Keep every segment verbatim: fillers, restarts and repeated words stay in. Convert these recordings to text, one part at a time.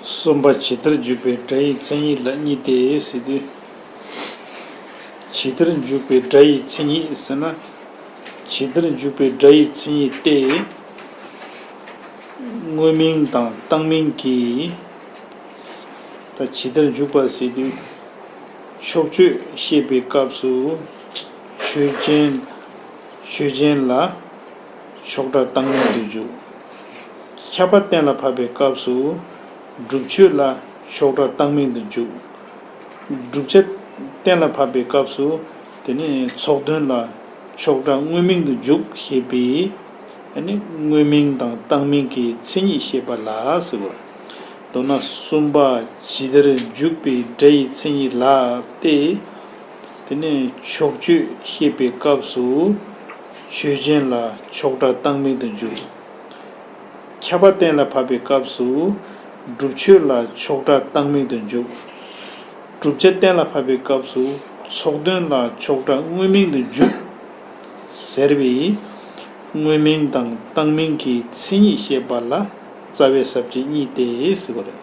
གསུམ་པ་ཇི་ལྟར་འཇུག་པའི་སྒྲ་ཡི་མཚན་ཉིད་ལ་གཉིས་ཏེ་ཟེར་དུས། ཇི་ལྟར་འཇུག་པའི་སྒྲ་ཡི་མཚན་ཉིད་ཟེར་ན། ཇི་ལྟར་འཇུག་པའི་སྒྲ་ཡི་མཚན་ཉིད་དེ། དངོས་མིང་དང་བཏང་མིང་གི། ད་ཇི་ལྟར་འཇུག་པ་ཟེར་དུས། ཕྱོགས་ཆོས་བཤད་པའི་སྐབས་སུ། ཆོས་ཅན། ཆོས་ཅན་ལ། ཕྱོགས་སྒྲ་བཏང་མིང་དུ་འཇུག །ཁྱབ་པ་གཏན་ལ་ཕབ་པའི་སྐབས་སུ། བསྒྲུབ་ཆོས་ལ་ཕྱོགས་སྒྲ་བཏང་མིང་དུ་འཇུག །བསྒྲུབ་བྱ་གཏན་ལ་ཕབ་པའི་སྐབས་སུ། དེ་ནི་ཚོགས་དོན་ལ་ཕྱོགས་སྒྲ་དངོས་མིང་དུ་འཇུག་ཞེས་པའི། དེ་ནི་དངོས་མིང་དང་བཏང་མིང་གི་མཚན་ཉིད་བཤད་པ་ལ་ཟེར་བ། མདོར་ན་གསུམ་པ་ཇི་ལྟར་འཇུག་པའི་སྒྲ་ཡི་མཚན་ཉིད་ལ་སྟེ། དེ་ནས་ཕྱོགས་ཆོས་བཤད་པའི་སྐབས་སུ། ཆོས་ཅན་ལ་ཕྱོགས་སྒྲ་བཏང་མིང་དུ་འཇུག །ཁྱབ་པ་གཏན་ལ་ཕབ་པའི་སྐབས་སུ། བསྒྲུབ་ཆོས་ལ་ཕྱོགས་སྒྲ་བཏང་མིང་དུ་འཇུག །བསྒྲུབ་བྱ་གཏན་ལ་ཕབ་པའི་སྐབས་སུ། ཚོགས་དོན་ལ་ཕྱོགས་སྒྲ་དངོས་མིང་དུ་འཇུག །ཟེར་བའི། དངོས་མིང་དང་བཏང་མིང་གི་མཚན་ཉིད་བཤད་པ་ལ་རྩ་བའི་ས་བཅད་གཉིས་ཏེ་ཟེར་བ་རེད།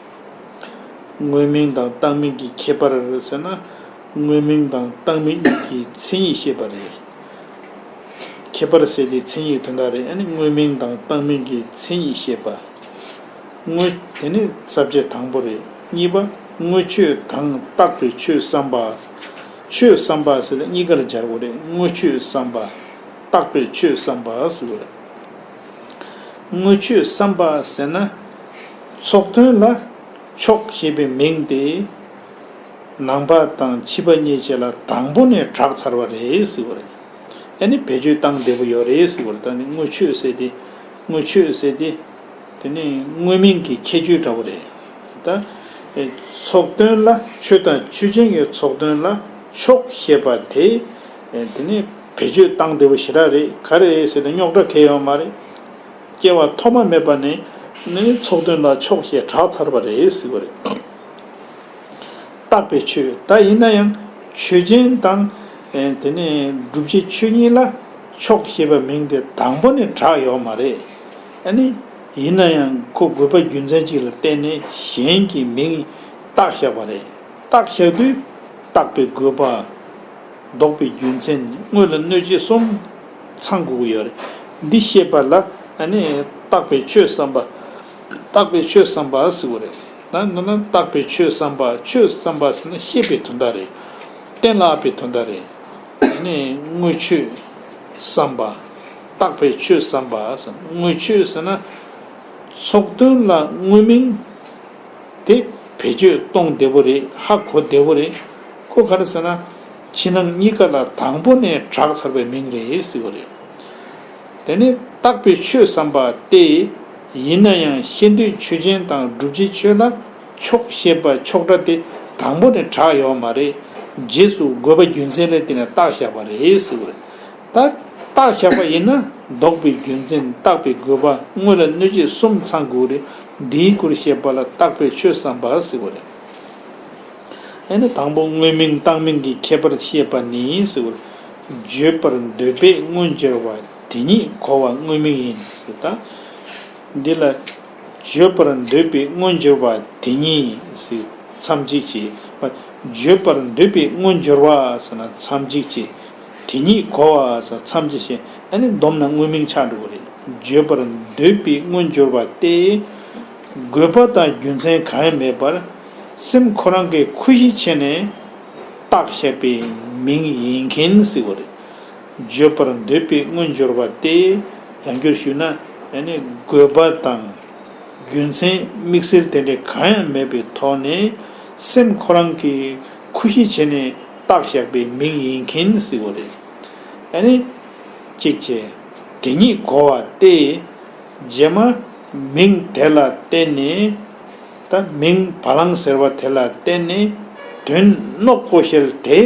དངོས་མིང་དང་བཏང་མིང་གི་ཁྱད་པར་ཟེར་ན། དངོས་མིང་དང་བཏང་མིང་གཉིས་ཀྱི་མཚན་ཉིད་བཤད་པ་རེད། ཁྱད་པར་ཟེར་དེ་མཚན་ཉིད་དོན་དག་རེད། ཨ་ནི་དངོས་མིང་དང་བཏང་མིང་གི་མཚན་ཉིད་བཤད་པ། དངོས། དེ་ནི་ས་བཅད་དང་པོ་རེད། གཉིས་པ། དངོས་ཆོས་དང་བཏགས་པའི་ཆོས་བསམ་པ། ཆོས་བསམ་པ་ཟེར་ན་གཉིས་ཀར་སྦྱར་དགོས་རེད། དངོས་ཆོས་བསམ་པ། བཏགས་པའི་ཆོས་བསམ་པ་ཟེར་དགོས་རེད། དངོས་ཆོས་བསམ་པ་ཟེར་ན། ཚོགས་དོན་ལ་ཕྱོགས་ཞེས་པའི་མིང་དེ། ནང་པ་དང་ཕྱི་པ་གཉིས་ཆ་ལ་དང་པོ་ནས་གྲགས་ཚར་བ་རེད་ཟེར་བ་རེད། ཨ་ནི་བེད་སྤྱོད་བཏང་བདེ་པོ་ཡོད་རེད་ཟེར་བ་རེད། ད་ནི་དངོས་ཆོས་ཟེར་དེ། དངོས་ཆོས་ཟེར་དེ། དེ་ནི་དངོས་མིང་གི་ཁྱད་ཆོས་འདྲ་བོ་རེད། ད། ཚོགས་དོན་ལ་ཆོས་དང་ཆོས་ཅན་གྱི་ཚོགས་དོན་ལ་ཕྱོགས་ཞེས་པ་དེ། དེ་ནི་བེད་སྤྱོད་བཏང་བདེ་པོ་ཞེ་དྲག་རེད། ག་རེ་རེད་ཟེར་ན་རྙོག་དྲ་གང་ཡང་ཡོད་མ་རེད། སྐྱེ་བ་ཐོག་མ་མེད་པ་ནས་ནི་ཚོགས་དོན་ལ་ཕྱོགས་ཞེས་གྲགས་ཚར་བ་རེད་ཟེར་བ་རེད། བཏགས་པའི་ཆོས། ད་ཡིན་ན་ཡང་ཆོས་ཅན་དང་། ཨེ། དེ་ནས་བསྒྲུབ་བྱའི་ཆོས་གཉིས་ལ་ཕྱོགས་ཞེས་པའི་མིང་དེ་དང་པོ་ནས་གྲགས་ཡོད་མ་རེད། ཨ་ནི། ཡིན་ན་ཡང་ཁོ་དགོས་པ་རྒྱུ་མཚན་གཅིག་ལ་བརྟེན་ནས་གཞན་གྱི་མིང་བཏགས་བཞག་པ་རེད། བཏགས་བཞག་དུས་བཏགས་པའི་དགོས་པ། འདོགས་པའི་རྒྱུ་མཚན། དངོས་ལ་གནོད་བྱེད་གསུམ་ཚང་དགོས་ཀྱི་ཡོད་རེད། འདི་ཤེས་པ་ལ་ཨ་ནི་བཏགས་པའི་ཆོས་བསམ་པ། བཏགས་པའི་ཆོས་བསམ་པ་ཟེར་བ་རེད། ད་འདི་ན་བཏགས་པའི་ཆོས་བསམ་པ། ཆོས་བསམ་པ་ཟེར་ན་ཤེས་པའི་དོན་དག་རེད། གཏན་ལ་དབབ་པའི་དོན་དག་རེད། ཨ་ནི་དངོས་ཆོས་བསམ་པ། བཏགས་པའི་ཆོས་བསམ་པ་ཟེར། དངོས་ཆོས་ཟེར་ན། ཚོགས་དོན་ལ་དངོས་མིང་དེ་བེད་སྤྱོད་གཏོང་བདེ་པོ་རེད། ཧ་གོ་བདེ་པོ་རེད། ཁོ་ག་རེ་ཟེར་ན། ཕྱི་ནང་གཉིས་ཀ་ལ་དང་པོ་ནས་གྲགས་ཚར་བའི་མིང་རེད་ཟེར་བ་རེད། དེ་ནས་བཏགས་པའི་ཆོས་བསམ་པ་སྟེ། ཡིན་ན་ཡང་ཤེས་འདོད་ཆོས་ཅན་དང་བསྒྲུབ་བྱའི་ཆོས་ལ་ཕྱོགས་ཞེས་པ་ཕྱོགས་སྒྲ་དེ་དང་པོ་ནས་གྲགས་ཡོད་མ་རེད། རྗེས་སུ་དགོས་པ་རྒྱུ་མཚན་ལ་བརྟེན་ནས་བཏགས་བཞག་པ་རེད་ཟེར་བ་རེད། ད་བཏགས་བཞག་པ་ཡིན་ན་འདོགས་པའི་རྒྱུ་མཚན། བཏགས་པའི་དགོས་པ། དངོས་ལ་གནོད་བྱེད་གསུམ་ཚང་དགོས་རེད། འདིའི་སྐོར་བཤད་པ་ལ་བཏགས་པའི་ཆོས་བསམ་པ་ཟེར་བ་རེད། ཨ་ནི་དང་པོ་དངོས་མིང་བཏགས་མིང་གི་ཁྱད་པར་བཤད་པ་ནི་ཟེར་བ་རེད། བརྗོད་པར་འདོད་པས་སྔོན་སྦྱོར་བ་དེ་ཉིད་གོ་བ་དངོས་མིང་ཡིན་ཟེར། ད་འདི་ལ། བརྗོད་པར་འདོད་པའི་སྔོན་སྦྱོར་བ་དེ་ཉིད་ཟེར་མཚམས་གཅིག་བྱས། བརྗོད་པར་འདོད་པའི་སྔོན་སྦྱོར་བ་ཟེར་ན་མཚམས་གཅིག་བྱས། དེ་ཉིད་གོ་བ་ཟེར་མཚམས་གཅིག་བྱས། ཨ་ནི་བསྡོམས་ན་དངོས་མིང་ཆགས་འགྲོ་གི་རེད། བརྗོད་པར་འདོད་པའི་སྔོན་སྦྱོར་བ་སྟེ། དགོས་པ་དང་རྒྱུ་མཚན་གང་ཡང་མེད་པར། སེམས་ཁོ་རང་གི་ཁུ་བྱུག་བྱས་ནས་བཏགས་བཞག་པའི་མིང་ཡིན་མཁན་ཟེར་བ་རེད། བརྗོད་པར་འདོད་པའི་སྔོན་སྦྱོར་བ་སྟེ། ཡང་བསྐྱར་ཞུས་ན། ཨ་ནི་དགོས་པ་དང་། རྒྱུ་མཚན་དམིགས་བསལ་དེ་འདྲ་གང་ཡང་མེད་པའི་ཐོག་ནས། སེམས་ཁོ་རང་གི་ཁུ་བྱུག་བྱས་ནས་བཏགས་བཞག་པའི་མིང་ཡིན་མཁན་ཟེར་བ་རེད། ཨ་ནི། གཅིག་བྱས། དེ་ཉིད་གོ་བ་སྟེ། རྗེས་མ་མིང་དེ་ལ་བརྟེན་ནས། ད་མིང་བ་ལང་ཟེར་བ་དེ་ལ་བརྟེན་ནས་དོན་སྣོག་པོ་ཞིག་དེ་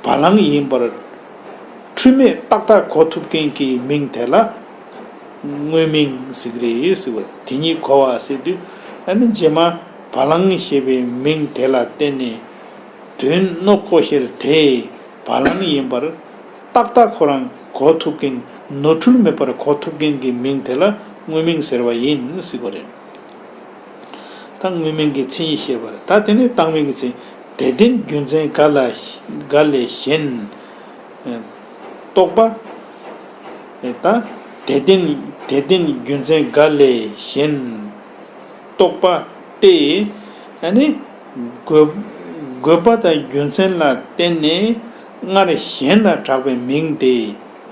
བ་ལང་ཡིན་པར་འཁྲུལ་མེད་ཏག་ཏག་གོ་ཐུབ་མཁན་གྱི་མིང་དེ་ལ་དངོས་མིང་ཟེར་གྱི་རེད་ཟེར་བ། དེ་ཉིད་གོ་བ་ཟེར་དུས། ཨ་ནི་རྗེས་མ་བ་ལང་ཞེས་པའི་མིང་དེ་ལ་བརྟེན་ནས་དོན་སྣོག་པོ་ཞིག་དེ་བ་ལང་ཡིན་པར་ཏག་ཏག་ཁོ་རང་གོ་ཐུབ་མཁན། ནོར་འཁྲུལ་མེད་པར་གོ་ཐུབ་མཁན་གྱི་མིང་དེ་ལ་དངོས་མིང་ཟེར་བ་ཡིན་ཟེར་བ་རེད། ད་དངོས་མིང་གི་མཚན་ཉིད་བཤད་པ་རེད། ད་དེ་ནས་བཏགས་མིང་གི་མཚན། དེ་རྟེན་རྒྱུ་མཚན་འགའ་ལ་འགའ་ལས་གཞན། རྟོག་པ། ད་དེ་རྟེན་དེ་རྟེན་རྒྱུ་མཚན་འགའ་ལས་གཞན། རྟོག་པ་སྟེ། ཨ་ནི་དགོས་དགོས་པ་དང་རྒྱུ་མཚན་ལ་བརྟེན་ནས་སྔར་གཞན་ལ་གྲགས་པའི་མིང་དེ་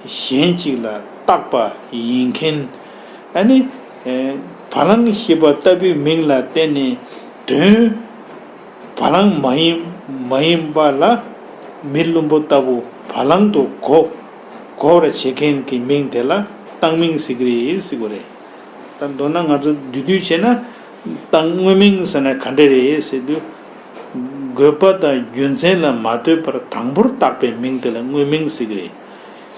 གཞན་གཅིག་ལ་བཏགས་པ་ཡིན་མཁན། ཨ་ནི་བ་ལང་ཞེས་པ་ལྟ་བུའི་མིང་ལ་བརྟེན་ནས་དོན་བ་ལང་མ་ཡིན་མ་ཡིན་པ་ལ་མི་བླུན་པོ་ལྟ་བུ་བ་ལང་དུ་གོ་གོ་བར་བྱེད་མཁན་གྱི་མིང་དེ་ལ་བཏགས་མིང་ཟེར་གྱི་རེད་ཟེར་གྱི་རེད། ད་མདོར་ན་ང་ཚོ་བསྡུས་བསྡུས་བྱས་ན། ད་དངོས་མིང་ཟེར་ན་ག་འདྲ་རེད་ཟེར་དུས། དགོས་པ་དང་རྒྱུ་མཚན་ལ་མ་ལྟོས་པར་དང་པོར་བཏགས་པའི་མིང་དེ་ལ་དངོས་མིང་ཟེར་གྱི་རེད།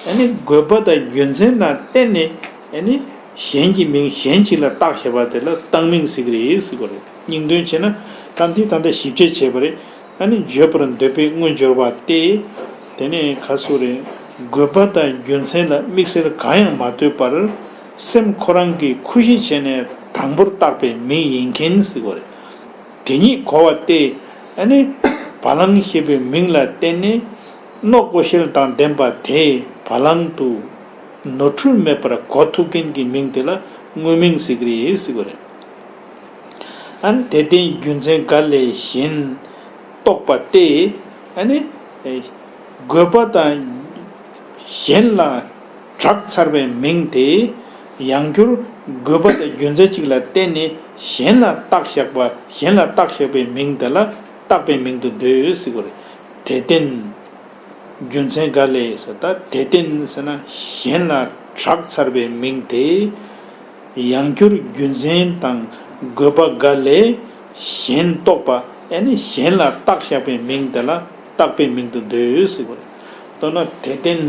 ཨ་ནི་དགོས་པ་དང་རྒྱུ་མཚན་ལ་བརྟེན་ནས་ཨ་ནི་གཞན་གྱི་མིང་གཞན་གཅིག་ལ་བཏགས་བཞག་པ་དེ་ལ་བཏགས་མིང་ཟེར་གྱི་རེད་ཟེར་གྱི་རེད། སྙིང་དོན་བྱས་ན་ད་འདི་ད་ལྟ་ཞིབ་དཔྱད་བྱས་པ་རེད། ཨ་ནི་བརྗོད་པར་འདོད་པའི་དངོས་སྦྱོར་བ་སྟེ། དེ་ནས་ཁ་སོ་རེ། དགོས་པ་དང་རྒྱུ་མཚན་ལ་དམིགས་བསལ་གང་ཡང་མ་ལྟོས་པར། སེམས་ཁོ་རང་གིས་ཁུ་བཞི་བྱས་ནས་དང་པོར་བཏགས་པའི་མིང་ཡིན་མཁན་ཟེར་གྱི་རེད། དེ་ཉིད་གོ་བ་སྟེ། ཨ་ནི་བ་ལང་ཞེས་པའི་མིང་ལ་བརྟེན་ནས་རྣོ་ཀོ་ཤལ་དང་ལྡན་པ་དེས་བ་ལང་དུ་ནོར་འཁྲུལ་མེད་པར་གོ་ཐུབ་མཁན་གྱི་མིང་དེ་ལ་དངོས་མིང་ཟེར་གྱི་རེད་ཟེར་གྱི་རེད། ཨ་ནི་དེ་རྟེན་རྒྱུ་མཚན་འགའ་ལས་གཞན་རྟོག་པ་སྟེ། ཨ་ནི་དགོས་པ་དང་གཞན་ལ་གྲགས་ཚར་བའི་མིང་དེ་ཡང་བསྐྱར་དགོས་པ་དང་རྒྱུ་མཚན་གཅིག་ལ་བརྟེན་ནས་གཞན་ལ་བཏགས་བཞག་པ་གཞན་ལ་བཏགས་བཞག་པའི་མིང་དེ་ལ་བཏགས་པའི་མིང་དུ་འདོད་ཟེར་གྱི་རེད། དེ་རྟེན། རྒྱུ་མཚན་འགའ་ལས་ཟེར། ད་དེ་རྟེན་ཟེར་ན་གཞན་ལ་གྲགས་ཚར་བའི་མིང་དེ། ཡང་བསྐྱར་རྒྱུ་མཚན་དང་དགོས་པ་འགའ་ལས་གཞན་རྟོག་པ་ཨ་ནི་གཞན་ལ་བཏགས་བཞག་པའི་མིང་དེ་ལ་བཏགས་པའི་མིང་དུ་འདོད་ཟེར་གྱི་རེད། མདོར་ན་དེ་རྟེན་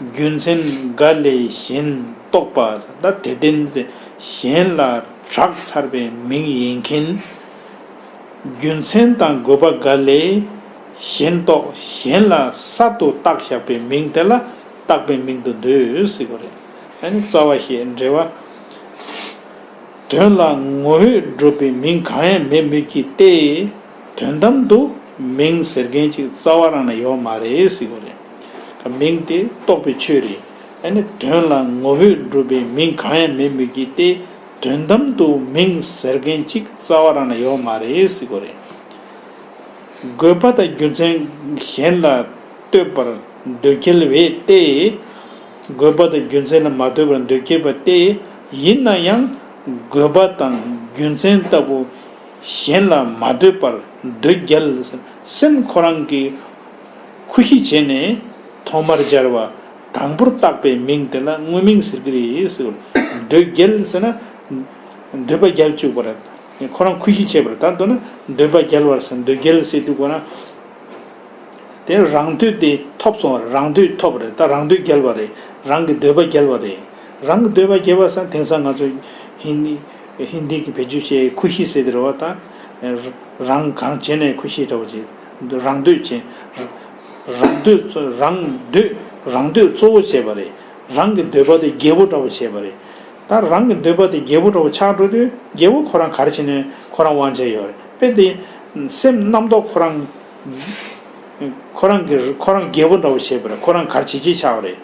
རྒྱུ་མཚན་འགའ་ལས་གཞན་རྟོག་པ། ད་དེ་རྟེན་ཟེར་གཞན་ལ་གྲགས་ཚར་བའི་མིང་ཡིན་མཁན། རྒྱུ་མཚན་དང་དགོས་པ་འགའ་ལས་གཞན་རྟོག་གཞན་ལ་གསར་དུ་བཏགས་བཞག་པའི་མིང་དེ་ལ་བཏགས་པའི་མིང་དུ་འདོད་ཟེར་གྱི་རེད། ཨ་ནི་རྩ་བ་ཞེས་འགྲེལ་བ། དོན་ལ་ངོ་བོས་གྲུབ་པའི་མིང་གང་ཡང་མེད་མོད་ཀྱི་སྟེ། དོན་དམ་དུ་མིང་ཟེར་མཁན་ཅིག་རྩ་བ་རང་ན་ཡོད་མ་རེད་ཟེར་གྱི་རེད། མིང་དེ་རྟོགས་པའི་ཆོས་རེད། ཨ་ནི་དོན་ལ་ངོ་བོས་གྲུབ་པའི་མིང་གང་ཡང་མེད་མོད་ཀྱི་སྟེ། དོན་དམ་དུ་མིང་ཟེར་མཁན་ཅིག་རྩ་བ་རང་ན་ཡོད་མ་རེད་ཟེར་གྱི་རེད། དགོས་པ་དང་རྒྱུ་མཚན་གཞན་ལ་ལྟོས་པར་འདོད་སྐྱེལ་བས་ཏེ། དགོས་པ་དང་རྒྱུ་མཚན་ལ་མ་ལྟོས་པར་འདོད་སྐྱེལ་བ་སྟེ། ཡིན་ན་ཡང་དགོས་པ་དང་རྒྱུ་མཚན་ལྟ་བུ་གཞན་ལ་མ་ལྟོས་པར་འདོད་སྐྱེལ། སེམས་ཁོ་རང་གིས་ཁུ་བཞི་བྱས་ནས་ཐོག་མར་སྦྱར་བ་དང་པོར་བཏགས་པའི་མིང་དེ་ལ་དངོས་མིང་ཟེར་གྱི་རེད་ཟེར། འདོད་སྐྱེལ་ཟེར་ན་འདོད་པ་རྒྱལ་བཅུག་པ་རེད། ཁོ་རང་ཁུ་བཞི་བྱས་པ་རེད། ད་མདོར་ན་འདོད་པ་རྒྱལ་བར་ཟེར། འདོད་སྐྱེལ་ཟེར་དུས་ཁོ་རང་དེ་རང་འདོད་དེ་ཐོབ་སོང་བ་རེད། རང་འདོད་ཐོབ་པ་རེད། ད་རང་འདོད་རྒྱལ་བ་རེད། རང་གི་འདོད་པ་རྒྱལ་བ་རེད། རང་གི་འདོད་པ་རྒྱལ་བ་ཟེར་ན་དེང་སང་ང་ཚོ་ཧིན་དི་ཧིན་དི་གི་བེད་སྤྱོད་བྱས་ཁུ་བཞི་ཟེར་དེ་རེད་བ། ད་རང་གང་བྱས་ནས་ཁུ་བཞི་འདྲ་བོ་བྱས། རང་འདོད་བྱས། རང་འདོད་གཙོ་རང་འདོད་རང་འདོད་གཙོ་བོ་བྱས་པ་རེད། རང་གི་འདོད་པ་དེ་རྒྱལ་པོ་འདྲ་བོ་བྱས་པ་རེད། ད་རང་གི་འདོད་པ་དེ་རྒྱལ་པོ་འདྲ་བོ་ཆགས་འགྲོ་དུས་རྒྱལ་པོ་ཁོ་རང་ག་རེ་བྱས་ནས་ཁོ་རང་དབང་ཆ་ཡོད་རེད། དཔེ་དེ་སེམས་རྣམ་རྟོག་ཁོ་རང་ཁོ་རང་གི་ཁོ་རང་རྒྱལ་པོ་འདྲ་བོ་བྱས་པ་རེད། ཁོ་རང་ག་རེ་བྱེད་ཅེས་ཆགས་པ་རེད།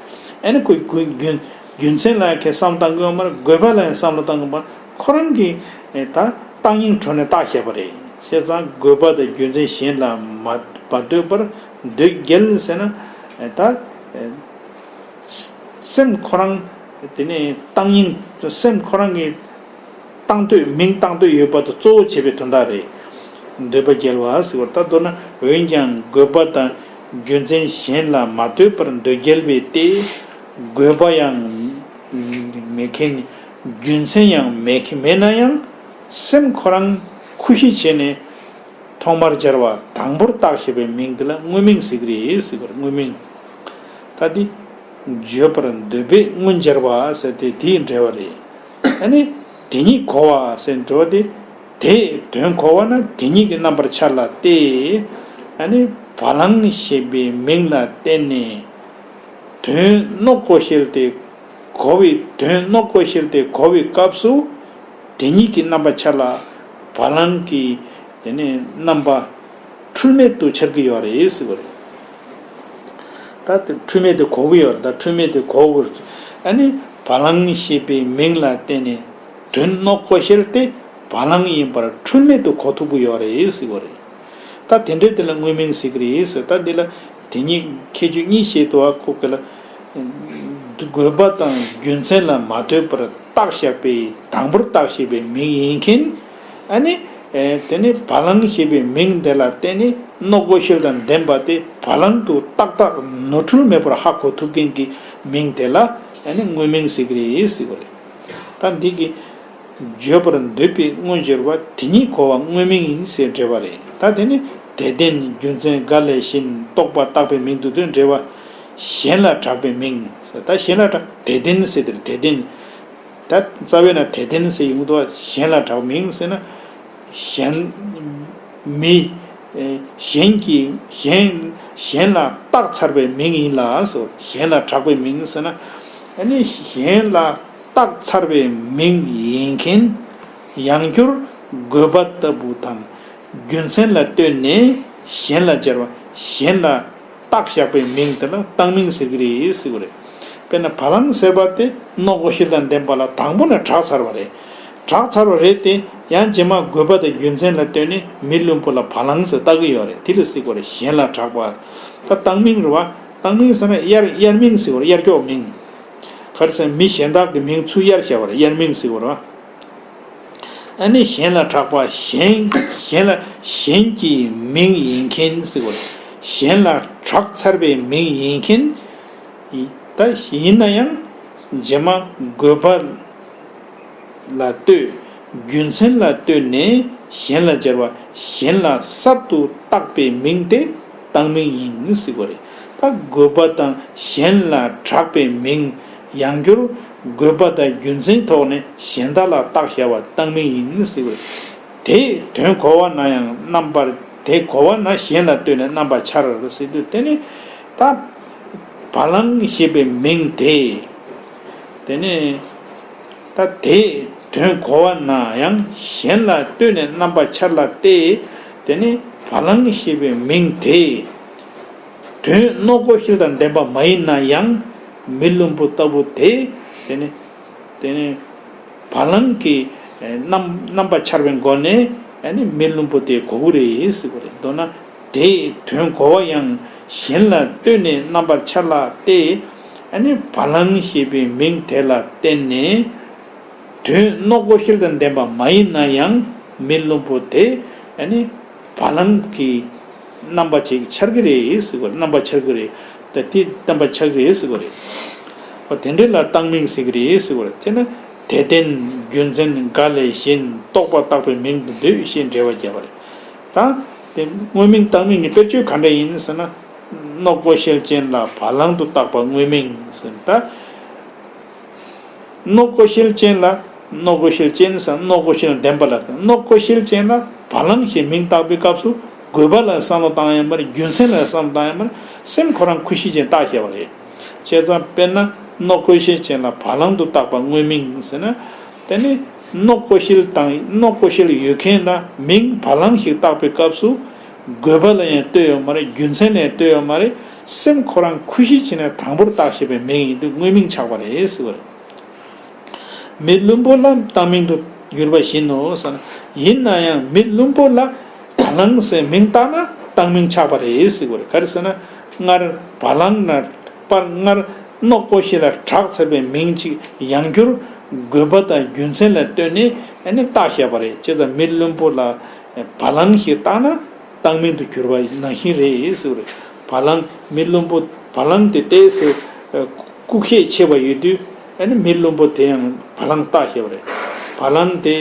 ཨ་ནི་ཁོས་རྒྱུ་རྒྱུ་རྒྱུ་མཚན་ལ་ཁས་བསམ་བློ་བཏང་གི་ཡོད་མ་རེད། དགོས་པ་ལ་ཡང་བསམ་བློ་བཏང་གི་ཡོད་མ་རེད། ཁོ་རང་གི་ད་བཏང་སྙིང་བྲོ་ནས་བཏགས་བཞག་པ་རེད། བྱས་ཙང་དགོས་པ་དང་རྒྱུ་མཚན་གཞན་ལ་མ་མ་ལྟོས་པར་འདོད་སྐྱེལ་ཟེར་ན་ད། སེམས་ཁོ་རང་དེ་ནས་བཏང་སྙིང་སེམས་ཁོ་རང་གི་བཏང་འདོད་མིང་བཏང་འདོད་ཡོད་པ་དང་གཙོ་བོ་བྱས་པའི་དོན་དག་རེད། འདོད་པ་རྒྱལ་བ་ཟེར་བ་ད་མདོར་ན་འོན་ཀྱང་དགོས་པ་དང་རྒྱུ་མཚན་གཞན་ལ་མ་ལྟོས་པར་འདོད་སྐྱེལ་བས་ཏེ། དགོས་པ་ཡང་མེད་མཁན་རྒྱུ་མཚན་ཡང་མེད་མཁན་མེད་ན་ཡང་སེམས་ཁོ་རང་ཁུ་བཞི་བྱས་ནས། ཐོག་མར་སྦྱར་བ་དང་པོར་བཏགས་ཞེས་པའི་མིང་འདི་ལ་དངོས་མིང་ཟེར་གྱི་རེད་ཟེར་བར་དངོས་མིང་། ད་འདི་བརྗོད་པར་འདོད་པས་སྔོན་སྦྱར་བ་ཟེར་ཏེ་དེའི་འགྲེལ་བ་རེད། ཨ་ནི་དེ་ཉིད་གོ་བ་ཟེར་འགྲེལ་བ་དེ། དེས་དོན་གོ་བ་ན་དེ་ཉིད་ཀྱི་རྣམ་པར་འཆར་ལ་སྟེ། ཨ་ནི་བ་ལང་ཞེས་པའི་མིང་ལ་བརྟེན་ནས། དོན་རྣོ་ཀོ་ཤལ་ཏེ་གོ་བའི་དོན་རྣོ་ཀོ་ཤལ་ཏེ་གོ་བའི་སྐབས་སུ། དེ་ཉིད་ཀྱི་རྣམ་པ་འཆར་ལ། བ་ལང་གི་དེ་ནས་རྣམ་པ་འཁྲུལ་མེད་དུ་འཆར་གྱི་ཡོད་རེད་ཟེར་བ་རེད། ད་དེ་འཁྲུལ་མེད་དེ་གོ་གི་ཡོད་རེད། ད་འཁྲུལ་མེད་དེ་གོ་དགོས་རེད། ཨ་ནི་བ་ལང་ཞེས་པའི་མིང་ལ་བརྟེན་ནས་དོན་སྣོད་ཀོ་ཤལ་དེ་བ་ལང་ཡིན་པར་འཁྲུལ་མེད་དུ་གོ་ཐུབ་ཀྱི་ཡོད་རེད་ཟེར་བ་རེད། ད་དེ་འདྲའི་དེ་ལ་དངོས་མིང་ཟེར་གྱི་རེད་ཟེར། ད་འདི་ལ་དེ་གཉིས་ཁྱད་ཆོས་གཉིས་བཤད་འདུག་ཨ། ཁོ་གི་ལ་དགོས་པ་དང་རྒྱུ་མཚན་ལ་མ་ལྟོས་པར་བཏགས་བཞག་པའི་དང་པོར་བཏགས་བཞག་པའི་མིང་ཡིན་མཁན། ཨ་ནི་ཨེ་དེ་ནི་བ་ལང་ཞེས་པའི་མིང་དེ་ལ་བརྟེན་ནས་སྣོད་ཀོ་ཤལ་དང་ལྡན་པ་དེ་བ་ལང་དུ་ཏག་ཏག་ནོར་འཁྲུལ་མེད་པར་ཧ་གོ་ཐུབ་མཁན་གྱི་མིང་དེ་ལ་ཨ་ནི་དངོས་མིང་ཟེར་གྱི་རེད་ཟེར་བ་རེད། ད་འདི་གི་བརྗོད་པར་འདོད་པའི་དངོས་སྦྱོར་བ་དེ་ཉིད་གོ་བ་དངོས་མིང་ཡིན་ཟེར་འགྲེལ་བ་རེད། ད་དེ་ནི་དེ་ལྡན་རྒྱུ་མཚན་འགའ་ལས་གཞན་རྟོག་པ་བཏགས་པའི་མིང་དུ་དོན་འགྲེལ་བ་གཞན་ལ་གྲགས་པའི་མིང་ཟེར། ད་གཞན་ལ་གྲགས་དེ་ལྡན་ཟེར་དེར་དེ་ལྡན། ད་རྩ་བའི་ནང་དེ་ལྡན་ཟེར་ཡོང་དུས་གཞན་ལ་གྲགས་མིང་ཟེར་ན། གཞན་མི་ཨེ་གཞན་གྱི་གཞན་གཞན་ལ་བཏགས་ཚར་བའི་མིང་ཡིན་ལ་ཟེར། གཞན་ལ་གྲགས་པའི་མིང་ཟེར་ན། ཨ་ནི་གཞན་ལ་བཏགས་ཚར་བའི་མིང་ཡིན་མཁན། ཡང་བསྐྱར་དགོས་པ་ལྟ་བུ་དང་རྒྱུ་མཚན་ལ་ལྟོས་ནས་གཞན་ལ་སྦྱར་བ་གཞན་ལ་བཏགས་བཞག་པའི་མིང་དེ་ལ་བཏགས་མིང་ཟེར་གྱི་རེད་ཟེར་གྱི་རེད། དཔེར་ན་བ་ལང་ཟེར་བ་དེ་སྣོད་ཀོ་ཤལ་དང་ལྡན་པ་ལ་དང་པོ་ནས་གྲགས་ཚར་བ་རེད། གྲགས་ཚར་བ་རེད་དེ་ཡང་རྗེས་མ་དགོས་པ་དང་རྒྱུ་མཚན་ལ་ལྟོས་ནས་མི་བླུན་པོ་ལ་བ་ལང་ཟེར་བཏགས་ཀྱི་ཡོད་རེད། དེ་ལ་ཟེར་གྱི་རེད་གཞན་ལ་གྲགས་པ། ད་བཏགས་མིང་རེད་བ། བཏགས་མིང་ཟེར་ན་དབྱར་དབྱར་མིང་ཟེར་གྱི་རེད། དབྱར་སྐྱོགས་མིང་། ག་རེ་ཟེར་ན་མི་གཞན་དག་གི་མིང་ཚུར་དབྱར་བྱ་བ་རེད། དབྱར་མིང་ཟེར་གྱི་རེད་བ། ཨ་ནི་གཞན་ལ་གྲགས་པ་གཞན་གཞན་ལ་གཞན་གྱི་མིང་ཡིན་མཁན་ཟེར་བ་རེད། གཞན་ལ་གྲགས་ཚར་བའི་མིང་ཡིན་མཁན། ད་ཡིན་ན་ཡང་རྗེས་མ་དགོས་པ་ལ་ལྟོས་རྒྱུ་མཚན་ལ་ལྟོས་ནས་གཞན་ལ་སྦྱར་བ་གཞན་ལ་གསར་དུ་བཏགས་པའི་མིང་དེ་བཏགས་མིང་ཡིན་ཟེར་བ་རེད། ད་དགོས་པ་དང་གཞན་ལ་གྲགས་པའི་མིང་ཡང་བསྐྱར་དགོས་པ་དང་རྒྱུ་མཚན་ཐོག་ནས་གཞན་དག་ལ་བཏགས་བཞག་པ་བཏགས་མིང་ཡིན་ཟེར་བ་རེད། དེས་དོན་གོ་བ་ན་ཡང་རྣམ་པར་དེ་གོ་བ་ན་གཞན་ལ་ལྟོས་ནས་རྣམ་པར་འཆར་ཟེར་དུས་དེ་ནི་ད་བ་ལང་ཞེས་པའི་མིང་དེ། དེ་ནི་ད་དེས་དོན་གོ་བ་ན་ཡང་གཞན་ལ་ལྟོས་ནས་རྣམ་པར་འཆར་ལ་སྟེ། དེ་ནི་བ་ལང་ཞེས་པའི་མིང་དེ། དོན་སྣོད་ཀོ་ཤལ་དང་ལྡན་པ་མ་ཡིན་ན་ཡང་མི་བླུན་པོ་ལྟ་བུ་དེ། དེ་ནི་དེ་ནི་བ་ལང་གི་རྣམ་རྣམ་པ་འཆར་བའི་སྒོ་ནས་ཨ་ནི་མི་བླུན་པོ་དེ་གོ་གི་རེད་ཟེར་བ་རེད། མདོར་ན་དེས་དོན་གོ་བ་ཡང་གཞན་ལ་ལྟོས་ནས་རྣམ་པར་འཆར་ལ་སྟེ། ཨ་ནི་བ་ལང་ཞེས་པའི་མིང་དེ་ལ་བརྟེན་ནས། དོན་སྣོད་ཀོ་ཤལ་དང་ལྡན་པ་མ་ཡིན་ན་ཡང་མི་བླུན་པོ་དེ་ཨ་ནི་བ་ལང་གི་རྣམ་པ་ཅིག་འཆར་གི་རེད་ཟེར་བ་རྣམ་པ་འཆར་གི་རེད། ད་དེ་རྣམ་པ་འཆར་གི་རེད་ཟེར་བ་རེད། འོ་དེ་འདྲ་ལ་བཏགས་མིང་ཟེར་གི་རེད་ཟེར་བ་རེད། དེ་ན་དེ་ལྡན་རྒྱུ་མཚན་འགའ་ལས་གཞན་རྟོག་པ་བཏགས་པའི་མིང་དུ་འདོད་ཞེས་འགྲེལ་བ་བརྒྱབ་པ་རེད། ད་དེ་དངོས་མིང་བཏགས་མིང་གི་དཔེར་བརྗོད་ག་འདྲ་ཡིན་ཟེར་ན། སྣོད་ཀོ་ཤལ་ཅན་ལ་བ་ལང་དུ་བཏགས་པ་དངོས་མིང་ཟེར། ད་སྣོད་ཀོ་ཤལ་ཅན་ལ། སྣོད་ཀོ་ཤལ་ཅན་ཟེར་སྣོད་ཀོ་ཤལ་ལྡན་པ་ལ། སྣོད་ཀོ་ཤལ་ཅན་ལ་བ་ལང་ཞེས་མིང་བཏགས་པའི་སྐབས་སུ་དགོས་པ་ལ་བསམ་བློ་བཏང་ཡོད་མ་རེད། རྒྱུ་མཚན་ལ་བསམ་བློ་བཏང་ཡོད་མ་རེད། སེམས་ཁོ་རང་ཁུ་ཤི་ཅན་བཏགས་བཞག་པ་རེད། བྱས་ཙང་དཔེར་ན་སྣོད་ཀོ་ཤལ་ཅན་ལ་བ་ལང་དུ་བཏགས་པ་དངོས་མིང་ཟེར་ན། དེ་ནི་སྣོད་ཀོ་ཤལ་དང་སྣོད་ཀོ་ཤལ་ཡོད་མཁན་ལ་མིང་བ་ལང་ཞིག་བཏགས་པའི་སྐབས་སུ། དགོས་པ་ལ་ཡང་ལྟོས་ཡོད་མ་རེད། རྒྱུ་མཚན་ལ་ཡང་ལྟོས་ཡོད་མ་རེད། སེམས་ཁོ་རང་ཁུ་ཤི་བྱས་ནས་དང་པོར་བཏགས་བཞག་པའི་མིང་ཡིན་དུས་དངོས་མིང་ཆགས་པ་རེད་ཟེར་བ་རེད། མི་བླུན་པོ་ལ་བཏགས་མིང་དུ་གྱུར་པ་བཞིན་ནོ་ཟེར་ན། ཡིན་ན་ཡང་མི་བླུན་པོ་ལ་བ་ལང་ཟེར་མིང་བཏགས་ན་བཏགས་མིང་ཆགས་པ་རེད་ཟེར་བ་རེད། ག་རེ་ཟེར་ན། སྔར་བ་ལང་ན་པར་སྔར་སྣོད་ཀོ་ཤལ་ལ་གྲགས་ཚར་བའི་མིང་ཅིག་ཡང་བསྐྱར་དགོས་པ་དང་རྒྱུ་མཚན་ལ་ལྟོས་ནས་ཨ་ནི་བཏགས་བཞག་པ་རེད། བྱས་ཙང་མི་བླུན་པོ་ལ་བ་ལང་ཞེས་བཏགས་ན་བཏགས་མིང་དུ་གྱུར་པ་ནང་བཞིན་རེད་ཟེར་བ་རེད། བ་ལང་མི་བླུན་པོ་བ་ལང་དེ་ཏོག་ཙམ་ལྐུགས་ཤད་ཆེ་བ་ཡོད་དུས་ཨ་ནི་མི་བླུན་པོ་དེ་ཡང་བ་ལང་བཏགས་བཞག་པ་རེད། བ་ལང་དེ་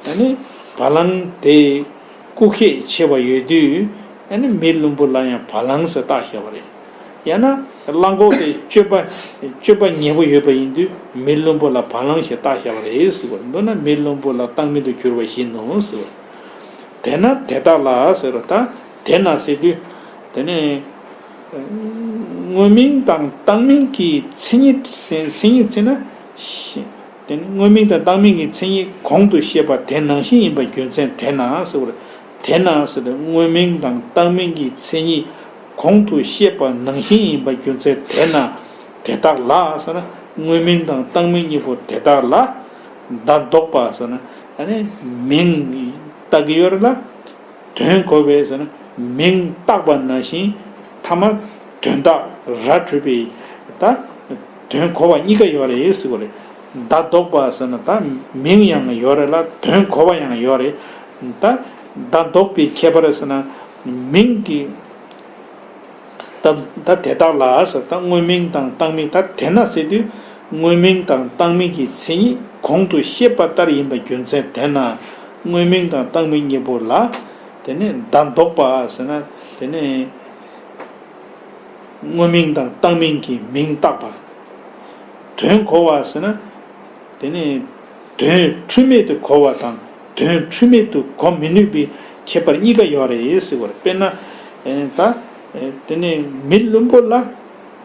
ཨ་ནི་བ་ལང་དེ། ལྐུགས་ཤད་ཆེ་བ་ཡོད་དུས་ཨ་ནི་མི་བླུན་པོ་ལ་ཡང་བ་ལང་ཟེར་བཏགས་བཞག་པ་རེད། ཡང་ན་གླང་གོག་དེ་སྤྱོད་པ་སྤྱོད་པ་ཉེས་པོ་ཡོད་པ་ཡིན་དུས་མི་བླུན་པོ་ལ་བ་ལང་ཞེས་བཏགས་བཞག་པ་རེད་ཟེར་བ། མདོར་ན་མི་བླུན་པོ་ལ་བཏགས་མིང་དུ་གྱུར་པ་བཞིན་ནོ་ཟེར་བ། དེས་ན་དེ་དག་ལ་ཟེར་བ། ད་དེས་ན་ཟེར་དུས་དེ་ནི་དངོས་མིང་དང་བཏགས་མིང་གི་མཚན་ཉིད་མཚན་ཉིད་ཟེར་ན། དེ་ནི་དངོས་མིང་དང་བཏགས་མིང་གི་མཚན་ཉིད་གོང་དུ་བཤད་པ་དེ་ནང་བཞིན་ཡིན་པ་རྒྱུ་མཚན་དེས་ན་ཟེར་བ་རེད། དེས་ན་ཟེར་ཏེ་དངོས་མིང་དང་བཏགས་མིང་གི་མཚན་ཉིད་གོང་དུ་བཤད་པ་ནང་བཞིན་ཡིན་པ་རྒྱུ་མཚན་དེས་ན། དེ་དག་ལ་ཟེར་ན་དངོས་མིང་དང་བཏགས་མིང་གཉིས་པོ་དེ་དག་ལ། ད་འདོགས་པ་ཟེར་ན་ཨ་ནི་མིང་བཏགས་ཀྱི་ཡོད་རེད་ལ། དོན་གོ་བས་ཟེར་ན་མིང་བཏགས་པ་ནང་བཞིན་ཐ་མ་དོན་དག་ར་འཕྲོད་པའི་ད་དོན་གོ་བ་གཉིས་ཀ་ཡོད་རེད་ཟེར་བ་རེད། ད་འདོགས་པ་ཟེར་ན་ད་མིང་ཡང་ཡོད་རེད་ལ་དོན་གོ་བ་ཡང་ཡོད་རེད། ད་ད་འདོགས་པའི་ཁྱད་པར་ཟེར་ན་མིང་གི་ད་ད་དེ་དག་ལ་ཟེར་ད་དངོས་མིང་དང་བཏགས་མིང་ད་དེ་ན་ཟེར་དུས་དངོས་མིང་དང་བཏགས་མིང་གི་མཚན་ཉིད་གོང་དུ་བཤད་པ་ལྟར་ཡིན་པ་རྒྱུ་མཚན་དེ་ན་དངོས་མིང་དང་བཏགས་མིང་གཉིས་པོ་ལ་དེ་ནས་ད་འདོགས་པ་ཟེར་ན་དེ་ནས་དངོས་མིང་དང་བཏགས་མིང་གི་མིང་བཏགས་པ། དོན་གོ་བ་ཟེར་ན་དེ་ནས་དོན་འཁྲུལ་མེད་དུ་གོ་བ་དང་དོན་འཁྲུལ་མེད་དུ་གོ་མི་ནུས་པའི་ཁྱད་པར་གཉིས་ཀ་ཡོད་རེད་ཟེར་བ་རེད། དཔེར་ན་ད་དེ་ནས་མི་བླུན་པོ་ལ་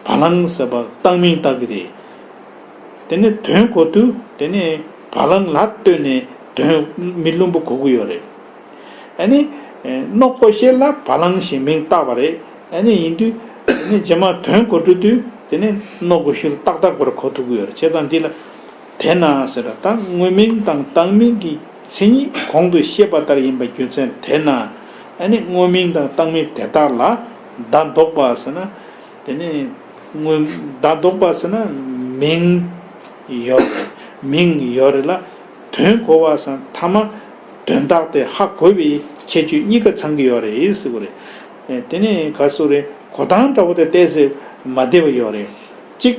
བ་ལང་ཟེར་བ་བཏགས་མིང་བཏགས་ཀྱི་རེད། དེ་ནས་དོན་གོ་དུས་དེ་ནས་བ་ལང་ལ་ལྟོས་ནས་དོན་མི་བླུན་པོ་གོ་གི་ཡོད་རེད། ཨ་ནི། ཨེ། རྣོ་ཀོ་ཤེལ་ལ་བ་ལང་ཞེས་མིང་བཏགས་པ་རེད། ཨ་ནི་ཡིན་དུས། ཨ་ནི་རྗེས་མ་དོན་གོ་འགྲོ་དུས་དེ་ནི་རྣོ་ཀོ་ཤེལ་ཏག་ཏག་པར་གོ་ཐུབ་ཀྱི་ཡོད་རེད། བྱས་ཙང་འདི་ལ། དེས་ན་ཟེར་ད་དངོས་མིང་དང་བཏགས་མིང་གི་མཚན་ཉིད་གོང་དུ་བཤད་པ་ལྟར་ཡིན་པ་རྒྱུ་མཚན་དེས་ན། ཨ་ནི་དངོས་མིང་དང་བཏགས་མིང་དེ་དག་ལ་ད་འདོགས་པ་ཟེར་ན། དེ་ནས་སྔོན་ཟླ་ལྡོག་པ་ཟེར་ན་མིང་ཡོད་རེད། མིང་ཡོད་རེད་ལ་དོན་གོ་བ་ཟེར་ན་ཐ་མ་དོན་དག་དེ་ཧ་གོ་བའི་ཁྱད་ཆོས་གཉིས་ཀ་ཚང་གི་ཡོད་རེད་ཟེར་གོ་རེད། དེ་ནས་ག་སུ་རེད། གོ་སྟངས་འདྲ་བོ་དེ་ཏོག་ཙམ་མ་བདེ་བ་ཡོད་རེད། གཅིག་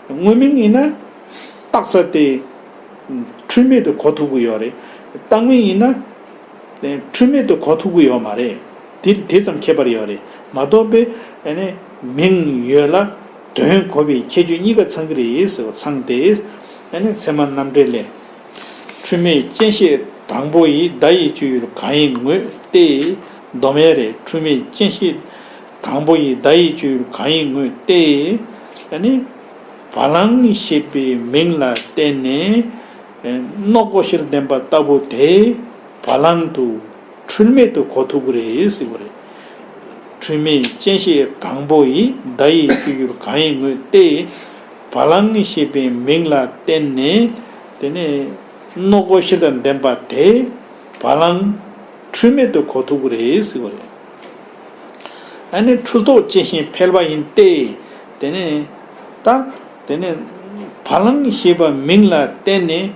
དངོས་མིང་ཡིན་ན་རྟགས་ས་དེ་འཁྲུལ་མེད་དུ་གོ་ཐུབ་ཀྱི་ཡོད་རེད། བཏགས་མིང་ཡིན་ན། འཁྲུལ་མེད་དུ་གོ་ཐུབ་ཀྱི་ཡོད་མ་རེད། དེ་དེ་ཙམ་ཁྱད་པར་ཡོད་རེད་མ་གཏོགས་པའི་ཨ་ནི་མིང་ཡོད་ལ་དོན་གོ་བའི་ཁྱད་ཆོས་གཉིས་ཀ་ཚང་གི་རེད་ཟེར་བ་ཚང་སྟེ། ཨ་ནི་ཚད་མ་རྣམ་འགྲེལ་ལས། འཁྲུལ་མེད་རྐྱེན་ཤས་དང་པོ་ཡི་བརྡ་ཡི་སྤྱོད་ཡུལ་གང་ཡིན་ངོས་ཏེ། སྡོམ་ཡས་རེད། འཁྲུལ་མེད་རྐྱེན་ཤས་དང་པོ་ཡི་བརྡ་ཡི་སྤྱོད་ཡུལ་གང་ཡིན་ངོས་ཏེ། ཨ་ནི་བ་ལང་ཞེས་པའི་མིང་ལ་བརྟེན་ནས། རྣོ་ཀོ་ཤེལ་ལྡན་པ་ལྟ་བུ་དེ་བ་ལང་དུ་འཁྲུལ་མེད་དུ་གོ་ཐུབ་ཀྱི་རེད་ཟེར་བ་རེད། འཁྲུལ་མེད་རྐྱེན་ཤས་དང་པོ་ཡི་བརྡ་ཡི་སྤྱོད་ཡུལ་གང་ཡིན་ངོས་ཏེ། བ་ལང་ཞེས་པའི་མིང་ལ་བརྟེན་ནས་དེ་ནས་རྣོ་ཀོ་ཤེལ་དང་ལྡན་པ་དེ་བ་ལང་འཁྲུལ་མེད་དུ་གོ་ཐུབ་ཀྱི་རེད་ཟེར་བ་རེད། ཨ་ནི་འཁྲུལ་རྟོག་སྐྱེ་ཞིང་འཕེལ་བ་ཡིན་ཏེ། དེ་ནས་ད། དེ་ནས་བ་ལང་ཞེས་པ་མིང་ལ་བརྟེན་ནས་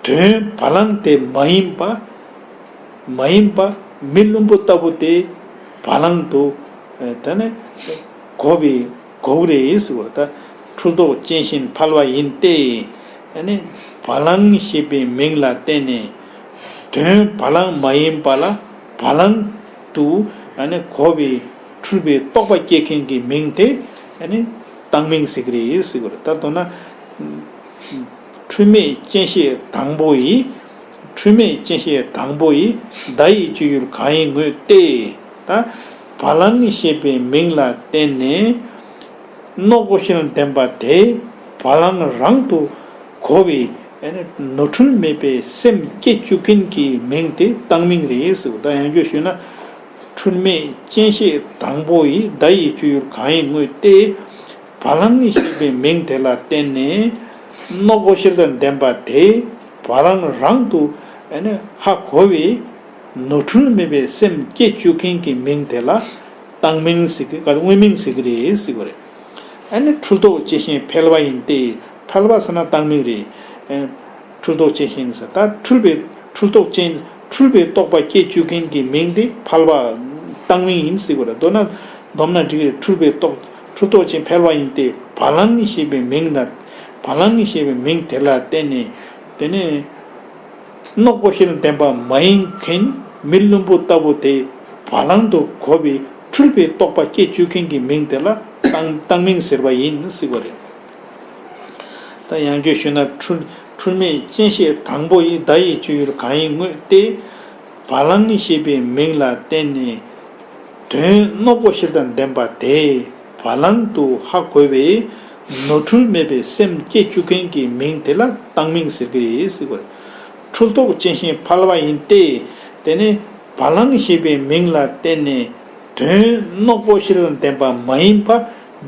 དོན་བ་ལང་དེ་མ་ཡིན་པ། མ་ཡིན་པ་མི་བླུན་པོ་ལྟ་བུ་དེ་བ་ལང་དུ། དེ་ནས་གོ་བའི་གོ་གི་རེད་ཟེར་བ་ད་འཁྲུལ་རྟོག་སྐྱེ་ཞིང་འཕེལ་བ་ཡིན་ཏེ། ཨ་ནི་བ་ལང་ཞེས་པའི་མིང་ལ་བརྟེན་ནས་དོན་བ་ལང་མ་ཡིན་པ་ལ་བ་ལང་དུ་ཨ་ནི་གོ་བའི་འཁྲུལ་པའི་རྟོག་པ་སྐྱེ་མཁན་གྱི་མིང་དེ་ཨ་ནི་བཏགས་མིང་ཟེར་གྱི་རེད་ཟེར་གྱི་རེད། ད་མདོར་ན་འཁྲུལ་མེད་རྐྱེན་ཤས་དང་པོ་ཡི། འཁྲུལ་མེད་རྐྱེན་ཤས་དང་པོ་ཡི་བརྡ་ཡི་སྤྱོད་ཡུལ་གང་ཡིན་ངོས་ཏེ། ད་བ་ལང་ཞེས་པའི་མིང་ལ་བརྟེན་ནས་རྣོ་ཀོ་ཤེལ་ལྡན་པ་དེ་བ་ལང་རང་དུ་གོ་བའི་ནོར་འཁྲུལ་མེད་པའི་སེམས་སྐྱེ་བཅུག་མཁན་གྱི་མིང་དེ་བཏགས་མིང་རེད་ཟེར་བ་དང་། ཡང་བསྐྱར་ཞུས་ན། འཁྲུལ་མེད་རྐྱེན་ཤས་དང་པོ་ཡི་བརྡ་ཡི་སྤྱོད་ཡུལ་གང་ཡིན་ངོས་ཏེ། བ་ལང་ཞེས་པའི་མིང་དེ་ལ་བརྟེན་ནས་རྣོ་ཀོ་ཤེལ་དང་ལྡན་པ་དེ་བ་ལང་རང་དུ་ཧ་གོ་བའི་ནོར་འཁྲུལ་མེད་པའི་སེམས་སྐྱེ་བཅུག་མཁན་གྱི་མིང་དེ་ལ་བཏགས་མིང་ཟེར་གྱི་དངོས་མིང་ཟེར་གྱི་རེད་ཟེར་གྱི་རེད། ཨ་ནི་འཁྲུལ་རྟོག་སྐྱེ་ཞིང་འཕེལ་བ་ཡིན་ཏེ། འཕེལ་བ་ཟེར་ན་བཏགས་མིང་རེད། ཨ། འཁྲུལ་རྟོག་སྐྱེ་ཞིང་ཟེར་ད་འཁྲུལ་པའི་འཁྲུལ་རྟོག་ཅན་འཁྲུལ་པའི་རྟོག་པ་སྐྱེ་བཅུག་མཁན་གྱི་མིང་དེ་འཕེལ་བ་བཏགས་མིང་ཡིན་ཟེར་གྱི་རེད། མདོར་ན་སྡོམ་ན་འགྲིག་གི་རེད། འཁྲུལ་པའི་རྟོག་འཁྲུལ་རྟོག་ཅན་འཕེལ་བ་ཡིན་ཏེ་བ་ལང་ཞེས་པའི་མིང་ལ་བ་ལང་ཞེས་པའི་མིང་དེ་ལ་བརྟེན་ནས་དེ་ནས། རྣོ་ཀོ་ཤེལ་ལྡན་པ་མ་ཡིན་མཁན་མི་བླུན་པོ་ལྟ་བུ་དེ་བ་ལང་དུ་གོ་བའི་འཁྲུལ་པའི་རྟོག་པ་སྐྱེ་བཅུག་མཁན་གྱི་མིང་དེ་ལ་བཏགས་བཏགས་མིང་ཟེར་བ་ཡིན་ཟེར་བ་རེད། ད་ཡང་བསྐྱར་ཞུས་ན་འཁྲུལ་འཁྲུལ་མེད་རྐྱེན་ཤས་དང་པོ་ཡི་བརྡ་ཡི་སྤྱོད་ཡུལ་གང་ཡིན་ངོས་ཏེ། བ་ལང་ཞེས་པའི་མིང་ལ་བརྟེན་ནས་དོན་རྣོ་ཀོ་ཤེལ་དང་ལྡན་པ་དེ་བ་ལང་དུ་ཧ་གོ་བའི་ ནོར་འཁྲུལ་མེད་པའི་སེམས་སྐྱེ་བཅུག་མཁན་གྱི་མིང་དེ་ལ་བཏང་མིང་ཟེར་གྱི་རེད་ཟེར་གྱི་རེད། འཁྲུལ་རྟོག་ཅན་ཞིང་ཕལ་བ་ཡིན་ཏེ། དེ་ནི་བ་ལང་ཞེས་པའི་མིང་ལ་བརྟེན་ནས་དོན་རྣོ་པོ་ཞིག་ལ་ལྡན་པ་མ་ཡིན་པ།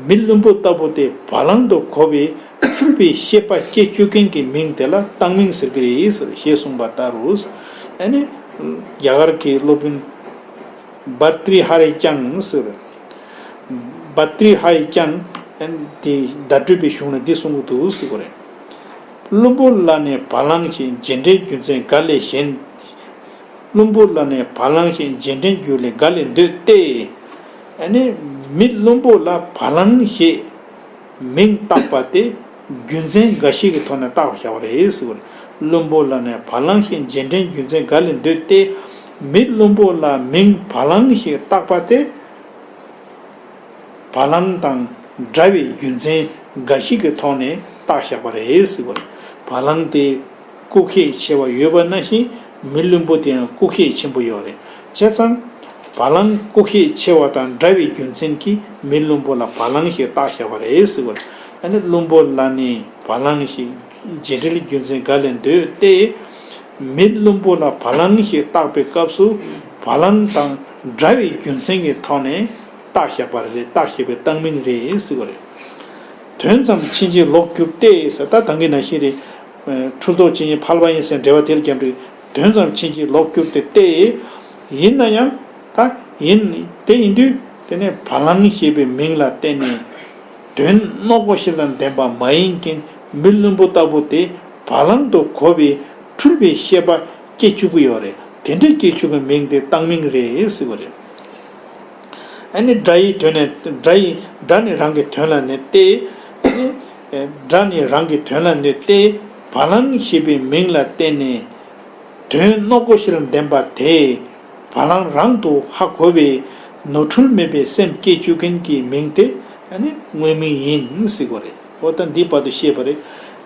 མི་བླུན་པོ་ལྟ་བུ་དེ་བ་ལང་དུ་གོ་བའི་འཁྲུལ་པའི་ཤེས་པ་སྐྱེ་བཅུག་མཁན་གྱི་མིང་དེ་ལ་བཏང་མིང་ཟེར་གྱི་རེད་ཟེར་ཞེས་གསུངས་པ་ལྟར་རུ། ཨ་ནི་རྒྱ་གར་གྱི་སློབ་དཔོན་བྷ་ཏྲི་ཧ་རི་ཀྱང་ཟེར། བྷ་ཏྲི་ཧ་རི་ཀྱང་དེ་བརྡ་སྤྲོད་པའི་གཞུང་ལ་འདི་གསུང་གི་འདུག་ཟེར་གྱི་རེད། བླུན་པོ་ལ་ནི་བ་ལང་ཞེས་རྗེས་དྲན་རྒྱུ་མཚན་ག་ལས་གཞན། བླུན་པོ་ལ་ནི་བ་ལང་ཞེས་རྗེས་དྲན་རྒྱུ་ལས་ག་ལས་འདོད་དེ། ཨ་ནི་མི་བླུན་པོ་ལ་བ་ལང་ཞེས་མིང་བཏགས་པ་དེ་རྒྱུ་མཚན་འགའ་ཞིག་གི་ཐོག་ནས་བཏགས་བཞག་པ་རེད་ཟེར་བ་རེད། བླུན་པོ་ལ་ནི་བ་ལང་ཞེས་རྗེས་དྲན་རྒྱུ་མཚན་ག་ལས་འདོད་དེ། མི་བླུན་པོ་ལ་མིང་བ་ལང་ཞེས་བཏགས་པ་དེ། བ་ལང་དང་འདྲ་བའི་རྒྱུ་མཚན་འགའ་ཞིག་གི་ཐོག་ནས་བཏགས་བཞག་པ་རེད་ཟེར་བ་རེད། བ་ལང་དེ་རྐུ་ཤེད་ཆེ་བ་ཡོད་པ་ནང་བཞིན་མི་བླུན་པོ་དེ་ཡང་རྐུ་ཤེད་ཆེན་པོ་ཡོད་རེད། བྱས་ཙང་བ་ལང་རྐུ་ཤེད་ཆེ་བ་དང་འདྲ་བའི་རྒྱུ་མཚན་གྱིས་མི་བླུན་པོ་ལ་བ་ལང་ཞེས་བཏགས་བཞག་པ་རེད་ཟེར་བ་རེད། ཨ་ནི་བླུན་པོ་ལ་ནི་བ་ལང་ཞེས་རྗེས་འབྲེལ་རྒྱུ་མཚན་ག་ལས་འདོད་དེ། མི་བླུན་པོ་ལ་བ་ལང་ཞེས་བཏགས་པའི་སྐབས་སུ་བ་ལང་དང་འདྲ་བའི་རྒྱུ་མཚན་གྱི་ཐོག་ནས་བཏགས་བཞག་པ་རེད། བཏགས་བཞག་པའི་བཏགས་མིང་རེད་ཟེར་བ་རེད། དོན་ཙམ་ཕྱིན་ཅི་ལོག་གྱུར་ཏེ་ཟེར། ད་ད་གིན་ནང་བཞིན་རེད། འཁྲུལ་རྟོག་ཅན་ཕལ་བ་ཡིན་ཟེར་འགྲེལ་པ་དེ་ལ་རྒྱབ་འགྲེལ། དོན་ཙམ་ཕྱིན་ཅི་ལོག་གྱུར་ཏེ་སྟེ། ཡིན་ན་ཡང་ད་ཡིན་དེ་ཡིན་དུས་དེ་ནས་བ་ལང་ཞེས་པའི་མིང་ལ་བརྟེན་ནས་དོན་རྣོ་པོ་ཞིག་ལ་ལྡན་པ་མ་ཡིན་མཁན་མི་བླུན་པོ་ལྟ་བུ་དེ་བ་ལང་དུ་གོ་བའི་འཁྲུལ་པའི་ཤེས་པ་སྐྱེ་བཅུག་གི་ཡོད་རེད། དེ་འདྲའི་སྐྱེ་བཅུག་གི་མིང་དེ་བཏགས་མིང་རེད་ཟེར་བ་རེད། ཨ་ནི་སྒྲ་ཡི་དོན་ནས་སྒྲ་ཡི་སྒྲ་ནི་རང་གི་དོན་ལ་གནས་ཏེ། ཨ་ནི་སྒྲ་ནི་རང་གི་དོན་ལ་གནས་ཏེ། བ་ལང་ཞེས་པའི་མིང་ལ་བརྟེན་ནས་དོན་རྣོ་པོ་ཞིག་ལ་ལྡན་པ་དེ་བ་ལང་རང་དུ་ཧ་གོ་བའི་ནོར་འཁྲུལ་མེད་པའི་སེམས་སྐྱེ་བཅུག་མཁན་གྱི་མིང་དེ་ཨ་ནི་དངོས་མིང་ཡིན་ཟེར་གྱི་རེད། འོ་ད་འདི་བར་དུ་བཤད་པ་རེད།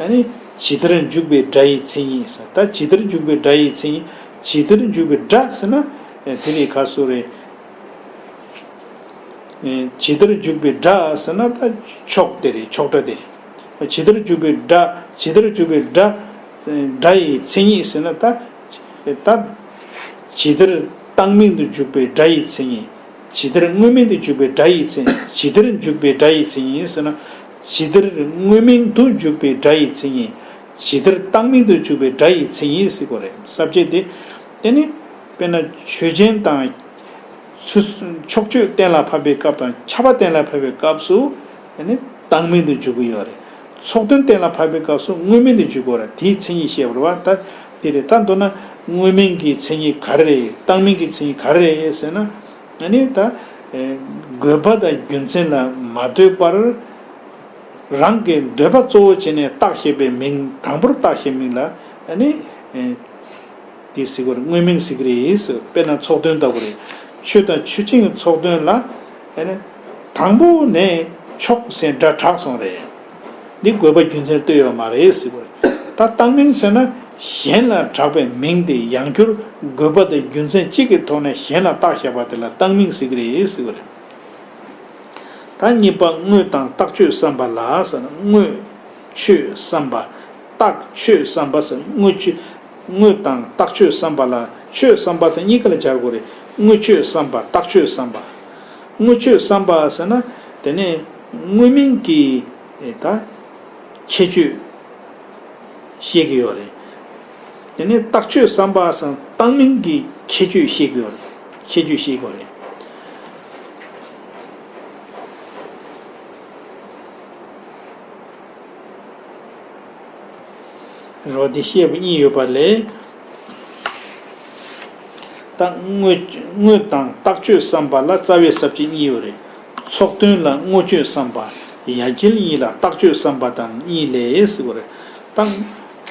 ཨ་ནི་ཇི་ལྟར་འཇུག་པའི་སྒྲ་ཡི་མཚན་ཉིད་ཟེར། ད་ཇི་ལྟར་འཇུག་པའི་སྒྲ་ཡི་མཚན་ཉིད། ཇི་ལྟར་འཇུག་པའི་སྒྲ་ཟེར་ན་དེ་རེད། ག་སུ་རེད། ཇི་ལྟར་འཇུག་པའི་སྒྲ་ཟེར་ན་ད་ཕྱོགས་དེ་རེད། ཕྱོགས་སྒྲ་དེ། ཇི་ལྟར་འཇུག་པའི་སྒྲ། ཇི་ལྟར་འཇུག་པའི་སྒྲ། སྒྲ་ཡི་མཚན་ཉིད་ཟེར་ན་ད། ད། ཇི་ལྟར་བཏགས་མིང་དུ་འཇུག་པའི་སྒྲ་ཡི་མཚན་ཉིད། ཇི་ལྟར་དངོས་མིང་དུ་འཇུག་པའི་སྒྲ་ཡི་མཚན། ཇི་ལྟར་འཇུག་པའི་སྒྲ་ཡི་མཚན་ཉིད་ཟེར་ན། ཇི་ལྟར་དངོས་མིང་དུ་འཇུག་པའི་སྒྲ་ཡི་མཚན་ཉིད། ཇི་ལྟར་བཏགས་མིང་དུ་འཇུག་པའི་སྒྲ་ཡི་མཚན་ཉིད་ཟེར་དགོས་རེད། ས་བཅད་དེ། དེ་ནི། དཔེར་ན་ཆོས་ཅན་དང་། ཚུ། ཕྱོགས་ཆོས་གཏན་ལ་ཕབ་པའི་སྐབས་དང་ཁྱབ་པ་གཏན་ལ་ཕབ་པའི་སྐབས་སུ་ཨ་ནི་བཏགས་མིང་དུ་འཇུག་གི་ཡོད་རེད། ཚོགས་དོན་གཏན་ལ་ཕབ་པའི་སྐབས་སུ་དངོས་མིང་དུ་འཇུག་དགོས་རེད། དེའི་མཚན་ཉིད་བཤད་པ་རེད་བ། ད་དེ་རེད། ད་མདོར་ན་དངོས་མིང་གི་མཚན་ཉིད་ག་རེ་རེད། བཏགས་མིང་གི་མཚན་ཉིད་ག་རེ་རེད་ཟེར་ན། ཨ་ནི་ད་དགོས་པ་དང་རྒྱུ་མཚན་ལ་མ་ལྟོས་པར་རང་གི་འདོད་པ་གཙོ་བོ་བྱས་ནས་བཏགས་བཞག་པའི་མིང་དང་པོར་བཏགས་བཞག་མིང་ལ་ཨ་ནི། དེ་ཟེར་གྱི་རེད། དངོས་མིང་ཟེར་གྱི་རེད་ཟེར། དཔེར་ན་ཚོགས་དོན་ལྟ་བུ་རེད། ཆོས་དང་ཆོས་ཅན་གྱི་ཚོགས་དོན་ལ། ཨ་ནི། དང་པོ་ནས་ཕྱོགས་ཟེར་སྒྲ་གྲགས་སོང་རེད། འདི་དགོས་པ་རྒྱུ་མཚན་ལྟོས་ཡོད་མ་རེད་ཟེར་གྱི་རེད། ད་བཏགས་མིང་ཟེར་ན་གཞན་ལ་གྲགས་པའི་མིང་དེ་ཡང་བསྐྱར་དགོས་པ་དང་རྒྱུ་མཚན་གཅིག་གི་ཐོག་ནས་གཞན་ལ་བཏགས་བཞག་པ་དེ་ལ་བཏགས་མིང་ཟེར་གྱི་རེད་ཟེར་གྱི་རེད། ད་གཉིས་པ་དངོས་དང་རྟགས་ཆོས་བསམ་པ་ལ་ཟེར་ན། དངོས་ཆོས་བསམ་པ། རྟགས་ཆོས་བསམ་པ་ཟེར། དངོས་ཆོས། དངོས་དང་རྟགས་ཆོས་བསམ་པ་ལ། ཆོས་བསམ་པ་ཟེར་གཉིས་ཀ་ལ་སྦྱར་དགོས་རེད། དངོས་ཆོས་བསམ་པ། རྟགས་ཆོས་བསམ་པ། དངོས་ཆོས་བསམ་པ་ཟེར་ན་དེ་ནས་དངོས་མིང་གི་ད་ཁྱད་ཆོས་བཤད་ཀྱི་ཡོད་རེད། དེ་ནས་རྟགས་ཆོས་བསམ་པ་ཟེར་ན་བཏགས་མིང་གི་ཁྱད་ཆོས་བཤད་ཀྱི་ཡོད་རེད། ཁྱད་ཆོས་བཤད་ཀྱི་ཡོད་རེད། རེད་བ། འདི་བཤད་པ་གཉིས་ཡོད་པ་ལས། ད་དངོས། དངོས་དང་རྟགས་ཆོས་བསམ་པ་ལ་རྩ་བའི་ས་བཅད་གཉིས་ཡོད་རེད། ཚོགས་དོན་ལ་དངོས་ཆོས་བསམ་པ། ཡ་གྱལ་གཉིས་ལ་རྟགས་ཆོས་བསམ་པ་དང་གཉིས་ལས་ཟེར་བ་རེད། ད་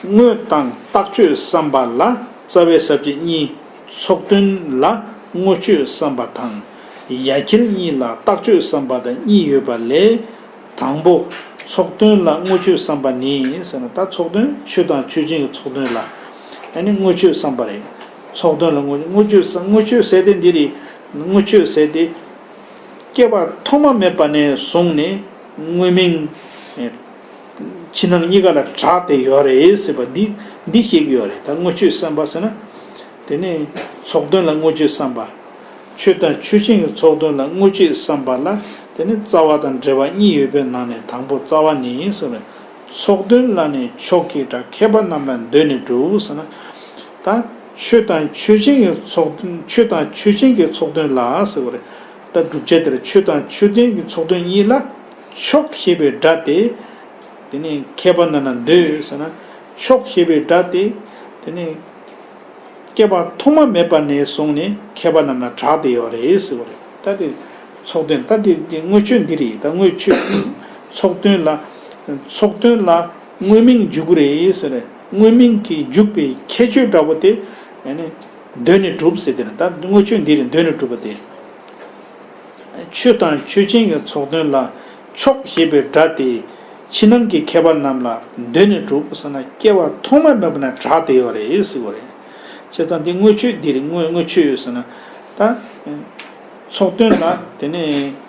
དངོས་དང་རྟགས་ཆོས་བསམ་པ་ལ་རྩ་བའི་ས་བཅད་གཉིས། ཚོགས་དོན་ལ་དངོས་ཆོས་བསམ་པ་དང་། ཡ་གྱལ་གཉིས་ལ་རྟགས་ཆོས་བསམ་པ་དང་གཉིས་ཡོད་པ་ལས། དང་པོ། ཚོགས་དོན་ལ་དངོས་ཆོས་བསམ་པ་ནི་ཟེར་ན། ད་ཚོགས་དོན། ཆོས་དང་ཆོས་ཅན་གྱི་ཚོགས་དོན་ལ་ཨ་ནི་དངོས་ཆོས་བསམ་པ་རེད། ཚོགས་དོན་ལ་དངོས། དངོས་ཆོས་བསམ། དངོས་ཆོས་ཟེར་དེ་འདི་རེད། དངོས་ཆོས་ཟེར་དེ་སྐྱེ་བ་ཐོག་མ་མེད་པ་ནས་བཟུང་ནས་དངོས་མིང་ ཕྱི་ནང་གཉིས་ཀ་ལ་གྲགས་ཏེ་ཡོད་རེད་ཟེར་བ་འདི་འདི་བཤད་ཀྱི་ཡོད་རེད། ད་དངོས་ཆོས་བསམ་པ་ཟེར་ན། དེ་ནས་ཚོགས་དོན་ལ་དངོས་ཆོས་བསམ་པ། ཆོས་དང་ཆོས་ཅན་གྱི་ཚོགས་དོན་ལ་དངོས་ཆོས་བསམ་པ་ལ། དེ་ནི་རྩ་བ་དང་འབྲེལ་བ་གཉིས་ཡོད་པའི་ནང་ནས་དང་པོ་རྩ་བ་ནི་ཟེར་བས། ཚོགས་དོན་ལ་ནི་ཕྱོགས་ཀྱི་སྒྲ་མཁས་པ་རྣམས་ལ་འདོད་ནས་གྲུབ་ཟེར་ན། ད་ཆོས་དང་ཆོས་ཅན་གྱི་ཚོགས་དོན། ཆོས་དང་ཆོས་ཅན་གྱི་ཚོགས་དོན་ལ་ཟེར་བ་རེད། ད་བསྒྲུབ་བྱ་དེར་ཆོས་དང་ཆོས་ཅན་གྱི་ཚོགས་དོན་གཉིས་ལ་ཕྱོགས་ཞེས་པའི་སྒྲ་སྟེ། དེ་ནི་མཁས་པ་རྣམས་ལ་འདོད་ཟེར་ན། ཕྱོགས་ཞེས་པའི་སྒྲ་སྟེ། དེ་ནི་སྐྱེ་བ་ཐོག་མ་མེད་པ་ནས་བཟུང་ནས་མཁས་པ་རྣམས་ལ་གྲགས་ཏེ་ཡོད་རེད་ཟེར་བ་རེད། ད་དེ་ཚོགས་དོན། ད་དེ་དེ་དངོས་ཆོས་འདི་རེད། ད་དངོས་ཆོས། ཚོགས་དོན་ལ། ཚོགས་དོན་ལ་དངོས་མིང་འཇུག་གི་རེད་ཟེར། དངོས་མིང་གི་འཇུག་པའི་ཁྱད་ཆོས་འདྲ་པོ་དེ། ཨ་ནི་འདོད་ནས་གྲུབ་ཟེར། དེ་ནི་ད་དངོས་ཆོས་འདི་རེད། འདོད་ནས་གྲུབ་པ་དེ། ཆོས་དང་ཆོས་ཅན་གྱི་ཚོགས་དོན་ལ་ཕྱོགས་ཞེས་པའི་སྒྲ་དེ་ཕྱི་ནང་གི་མཁས་པ་རྣམས་ལ་འདོད་ནས་གྲུབ་ཟེར་ན། སྐྱེ་བ་ཐོག་མ་མེད་པ་ནས་གྲགས་ཏེ་ཡོད་རེད་ཟེར་བ་རེད། བྱས་ཙང་འདི་དངོས་ཆོས་འདི་རེད། དངོས་དངོས་ཆོས་ཡོད་ཟེར་ན། ད་ཚོགས་དོན་ལ་དེ་ནས་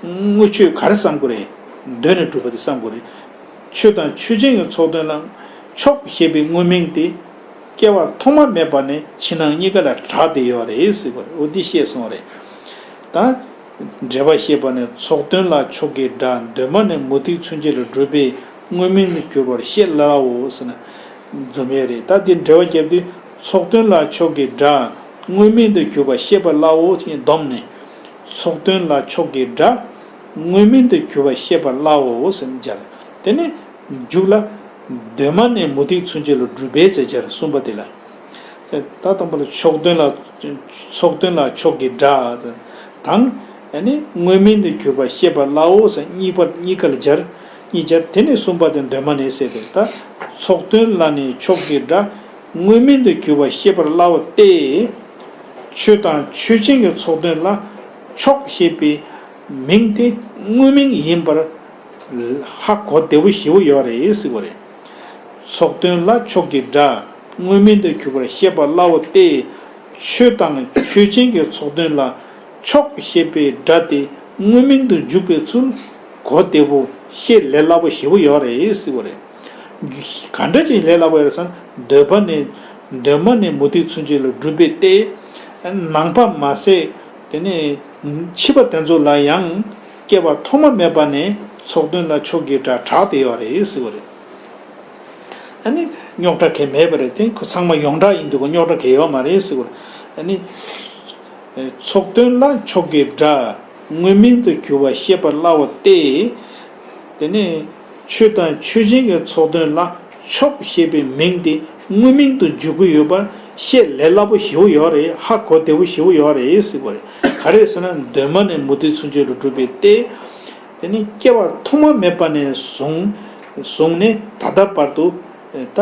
དངོས་ཆོས་ག་རེ་བསམ་དགོས་རེད། འདོད་ནས་གྲུབ་པ་དེ་བསམ་དགོས་རེད། ཆོས་དང་ཆོས་ཅན་གྱི་ཚོགས་དོན་ལ་ཕྱོགས་ཞེས་པའི་དངོས་མིང་དེ་སྐྱེ་བ་ཐོག་མ་མེད་པ་ནས་ཕྱི་ནང་གཉིས་ཀ་ལ་གྲགས་ཏེ་ཡོད་རེད་ཟེར་བ་རེད། འོ་འདི་བཤད་སོང་རེད། ད་འགྲེལ་པ་བཤད་པ་ནས། ཚོགས་དོན་ལ་ཕྱོགས་ཀྱི་སྒྲ་གདོད་མ་ནས་མུ་སྟེགས་མཚོན་བྱེད་ལ་གྲུབ་པའི་དངོས་མིང་དུ་གྱུར་པར་བཤད་སླའོ་ཟེར་ན་འཛོམས་ཡས་རེད། ད་འདི་འགྲེལ་པ་བརྒྱབ་དུས། ཚོགས་དོན་ལ་ཕྱོགས་ཀྱི་སྒྲ་དངོས་མིང་དུ་གྱུར་པ་བཤད་པ་སླའོ་ཞེས་བསྡོམས་ནས། ཚོགས་དོན་ལ་ཕྱོགས་ཀྱི་སྒྲ་དངོས་མིང་དུ་གྱུར་པ་བཤད་པ་སླའོ་ཟེར་ནས་སྦྱར། དེ་ནས་མཇུག་ལ། གདོད་མ་ནས་མུ་སྟེགས་མཚོན་བྱེད་ལ་གྲུབ་པའི་ཟེར་སྦྱར། གསུམ་པ་དེ་ལ། ད་དང་པོ་ལ་ཚོགས་དོན་ལ། ཚོགས་དོན་ལ་ཕྱོགས་ཀྱི་སྒྲ་དང་། ཨ་ནི་དངོས་མིང་དུ་གྱུར་པ་བཤད་པ་སླའོ་ཟེར། གཉིས་པ་གཉིས་ཀ་ལ་སྦྱར། གཉིས་སྦྱར། དེ་ནས་གསུམ་པ་དེ་གདོད་མ་ནས་ཟེར་ཏེ། ད་ཚོགས་དོན་ལ་ནི་ཕྱོགས་ཀྱི་སྒྲ་དངོས་མིང་དུ་གྱུར་པ་བཤད་པ་སླའོ་སྟེ། ཆོས་དང་ཆོས་ཅན་གྱི་ཚོགས་དོན་ལ་ཕྱོགས་ཞེས་པའི་མིང་དེ་དངོས་མིང་ཡིན་པར་ཧ་གོ་བདེ་པོ་ཞེ་པོ་ཡོད་རེད་ཟེར་བ་རེད། ཚོགས་དོན་ལ་ཕྱོགས་ཀྱི་སྒྲ་དངོས་མིང་དུ་གྱུར་པར་བཤད་པ་སླའོ་སྟེ། ཆོས་དང་ཆོས་ཅན་གྱི་ཚོགས་དོན་ལ་ཕྱོགས་ཞེས་པའི་སྒྲ་དེ་དངོས་མིང་དུ་འཇུག་པའི་ཚུལ་གོ་བདེ་པོ། བཤད་ལས་སླ་པོ་ཞེ་པོ་ཡོད་རེད་ཟེར་བ་རེད། ག་འདྲ་ཅིག་ལས་སླ་པོ་ཡོད་རེད་ཟེར་ན། གདོད་མ་ནས། གདོད་མ་ནས་མུ་སྟེགས་མཚོན་བྱེད་ལ་གྲུབ་པའི་སྟེ། ནང་པ་མ་ཟད། དེ་ནས་ཕྱི་པ་དེ་ཚོ་ལ་ཡང་སྐྱེ་བ་ཐོག་མ་མེད་པ་ནས་ཚོགས་དོན་ལ་ཕྱོགས་ཀྱི་སྒྲ་གྲགས་ཏེ་ཡོད་རེད་ཟེར་བ་རེད། ཨ་ནི་རྙོག་དྲ་གང་ཡང་མེད་པ་རེད། དེ་ཁོ་ཚང་མ་ཡོངས་གྲགས་ཡིན་དུས་ཁོ་རྙོག་དྲ་གང་ཡང་ཡོད་མ་རེད་ཟེར་བ་རེད། ཨ་ནི་ཚོགས་དོན་ལ་ཕྱོགས་ཀྱི་སྒྲ་དངོས་མིང་དུ་གྱུར་པ་བཤད་པ་སླའོ་སྟེ། དེ་ནས་ཆོས་དང་ཆོས་ཅན་གྱི་ཚོགས་དོན་ལ་ཕྱོགས་ཞེས་པའི་མིང་དེ་དངོས་མིང་དུ་འཇུག་གི་ཡོད་པར་བཤད་ལས་སླ་པོ་ཞེ་པོ་ཡོད་རེད། ཧ་གོ་བདེ་པོ་ཞེ་པོ་ཡོད་རེད་ཟེར་བ་རེད། ག་རེ་ཟེར་ན། གདོད་མ་ནས་མུ་སྟེགས་མཚོན་བྱེད་ལ་གྲུབ་པའི་སྟེ། དེ་ནི་སྐྱེ་བ་ཐོག་མ་མེད་པ་ནས་བཟུང་། བཟུང་ནས་ད་ལྟ་བར་དུ། ད་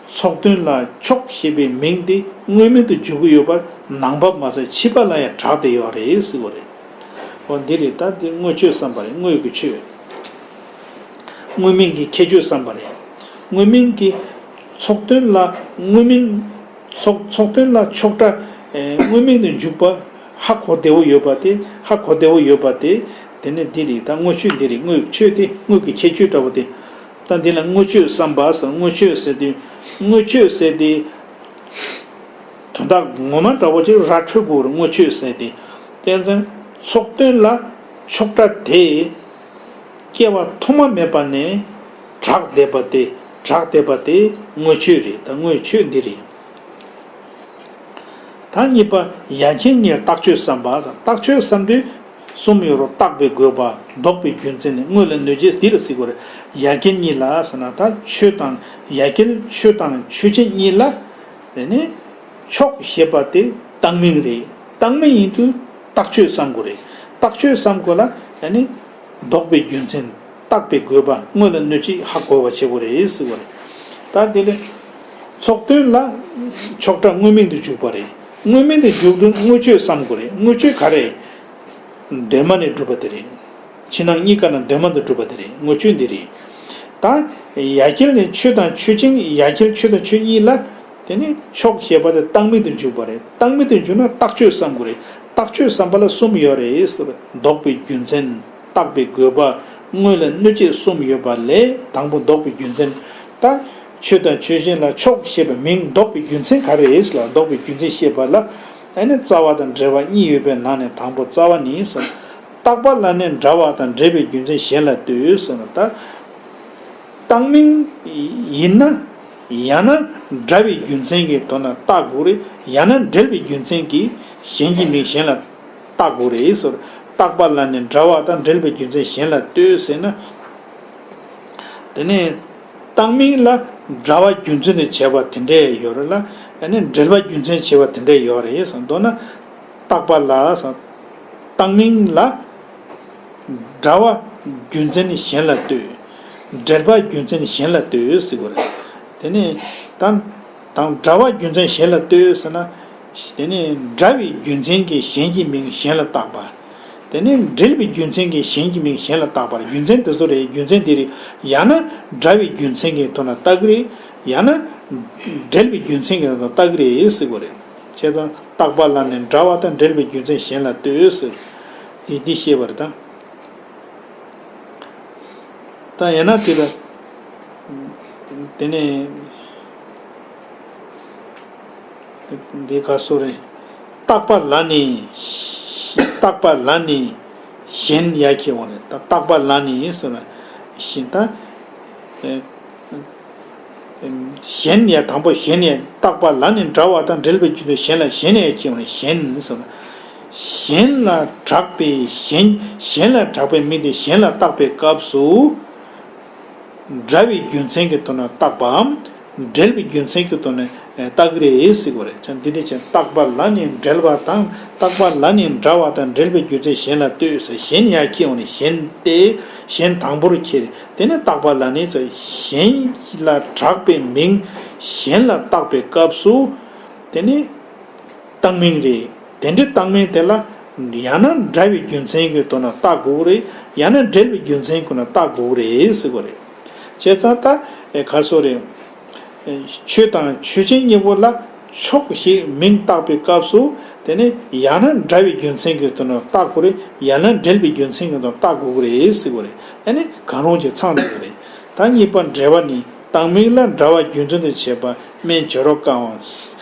ཚོགས་དོན་ལ་ཕྱོགས་ཞེས་པའི་མིང་དེ་དངོས་མིང་དུ་འཇུག་གི་ཡོད་པར་ནང་པ་མ་ཟད་ཕྱི་པ་ལ་ཡང་གྲགས་ཏེ་ཡོད་རེད་ཟེར་བ་རེད། འོ་འདི་རེད། ད་འདི་དངོས་ཆོས་བསམ་པ་རེད། དངོས་ཀྱི་ཆོས། དངོས་མིང་གི་ཁྱད་ཆོས་བསམ་པ་རེད། དངོས་མིང་གི་ཚོགས་དོན་ལ་དངོས་མིང་། ཚོགས་ཚོགས་དོན་ལ་ཕྱོགས་སྒྲ། ཨེ། དངོས་མིང་དུ་འཇུག་པ་ཧ་གོ་བདེ་བོ་ཡོད་པ་དེ། ཧ་གོ་བདེ་བོ་ཡོད་པ་དེ། དེ་ནི་འདི་རེད། ད་དངོས་ཆོས་འདི་རེད། དངོས་ཆོས་དེ། དངོས་ཀྱི་ཁྱད་ཆོས་འདྲ་བོ་དེ། ད་འདི་ལ་དངོས་ཆོས་བསམ་པ་ཟེར། དངོས་ཆོས་ཟེར་དུས། དངོས་ཆོས་ཟེར་དེ། དོན་དག་ངོ་མ་འདྲ་བོ་ཅིག་ར་འཕྲོད་དགོས་རེད། དངོས་ཆོས་ཟེར་དེ། དེ་ཚོ་ཚོགས་དོན་ལ་ཕྱོགས་སྒྲ་དེ་སྐྱེ་བ་ཐོག་མ་མེད་པ་ནས་གྲགས་བསྡད་པ་དེ། གྲགས་བསྡད་པ་དེ་དངོས་ཆོས་རེད། ད་དངོས་ཆོས་འདི་རེད། ད་གཉིས་པ་ཡ་གྱལ་གཉིས་ལ་རྟགས་ཆོས་བསམ་པ། རྟགས་ཆོས་བསམ་དུས་གསུམ་ཡོད་རེད། བརྟགས་པའི་དགོས་པ། འདོགས་པའི་རྒྱུ་མཚན། དངོས་ལ་གནོད་བྱེད། འདི་ལ་ཟེར་དགོས་རེད། ཡ་གྱལ་གཉིས་ལ་ཟེར་ན། ད་ཆོས་དང་ཡ་གྱལ། ཆོས་དང་ཆོས་ཅན་གཉིས་ལ། དེ་ནས་ཕྱོགས་ཞེས་པ་དེ་བཏགས་མིང་རེད། བཏགས་མིང་ཡིན་དུས་རྟགས་ཆོས་བསམ་དགོས་རེད། རྟགས་ཆོས་བསམ་དགོས་ལ། དེ་ནས་འདོགས་པའི་རྒྱུ་མཚན། བརྟགས་པའི་དགོས་པ། དངོས་ལ་གནོད་བྱེད་ཧ་གོ་བ་བྱེད་དགོས་རེད་ཟེར་བ་རེད། ད་དེ་ལས་ཚོགས་དོན་ལ་ཕྱོགས་སྒྲ་དངོས་མིང་དུ་འཇུག་པ་རེད། དངོས་མིང་དུ་འཇུག་དུས་དངོས་ཆོས་བསམ་དགོས་རེད། དངོས་ཆོས་ག་རེ། གདོད་མ་ནས་གྲུབ་པ་དེ་རེད། ཕྱི་ནང་གཉིས་ཀ་ནས་གདོད་མ་ནས་གྲུབ་པ་དེ་རེད། དངོས་ཆོས་འདི་རེད། ད་ཡ་གྱལ་ནི་ཆོས་དང་ཆོས་ཅན། ཡ་གྱལ་ཆོས་དང་ཆོས་གཉིས་ལ། དེ་ནི་ཕྱོགས་ཞེས་པ་དེ་བཏགས་མིང་དུ་འཇུག་པ་རེད། བཏགས་མིང་དུ་འཇུག་ན་རྟགས་ཆོས་བསམ་དགོས་རེད། རྟགས་ཆོས་བསམ་པ་ལ་གསུམ་ཡོད་རེད་ཟེར་བ། འདོགས་པའི་རྒྱུ་མཚན། བརྟགས་པའི་དགོས་པ། སྔོན་ལ་གནོད་བྱེད་གསུམ་ཡོད་པ་ལས་དང་པོ་ལྡོག་པའི་རྒྱུ་མཚན། ད་ཆོས་དང་ཆོས་གཞན་ལ་ཕྱོགས་ཞེས་པའི་མིང་འདོགས་པའི་རྒྱུ་མཚན་ག་རེ་རེད་ལ། ལྡོག་པའི་རྒྱུ་མཚན་བཤད་པ་ལ། ཨ་ནི་རྩ་བ་དང་འབྲེལ་བ་གཉིས་ཡོད་པའི་ནང་ནས་དང་པོ་རྩ་བ་ནི་ཟེར། བཏགས་པ་ལ་ནི་འདྲ་བ་དང་འབྲེལ་བའི་རྒྱུ་མཚན་གཞན་ལ་ལྟོས་ཟེར་ན། ད་བཏགས་མིང་ཡིན་ན། ཡང་ན་འདྲ་བའི་རྒྱུ་མཚན་གྱི་དོན་ལ་བཏགས་དགོས་རེད། ཡང་ན་འབྲེལ་བའི་རྒྱུ་མཚན་གྱིས་གཞན་གྱི་མིང་གཞན་ལ་བཏགས་དགོས་རེད་ཟེར། བཏགས་པ་ལ་ནི་འདྲ་བ་དང་འབྲེལ་བའི་རྒྱུ་མཚན་གཞན་ལ་ལྟོས་ཟེར་ན། དེ་ནས་བཏགས་མིང་ལ་འདྲ་བ་རྒྱུ་མཚན་དུ་བྱས་པ་དེ་འདྲས་ཡོད་རེད་ལ། ཨ་ནི་འབྲེལ་བ་རྒྱུ་མཚན་བྱས་པ་དེ་འདྲས་ཡོད་རེད་ཟེར། མདོར་ན་བཏགས་པ་ལ་ཟེར། བཏགས་མིང་ལ་འདྲ་བ་རྒྱུ་མཚན་གཞན་ལ་ལྟོས། འབྲེལ་བ་རྒྱུ་མཚན་གཞན་ལ་ལྟོས་ཟེར་དགོས་རེད། དེ་ནས་ད། དང་འདྲ་བ་རྒྱུ་མཚན་གཞན་ལ་ལྟོས་ཟེར་ན། དེ་ནི་འདྲ་བའི་རྒྱུ་མཚན་གྱིས་གཞན་གྱི་མིང་གཞན་ལ་བཏགས་པ། དེ་ནི་འབྲེལ་བའི་རྒྱུ་མཚན་གྱིས་གཞན་གྱི་མིང་གཞན་ལ་བཏགས་པ་རེད། རྒྱུ་མཚན་དེ་ཚོ་རེད། རྒྱུ་མཚན་དེ་རེད། ཡང་ན་འདྲ་བའི་རྒྱུ་མཚན་གྱི་དོན་ལ་བཏགས་ཀྱི་རེད། ཡང་ན་འབྲེལ་བའི་རྒྱུ་མཚན་གྱི་དོན་ལ་བཏགས་ཀྱི་རེད་ཟེར་དགོས་རེད། བྱས་ཙང་བཏགས་པ་ལ་ནི་འདྲ་བ་དང་འབྲེལ་བའི་རྒྱུ་མཚན་གཞན་ལ་ལྟོས་ཟེར། དེ་འདི་བཤད་པ་རེད་ད། ད་ཡང་ན་དེ་ལ། དེ་ནས་འདི་ག་སོ་རེད། བཏགས་པ་ལ་ནི། བཏགས་པ་ལ་ནི་གཞན་ཡང་ཁྱེར་འོང་རེད། ད་བཏགས་པ་ལ་ནི་ཟེར་བ་གཞན་ད། གཞན་ཡང་དང་པོ་གཞན་ཡང་བཏགས་པ་ལ་ནི་འདྲ་བ་དང་འབྲེལ་བའི་རྒྱུ་མཚན་གཞན་ལ་གཞན་ཡང་ཁྱེར་འོང་རེད། གཞན་ཟེར་བ། གཞན་ལ་གྲགས་པའི་གཞན། གཞན་ལ་གྲགས་པའི་མིང་དེ་གཞན་ལ་བཏགས་པའི་སྐབས་སུ། འདྲ་བའི་རྒྱུ་མཚན་གྱི་དོན་ལ་བཏགས་པའམ། འབྲེལ་བའི་རྒྱུ་མཚན་གྱི་དོན་ལ་བཏགས་ཀྱི་རེད་ཟེར་དགོས་རེད། ཅང་འདི་འདྲ་བྱས་བཏགས་པ་ལ་ནི་འབྲེལ་བ་དང་། བཏགས་པ་ལ་ནི་འདྲ་བ་དང་འབྲེལ་བའི་རྒྱུ་མཚན་གཞན་ལ་ལྟོས་ཟེར། གཞན་ཡང་ཁྱེར་འོང་ནས་གཞན་ཏེ། གཞན་དང་པོར་ཁྱེར། དེ་ནི་བཏགས་པ་ལ་ནི་ཟེར། གཞན་ལ་གྲགས་པའི་མིང་གཞན་ལ་བཏགས་པའི་སྐབས་སུ། དེ་ནི། བཏགས་མིང་རེད། དེ་འདྲའི་བཏགས་མིང་དེ་ལ་ཡང་ན་འདྲ་བའི་རྒྱུ་མཚན་གྱི་དོན་ལ་བཏགས་དགོས་རེད། ཡང་ན་འབྲེལ་བའི་རྒྱུ་མཚན་གྱི་དོན་ལ་བཏགས་དགོས་རེད་ཟེར་དགོས་རེད། བྱས་ཙང་ད་ག་སོ་རེད། ཆོས་དང་ཆོས་ཅན་གཉིས་པོ་ལ་ཕྱོགས་ཞེས་མིང་བཏགས་པའི་སྐབས་སུ། དེ་ནི་ཡང་ན་འདྲ་བའི་རྒྱུ་མཚན་གྱི་དོན་ལ་བཏགས་དགོས་རེད། ཡང་ན་འབྲེལ་བའི་རྒྱུ་མཚན་གྱི་དོན་ལ་བཏགས་དགོས་རེད་ཟེར་དགོས་རེད། ཨ་ནི་གང་རུང་གཅིག་ཚང་དགོས་རེད། ད་གཉིས་པ་འགྲེལ་པ་ནི། བཏགས་མིང་ལ་འདྲ་བ་རྒྱུ་མཚན་དུ་བྱས་པ་སྨན་བྱ་རོག་ཀ་འོང་།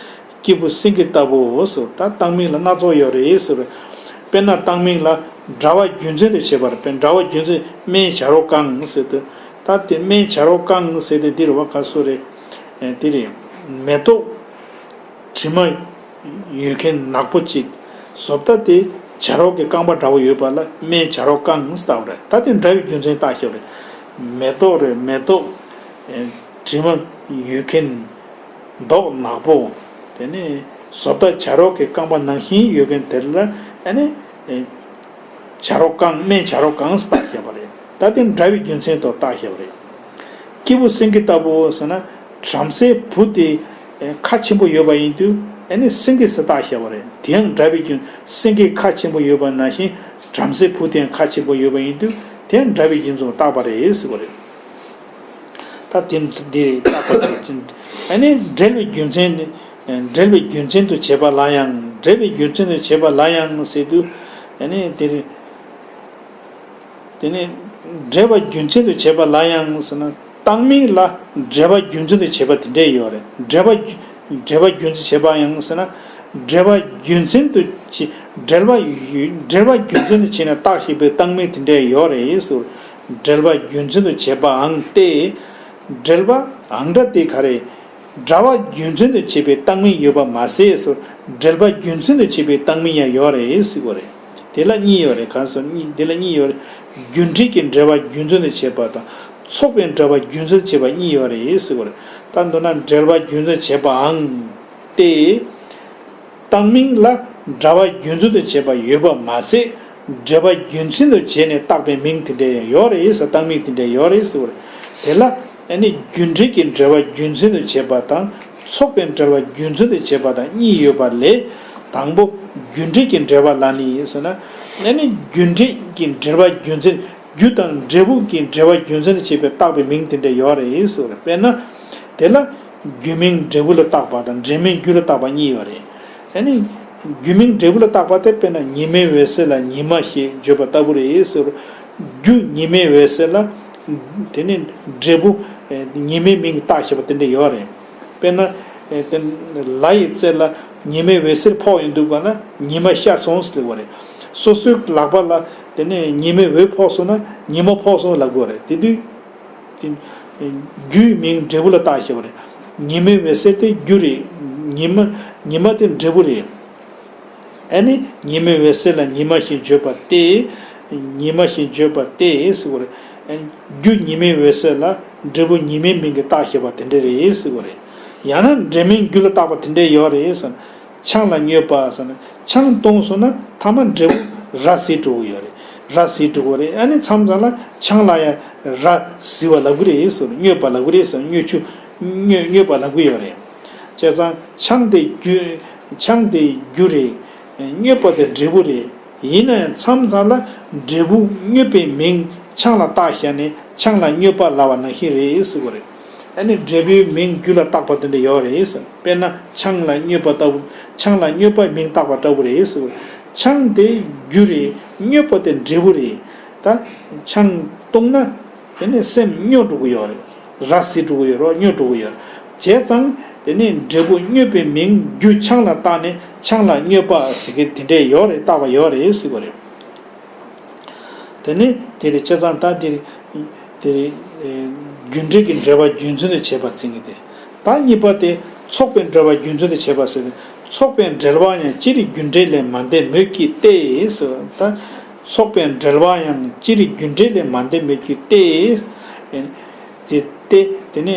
སྐྱེས་བུ་སེང་གེ་ལྟ་བུའོ་ཟེར། ད་བཏགས་མིང་ལ་སྣ་ཚོགས་ཡོད་རེད་ཟེར་བས། དཔེར་ན་བཏགས་མིང་ལ་འདྲ་བ་རྒྱུ་མཚན་དུ་བྱེད་པར། དཔེར་འདྲ་བ་རྒྱུ་མཚན་སྨན་བྱ་རོག་ཀ་ཟེར་དུས། ད་དེ་སྨན་བྱ་རོག་ཀ་ཟེར་དེ་འདིར་བ་ག་སོ་རེད། ཨེ་དེ་རེད། མེ་ཏོག་དྲི་མ་ཡོད་མཁན་ནག་པོ་གཅིག། བཟོ་ལྟ་དེ་བྱ་རོག་གི་རྐང་པ་འདྲ་བོ་ཡོད་པ་ལ་སྨན་བྱ་རོག་ཀ་ཟེར་བ་རེད། ད་དེ་འདྲ་བའི་རྒྱུ་མཚན་བཏགས་བཞག་པ་རེད། མེ་ཏོག་རེད། མེ་ཏོག་ཨེ་དྲི་མ་ཡོད་མཁན། མདོག་ནག་པོ། དེ་ནས་བཟོ་ལྟ་བྱ་རོག་གི་རྐང་པ་ནང་བཞིན་ཡོད་མཁན་དེ་ལ་ཨ་ནི། ཨེ་བྱ་རོག་ཀ། སྨན་བྱ་རོག་ཀ་ཟེར་བཏགས་བཞག་པ་རེད། ད་དེ་འདྲ་བའི་རྒྱུ་མཚན་དུ་བཏགས་བཞག་པ་རེད། སྐྱེས་བུ་སེང་གེ་ལྟ་བུ་ཟེར་ན། བྲམ་ཟེའི་བུ་དེ་ཨེ་ཁ་ཆེན་པོ་ཡོད་པ་ཡིན་དུས། ཨ་ནི་སེང་གེ་ཟེར་བཏགས་བཞག་པ་རེད། དེ་ཡང་འདྲ་བའི་རྒྱུ། སེང་གེ་ཁ་ཆེན་པོ་ཡོད་པ་ནང་བཞིན་བྲམ་ཟེའི་བུ་དེ་ཡང་ཁ་ཆེན་པོ་ཡོད་པ་ཡིན་དུས། དེ་ཡང་འདྲ་བའི་རྒྱུ་མཚན་དུ་བཏགས་པ་རེད་ཟེར་བ་རེད། ད་དེ་འདི་རེད། བཏགས་པ་དེ་ཅི། ཨ་ནི་འབྲེལ་བའི་རྒྱུ་མཚན་ནི། འབྲེལ་བའི་རྒྱུ་མཚན་དུ་བྱེད་པ་ལ་ཡང་། འབྲེལ་བའི་རྒྱུ་མཚན་དུ་བྱེད་པ་ལ་ཡང་ཟེར་དུས། ཨ་ནི་དེ་རེད། དེ་ནི་འབྲེལ་བ་རྒྱུ་མཚན་དུ་བྱེད་པ་ལ་ཡང་ཟེར་ན། བཏགས་མིང་ལ་འབྲེལ་བ་རྒྱུ་མཚན་དུ་བྱེད་པ་དེ་འདྲས་ཡོད་རེད། འབྲེལ་བ་རྒྱུ། འབྲེལ་བ་རྒྱུ་མཚན་བྱེད་པ་ཡང་ཟེར་ན། འབྲེལ་བ་རྒྱུ་མཚན་དུ་བྱེད། འབྲེལ་བ་ཡུ། འབྲེལ་བ་རྒྱུ་མཚན་དུ་བྱས་ནས་བཏགས་ཤིག་པའི་བཏགས་མིང་དེ་འདྲས་ཡོད་རེད་ཟེར། འབྲེལ་བ་རྒྱུ་མཚན་དུ་བྱེད་པའང་སྟེ། འབྲེལ་བ་ཨང་སྒྲ་དེ་ག་རེ། འདྲ་བ་རྒྱུ་མཚན་དུ་བྱེད་པའི་བཏགས་མིང་ཡོད་པ་མ་ཟད་ཟེར། འབྲེལ་བ་རྒྱུ་མཚན་དུ་བྱེད་པའི་བཏགས་མིང་ཡང་ཡོད་རེད་ཟེར་བ་རེད། དེ་ལ་གཉིས་ཡོད་རེད། གང་ཟེར་གཉིས། དེ་ལ་གཉིས་ཡོད་རེད། རྒྱུ་འབྲས་ཀྱི་འབྲེལ་བ་རྒྱུ་མཚན་དུ་བྱེད་པ་དང་། ཚོགས་པའི་འབྲེལ་བ་རྒྱུ་མཚན་དུ་བྱེད་པ་གཉིས་ཡོད་རེད་ཟེར་བ་རེད། ད་མདོར་ན་འབྲེལ་བ་རྒྱུ་མཚན་བྱེད་པའང་སྟེ། བཏགས་མིང་ལ་འདྲ་བ་རྒྱུ་མཚན་དུ་བྱེད་པ་ཡོད་པ་མ་ཟད། འབྲེལ་བ་རྒྱུ་མཚན་དུ་བྱས་ནས་བཏགས་པའི་མིང་དེ་འདྲ་ཡང་ཡོད་རེད་ཟེར། བཏགས་མིང་དེ་འདྲ་ཡོད་རེད་ཟེར་བ་རེད། དེ་ལ་ཨ་ནི་རྒྱུ་འབྲས་ཀྱི་འབྲེལ་བ་རྒྱུ་མཚན་དུ་བྱེད་པ་དང་། ཚོགས་པའི་འབྲེལ་བ་རྒྱུ་མཚན་དུ་བྱེད་པ་དང་གཉིས་ཡོད་པ་ལས། དང་པོ་རྒྱུ་འབྲས་ཀྱི་འབྲེལ་བ་ལ་ནི་ཟེར་ན། ཨ་ནི་རྒྱུ་འབྲས་ཀྱི་འབྲེལ་བ་རྒྱུ་མཚན། རྒྱུ་དང་འབྲས་བུ་གི་འབྲེལ་བ་རྒྱུ་མཚན་དུ་བྱེད་པའི་བཏགས་པའི་མིང་དེ་འདྲ་ཡོད་རེད་ཟེར་བ་རེད། དཔེར་ན། དེ་ལ་རྒྱུ་མིང་འབྲས་བུ་ལ་བཏགས་པ་དང་འབྲས་མིང་རྒྱུ་ལ་བཏགས་པ་གཉིས་ཡོད་རེད། ཨ་ནི་རྒྱུ་མིང་འབྲས་བུ་ལ་བཏགས་པ་དེ་དཔེར་ན་ཉི་མའི་འོད་ཟེར་ལ་ཉི་མ་ཞེས་བརྗོད་པ་ལྟ་བུ་རེད་ཟེར། རྒྱུ་ཉི་མའི་འོད་ཟེར་ལ། དེ་ནི་འབྲས་བུ་ཉི་མའི་མིང་གིས་བཏགས་ཞེས་པ་དེ་འདྲ་ཡོད་རེད། དཔེར་ན། དེ་ལ་ཡི་རྩེ་ལ་ཉི་མའི་འོད་ཟེར་ཕོག་ཡོང་དུས་ག་ལ་ཉི་མ་ཤར་སོང་ཟེར་བ་རེད། སོ་སོའི་ལག་པ་ལ་དེ་ནི་ཉི་མའི་འོད་ཕོག་སོང་ན་ཉི་མ་ཕོག་སོང་ལབ་དགོས་རེད། དེ་དུས། དེ། རྒྱུའི་མིང་འབྲས་བུ་ལ་བཏགས་ཞེས་པ་རེད། ཉི་མའི་འོད་ཟེར་དེ་རྒྱུ་རེད། ཉི་མ། ཉི་མ་དེ་འབྲས་བུ་རེད། ཨ་ནི་ཉི་མའི་འོད་ཟེར་ལ་ཉི་མ་ཞེས་བརྗོད་པ་སྟེ། ཉི་མ་ཞེས་བརྗོད་པ་སྟེ་ཟེར་བ་རེད། ཨ་ནི་རྒྱུ་ཉི་མའི་འོད་ཟེར་ལ་འབྲས་བུ་ཉི་མའི་མིང་གིས་བཏགས་ཞེས་པ་དེ་འདྲ་རེད་ཟེར་བ་རེད། ཡང་ན་འབྲས་མིང་རྒྱུ་ལ་བཏགས་པ་དེ་འདྲ་ཡོད་རེད་ཟེར། ཆང་ལ་སྨྱོས་པ་ཟེར་ན་ཆང་བཏུང་སོང་ན་ཐ་མ་འབྲས་བུ་ར་བཟི་འགྲོ་གི་ཡོད་རེད། ར་བཟི་འགྲོ་གི་རེད། ཨ་ནི་མཚམས་མཚམས་ལ་ཆང་ལ་ཡང་ར་བཟི་བ་ལབ་གི་རེད་ཟེར། སྨྱོས་པ་ལབ་གི་རེད་ཟེར། སྨྱོས་ཆུ། སྨྱོས། སྨྱོས་པ་ལབ་གི་ཡོད་རེད། བྱས་ཙང་ཆང་དེ་རྒྱུ། ཆང་དེ་རྒྱུ་རེད། སྨྱོས་པ་དེ་འབྲས་བུ་རེད། ཡིན་ན་ཡང་མཚམས་མཚམས་ལ་འབྲས་བུ་སྨྱོས་པའི་མིང་ཆང་ལ་བཏགས་བཞག་ནས་ཆང་ལ་སྨྱོས་པ་ལབ་པ་ནང་བཞིན་རེད་ཟེར་བ་རེད། ཨ་ནི་འབྲས་བུའི་མིང་རྒྱུ་ལ་བཏགས་པ་དེ་འདྲ་ཡོད་རེད་ཟེར། དཔེར་ན་ཆང་ལ་སྨྱོས་པ་ལྟ་བུ། ཆང་ལ་སྨྱོས་པའི་མིང་བཏགས་པ་ལྟ་བུ་རེད་ཟེར། ཆང་དེ་རྒྱུ་རེད། སྨྱོས་པ་དེ་འབྲས་བུ་རེད། ད་ཆང་བཏུང་ན་དེ་ནི་སེམས་སྨྱོ་འགྲོ་གི་ཡོད་རེད། ར་བཟི་འགྲོ་གི་ཡོད་རེད། སྨྱོ་འགྲོ་གི་ཡོད་རེད། བྱས་ཙང་དེ་ནི་འབྲས་བུ་སྨྱོས་པའི་མིང་རྒྱུ་ཆང་ལ་བཏགས་ནས་ཆང་ལ་སྨྱོས་པ་ཟེར་གི་དེ་འདྲས་ཡོད་རེད། བཏགས་པ་ཡོད་རེད་ཟེར་བ་རེད། དེ་ནི་དེ་རེད། བྱས་ཙང་ད་དེ་རེད། དེ་རེད། རྒྱུ་འབྲས་ཀྱི་འབྲེལ་བ་རྒྱུ་མཚན་དུ་བྱས་པ་ཟེར་གི་དེ། ད་གཉིས་པ་དེ་ཚོགས་པའི་འབྲེལ་བ་རྒྱུ་མཚན་དུ་བྱས་པ་ཟེར་ཏེ། ཚོགས་པའི་འབྲེལ་བ་ཡང་སྤྱིར་རྒྱུ་འབྲས་ལས་མ་འདས་མོད་ཀྱི་སྟེ་ཟེར། ད་ཚོགས་པའི་འབྲེལ་བ་ཡང་སྤྱིར་རྒྱུ་འབྲས་ལས་མ་འདས་མོད་ཀྱི་སྟེ། དེ་སྟེ་དེ་ནི་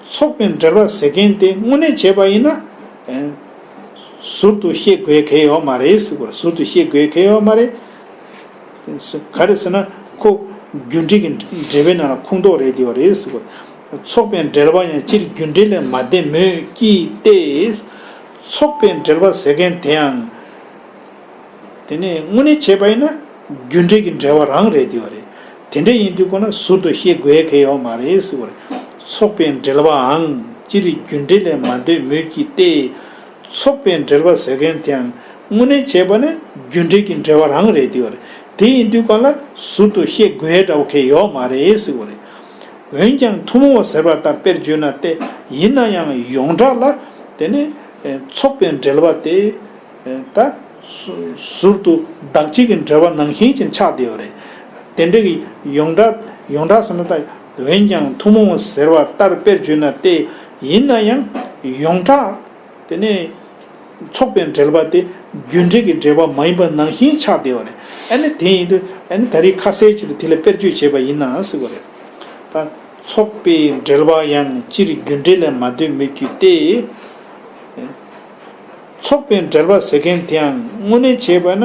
ཚོགས་པའི་འབྲེལ་བ་ཟེར་མཁན་དེ་དངོས་གནས་བྱས་པ་ཡིན་ན། ཟུར་དུ་བཤད་དགོས་གལ་ཡོད་མ་རེད་ཟེར་བ་རེད། ཟུར་དུ་བཤད་དགོས་གལ་ཡོད་མ་རེད། ག་རེ་ཟེར་ན་ཁོ་རྒྱུ་འབྲས་ཀྱི་འབྲེལ་བའི་ནང་ལ་ཁུངས་གཏོགས་རེད་དེ་བ་རེད་ཟེར་བ་རེད། ཚོགས་པའི་འབྲེལ་བ་ཡང་སྤྱིར་རྒྱུ་འབྲས་ལས་མ་འདས་མོད་ཀྱི་སྟེ། ཚོགས་པའི་འབྲེལ་བ་ཟེར་མཁན་དེའང་། དེ་ནས་དངོས་གནས་བྱས་པ་ཡིན་ན་རྒྱུ་འབྲས་ཀྱི་འབྲེལ་བ་རང་རེད་དེ་བ་རེད། དེ་འདྲ་ཡིན་དུས་ཁོ་ན་ཟུར་དུ་བཤད་དགོས་གལ་ཡོད་མ་རེད་ཟེར་བ་རེད། ཚོགས་པའི་འབྲེལ་བའང་སྤྱིར་རྒྱུ་འབྲས་ལས་མ་འདས་མོད་ཀྱི་སྟེ། ཚོགས་པའི་འབྲེལ་བ་ཟེར་མཁན་དེའང་དངོས་གནས་བྱས་པ་ན་རྒྱུ་འབྲས་ཀྱི་འབྲེལ་བ་རང་རེད་དེ་བ་རེད། དེ་ཡིན་དུས་གང་ལ་ཟུར་དུ་བཤད་དགོས་འདྲ་བོ་གལ་ཡོད་མ་རེད་ཟེར་བ་རེད། འོན་ཀྱང་ཐུན་མོང་བ་ཟེར་བ་ལྟར་དཔེར་བརྗོད་ན་སྟེ། ཡིན་ན་ཡང་ཡོངས་གྲགས་ལ་དེ་ནི་ཚོགས་པའི་འབྲེལ་བ་དེ་ད་ཟུར་དུ་བདག་གཅིག་གི་འབྲེལ་བ་ནང་བཞིན་ཅིག་ཆགས་བསྡད་ཡོད་རེད། དེ་འདྲ་གི་ཡོངས་གྲགས་ཡོངས་གྲགས་ཟེར་ན་ད། འོན་ཀྱང་ཐུན་མོང་བ་ཟེར་བ་ལྟར་དཔེར་བརྗོད་ན་སྟེ། ཡིན་ན་ཡང་ཡོངས་གྲགས། དེ་ནས་ཚོགས་པའི་འབྲེལ་བ་དེ་རྒྱུ་འབྲས་ཀྱི་འབྲེལ་བ་མ་ཡིན་པ་ནང་བཞིན་ཆགས་བསྡད་པ་རེད། ཨ་ནི་དེ་ཡིན་དུས་ཨ་ནི་ད་རེས་ཁ་གསལ་ཆེད་དུ་དེ་ལ་དཔེར་བརྗོད་བྱས་པ་ཡིན་ན་ཟེར་བ་རེད། ད་ཚོགས་པའི་འབྲེལ་བ་ཡང་སྤྱིར་རྒྱུ་འབྲས་ལས་མ་འདས་མོད་ཀྱི་སྟེ། ཚོགས་པའི་འབྲེལ་བ་ཟེར་མཁན་དེའང་དངོས་གནས་བྱས་པ་ན་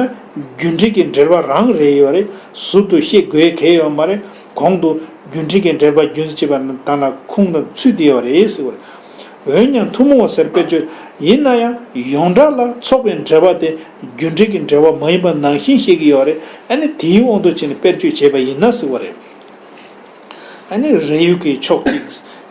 རྒྱུ་འབྲས་ཀྱི་འབྲེལ་བ་རང་རེད་ཡོད་རེད། ཟུར་དུ་བཤད་དགོས་གལ་ཡོད་མ་རེད། གོང་དུ་རྒྱུ་འབྲས་ཀྱི་འབྲེལ་བ་རྒྱུ་མཚན་བྱས་པ་ན་དང་ལ་ཁུངས་དང་ཚུལ་དེ་ཡོད་རེད་ཟེར་བ་རེད། འོན་ཀྱང་ཐུན་མོང་བ་ཟེར་དཔེར་བརྗོད་ཡིན་ན་ཡང་ཡོངས་གྲགས་ལ་ཚོགས་པའི་འབྲེལ་བ་དེ་རྒྱུ་འབྲས་ཀྱི་འབྲེལ་བ་མ་ཡིན་པ་ནང་བཞིན་བཤད་ཀྱི་ཡོད་རེད། ཨ་ནི་དེའི་དབང་དུ་བྱས་ནས་དཔེར་བརྗོད་བྱས་པ་ཡིན་ན་ཟེར་བ་རེད། ཨ་ནི་རས་ཡུག་གི་ཕྱོགས་གཅིག་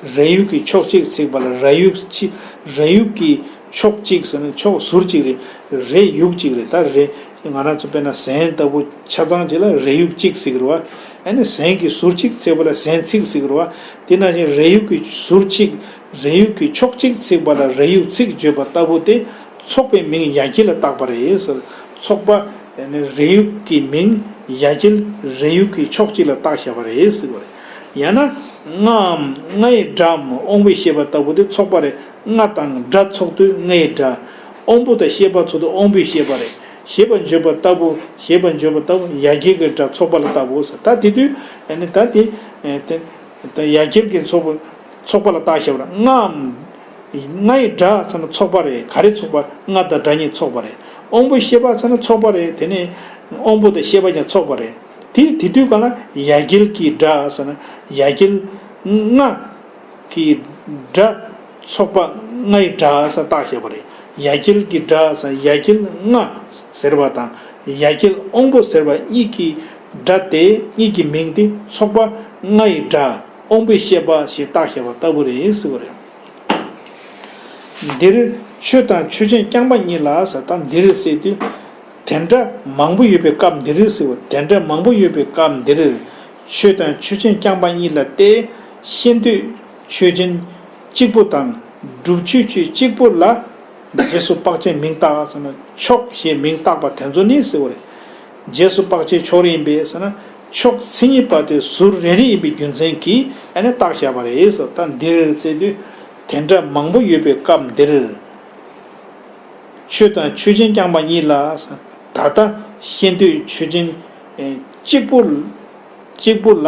རས་ཡུག་གི་ཕྱོགས་གཅིག་ཚིག་པ་ལ་རས་ཡུག་ཕྱི། རས་ཡུག་གི་ཕྱོགས་གཅིག་ཟེར་ན་ཕྱོགས་ཟུར་གཅིག་རེད། རས་ཡུག་གཅིག་རེད། ད་རས་ང་རང་ཚོ་དཔེར་ན་ཟན་ལྟ་བུ་ཆ་ཚང་གཅིག་ལ་རས་ཡུག་གཅིག་ཟེར་གི་རེད་བ། ཨ་ནི་ཟན་གྱི་ཟུར་གཅིག་ཚིག་པ་ལ་ཟན་ཚིག་ཟེར་གི་རེད་བ། དེ་ནང་བཞིན་རས་ཡུག་གི་ཟུར་གཅིག་རས་ཡུག་གི་ཕྱོགས་གཅིག་ཚིག་པ་ལ་རས་ཡུག་ཚིག་བརྗོད་པ་ལྟ་བུ་སྟེ། ཚོགས་པའི་མིང་ཡ་གྱལ་ལ་བཏགས་པ་རེད་ཟེར། ཚོགས་པ། ཨ་ནི་རས་ཡུག་གི་མིང་ཡ་གྱལ་རས་ཡུག་གི་ཕྱོགས་གཅིག་ལ་བཏགས་བཞག་པ་རེད་ཟེར་བ་རེད། ཡང་ན་རྔའམ་རྔའི་སྒྲའམ་དབང་པོའི་ཤེས་པ་ལྟ་བུ་དེ་ཚོགས་པ་རེད། རྔ་དང་སྒྲ་ཚོགས་དུས་རྔའི་སྒྲ། དབང་པོ་དང་ཤེས་པ་ཚོགས་དུས་དབང་པོའི་ཤེས་པ་རེད། ཞེས་པ་བརྗོད་པ་ལྟ་བུ། ཞེས་པ་བརྗོད་པ་ལྟ་བུ་ཡ་གྱལ་གྱི་སྒྲ་ཚོགས་པ་ལ་བཏགས་པའོ་ཟེར། ད་དེ་དུས་ཨ་ནི་ད་དེ་ཨ་དེ་ད་ཡ་གྱལ་གྱི་ཚོགས་པ་ཚོགས་པ་ལ་བཏགས་བཞག་པ་རེད། རྔའམ། རྔའི་སྒྲ་ཟེར་ན་ཚོགས་པ་རེད། ག་རེ་ཚོགས་པ། རྔ་དང་སྒྲ་གཉིས་ཚོགས་པ་རེད། དབང་པོའི་ཤེས་པ་ཟེར་ན་ཚོགས་པ་རེད། དེ་ནས་དབང་པོ་དང་ཤེས་པ་ཀྱང་ཚོགས་པ་རེད། དེ་དེ་དུས་ག་ལ་ཡ་གྱལ་གྱི་སྒྲ་ཟེར་ན་ཡ་གྱལ་རྔ་གི་སྒྲ་ཚོགས་པ་རྔའི་སྒྲ་ཟེར་བཏགས་བཞག་པ་རེད། ཡ་གྱལ་གྱི་སྒྲ་ཟེར་ཡ་གྱལ་རྔ་ཟེར་བ་དང་ཡ་གྱལ་དབང་པོ་ཟེར་བ་གཉིས་ཀྱི་སྒྲ་དེ་གཉིས་ཀྱི་མིང་དེ་ཚོགས་པ་རྔའི་སྒྲ། དབང་པོའི་ཤེས་པ་ཞེས་བཏགས་བཞག་པ་ལྟ་བུ་རེད་ཟེར་བ་རེད། འདིར་ཆོས་དང་ཆོས་ཅན་རྐྱང་པ་གཉིས་ལ་ཟེར། ད་འདིར་ཟེར་དུས་ དེ་འདྲ་མང་པོ་ཡོད་པའི་སྐབས་འདིར་ཟེར་བ། དེ་འདྲ་མང་པོ་ཡོད་པའི་སྐབས་འདིར། ཆོས་དང་ཆོས་ཅན་རྐྱང་པ་གཉིས་ལ་བལྟས། ཤེས་འདོད་ཆོས་ཅན་གཅིག་པུ་དང་། སྒྲུབ་ཆོས་ཆོས་གཅིག་པུ་ལ་རྗེས་སུ་དཔག་བྱའི་མིང་བཏགས་ཟེར་ན། ཕྱོགས་ཞེས་མིང་བཏགས་པ་དེ་ཚོ་ནི་ཟེར་བ་རེད། རྗེས་སུ་དཔག་བྱའི་ཕྱོགས་རིས་ཡིན་པས་ཟེར་ན། ཕྱོགས་མཚན་ཉིད་པ་དེ་ཟུར་རེ་རེ་ཡིན་པའི་རྒྱུ་མཚན་གྱིས་ཨ་ནི་བཏགས་བཞག་པ་རེད་ཟེར། ད་འདིར་ཟེར་དུས། དེ་འདྲ་མང་པོ་ཡོད་པའི་སྐབས་འདིར། ཆོས་དང་ཆོས་ཅན་རྐྱང་པ་གཉིས་ལ། ད་ལྟ་ཤེས་འདོད་ཆོས་ཅན་གཅིག་པུ། གཅིག་པུ་ལ་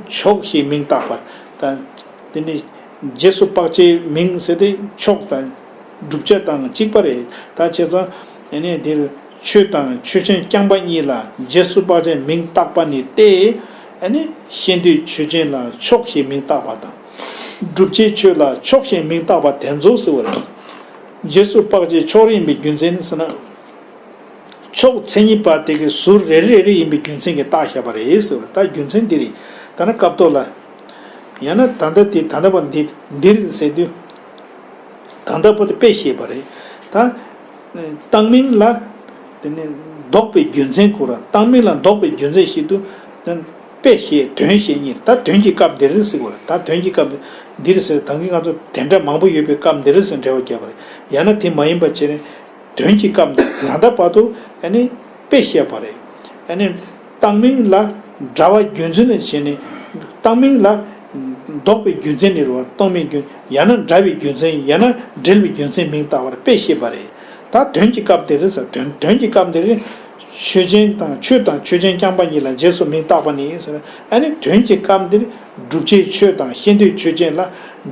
ཕྱོགས་ཞེས་མིང་བཏགས་པ་དང་། དེ་ནི་རྗེས་སུ་དཔག་བྱའི་མིང་ཟེར་ཏེ་ཕྱོགས་དང་བསྒྲུབ་བྱ་དང་གཅིག་པ་རེད། ད་བྱས་ཙང་འདིར་ཆོས་དང་ཆོས་ཅན་རྐྱང་པ་གཉིས་ལ་རྗེས་སུ་དཔག་བྱའི་མིང་བཏགས་པ་ནི་སྟེ། ཤེས་འདོད་ཆོས་ཅན་ལ་ཕྱོགས་ཞེས་མིང་བཏགས་པ་དང་། བསྒྲུབ་བྱའི་ཆོས་ལ་ཕྱོགས་ཞེས་མིང་བཏགས་པ་དེ་ཚོ་ཟེར་བ་རེད། རྗེས་སུ་དཔག་བྱའི་ཕྱོགས་རིས་ཡིན་པའི་རྒྱུ་མཚན་ཟེར་ན། ཕྱོགས་མཚན་ཉིད་པ་དེ་གི་ཟུར་རེ་རེ་རེ་ཡིན་པའི་རྒྱུ་མཚན་གྱིས་བཏགས་བཞག་པ་རེད་ཟེར་བ་རེད། ད་རྒྱུ་མཚན་འདི་རེད། ད་ནི་སྐབས་ཐོག་ལ། ཡང་ན་ད་ལྟ་དེ་ད་ལྟ་བ་འདི་འདིར་ཟེར་དུས། ད་ལྟ་བ་དེ་དཔེ་བཤད་པ་རེད། ད་བཏགས་མིང་ལ་དེ་ནི་འདོགས་པའི་རྒྱུ་མཚན་གོ་ར། བཏགས་མིང་ལ་འདོགས་པའི་རྒྱུ་མཚན་ཞིག་ཏུ་དེ་དཔེ་བཤད་དོན་བཤད་གཉིས་རེད། ད་དོན་གྱི་སྐབས་འདིར་ཟེར་གོ་ར། ད་དོན་གྱི་སྐབས་འདིར་ཟེར། ད་གིན་ང་ཚོ་དེ་འདྲ་མང་པོ་ཡོད་པའི་སྐབས་འདིར་ཟེར་འབྲེལ་བ་བརྒྱབ་པ་རེད། ཡང་ན་དེ་མ་ཡིན་པ་བྱས་ནས། དོན་གྱི་སྐབས་འདི་ད་ལྟ་བར་དུ་ཨ་ནི་དཔེ་བཤད་པ་རེད། ཨ་ནི་བཏགས་མིང་ལ་འདྲ་བ་རྒྱུ་མཚན་ནི་བྱས་ནས། བཏགས་མིང་ལ་འདོགས་པའི་རྒྱུ་མཚན་ནི་རེད་བ། བཏགས་མིང་རྒྱུ། ཡང་ན་འདྲ་བའི་རྒྱུ་མཚན། ཡང་ན་འབྲེལ་བའི་རྒྱུ་མཚན་མིང་བཏགས་པར་དཔེ་བཤད་པ་རེད། ད་དོན་གྱི་སྐབས་དེ་རེད་ཟེར། དོན་དོན་གྱི་སྐབས་དེ་རེད། ཆོས་ཅན་དང་ཆོས་དང་ཆོས་ཅན་རྐྱང་པ་གཉིས་ལ་རྗེས་སུ་མིང་བཏགས་པ་ནི་ཟེར། ཨ་ནི་དོན་གྱི་སྐབས་འདིར་བསྒྲུབ་བྱའི་ཆོས་དང་ཤེས་འདོད་ཆོས་ཅན་ལ་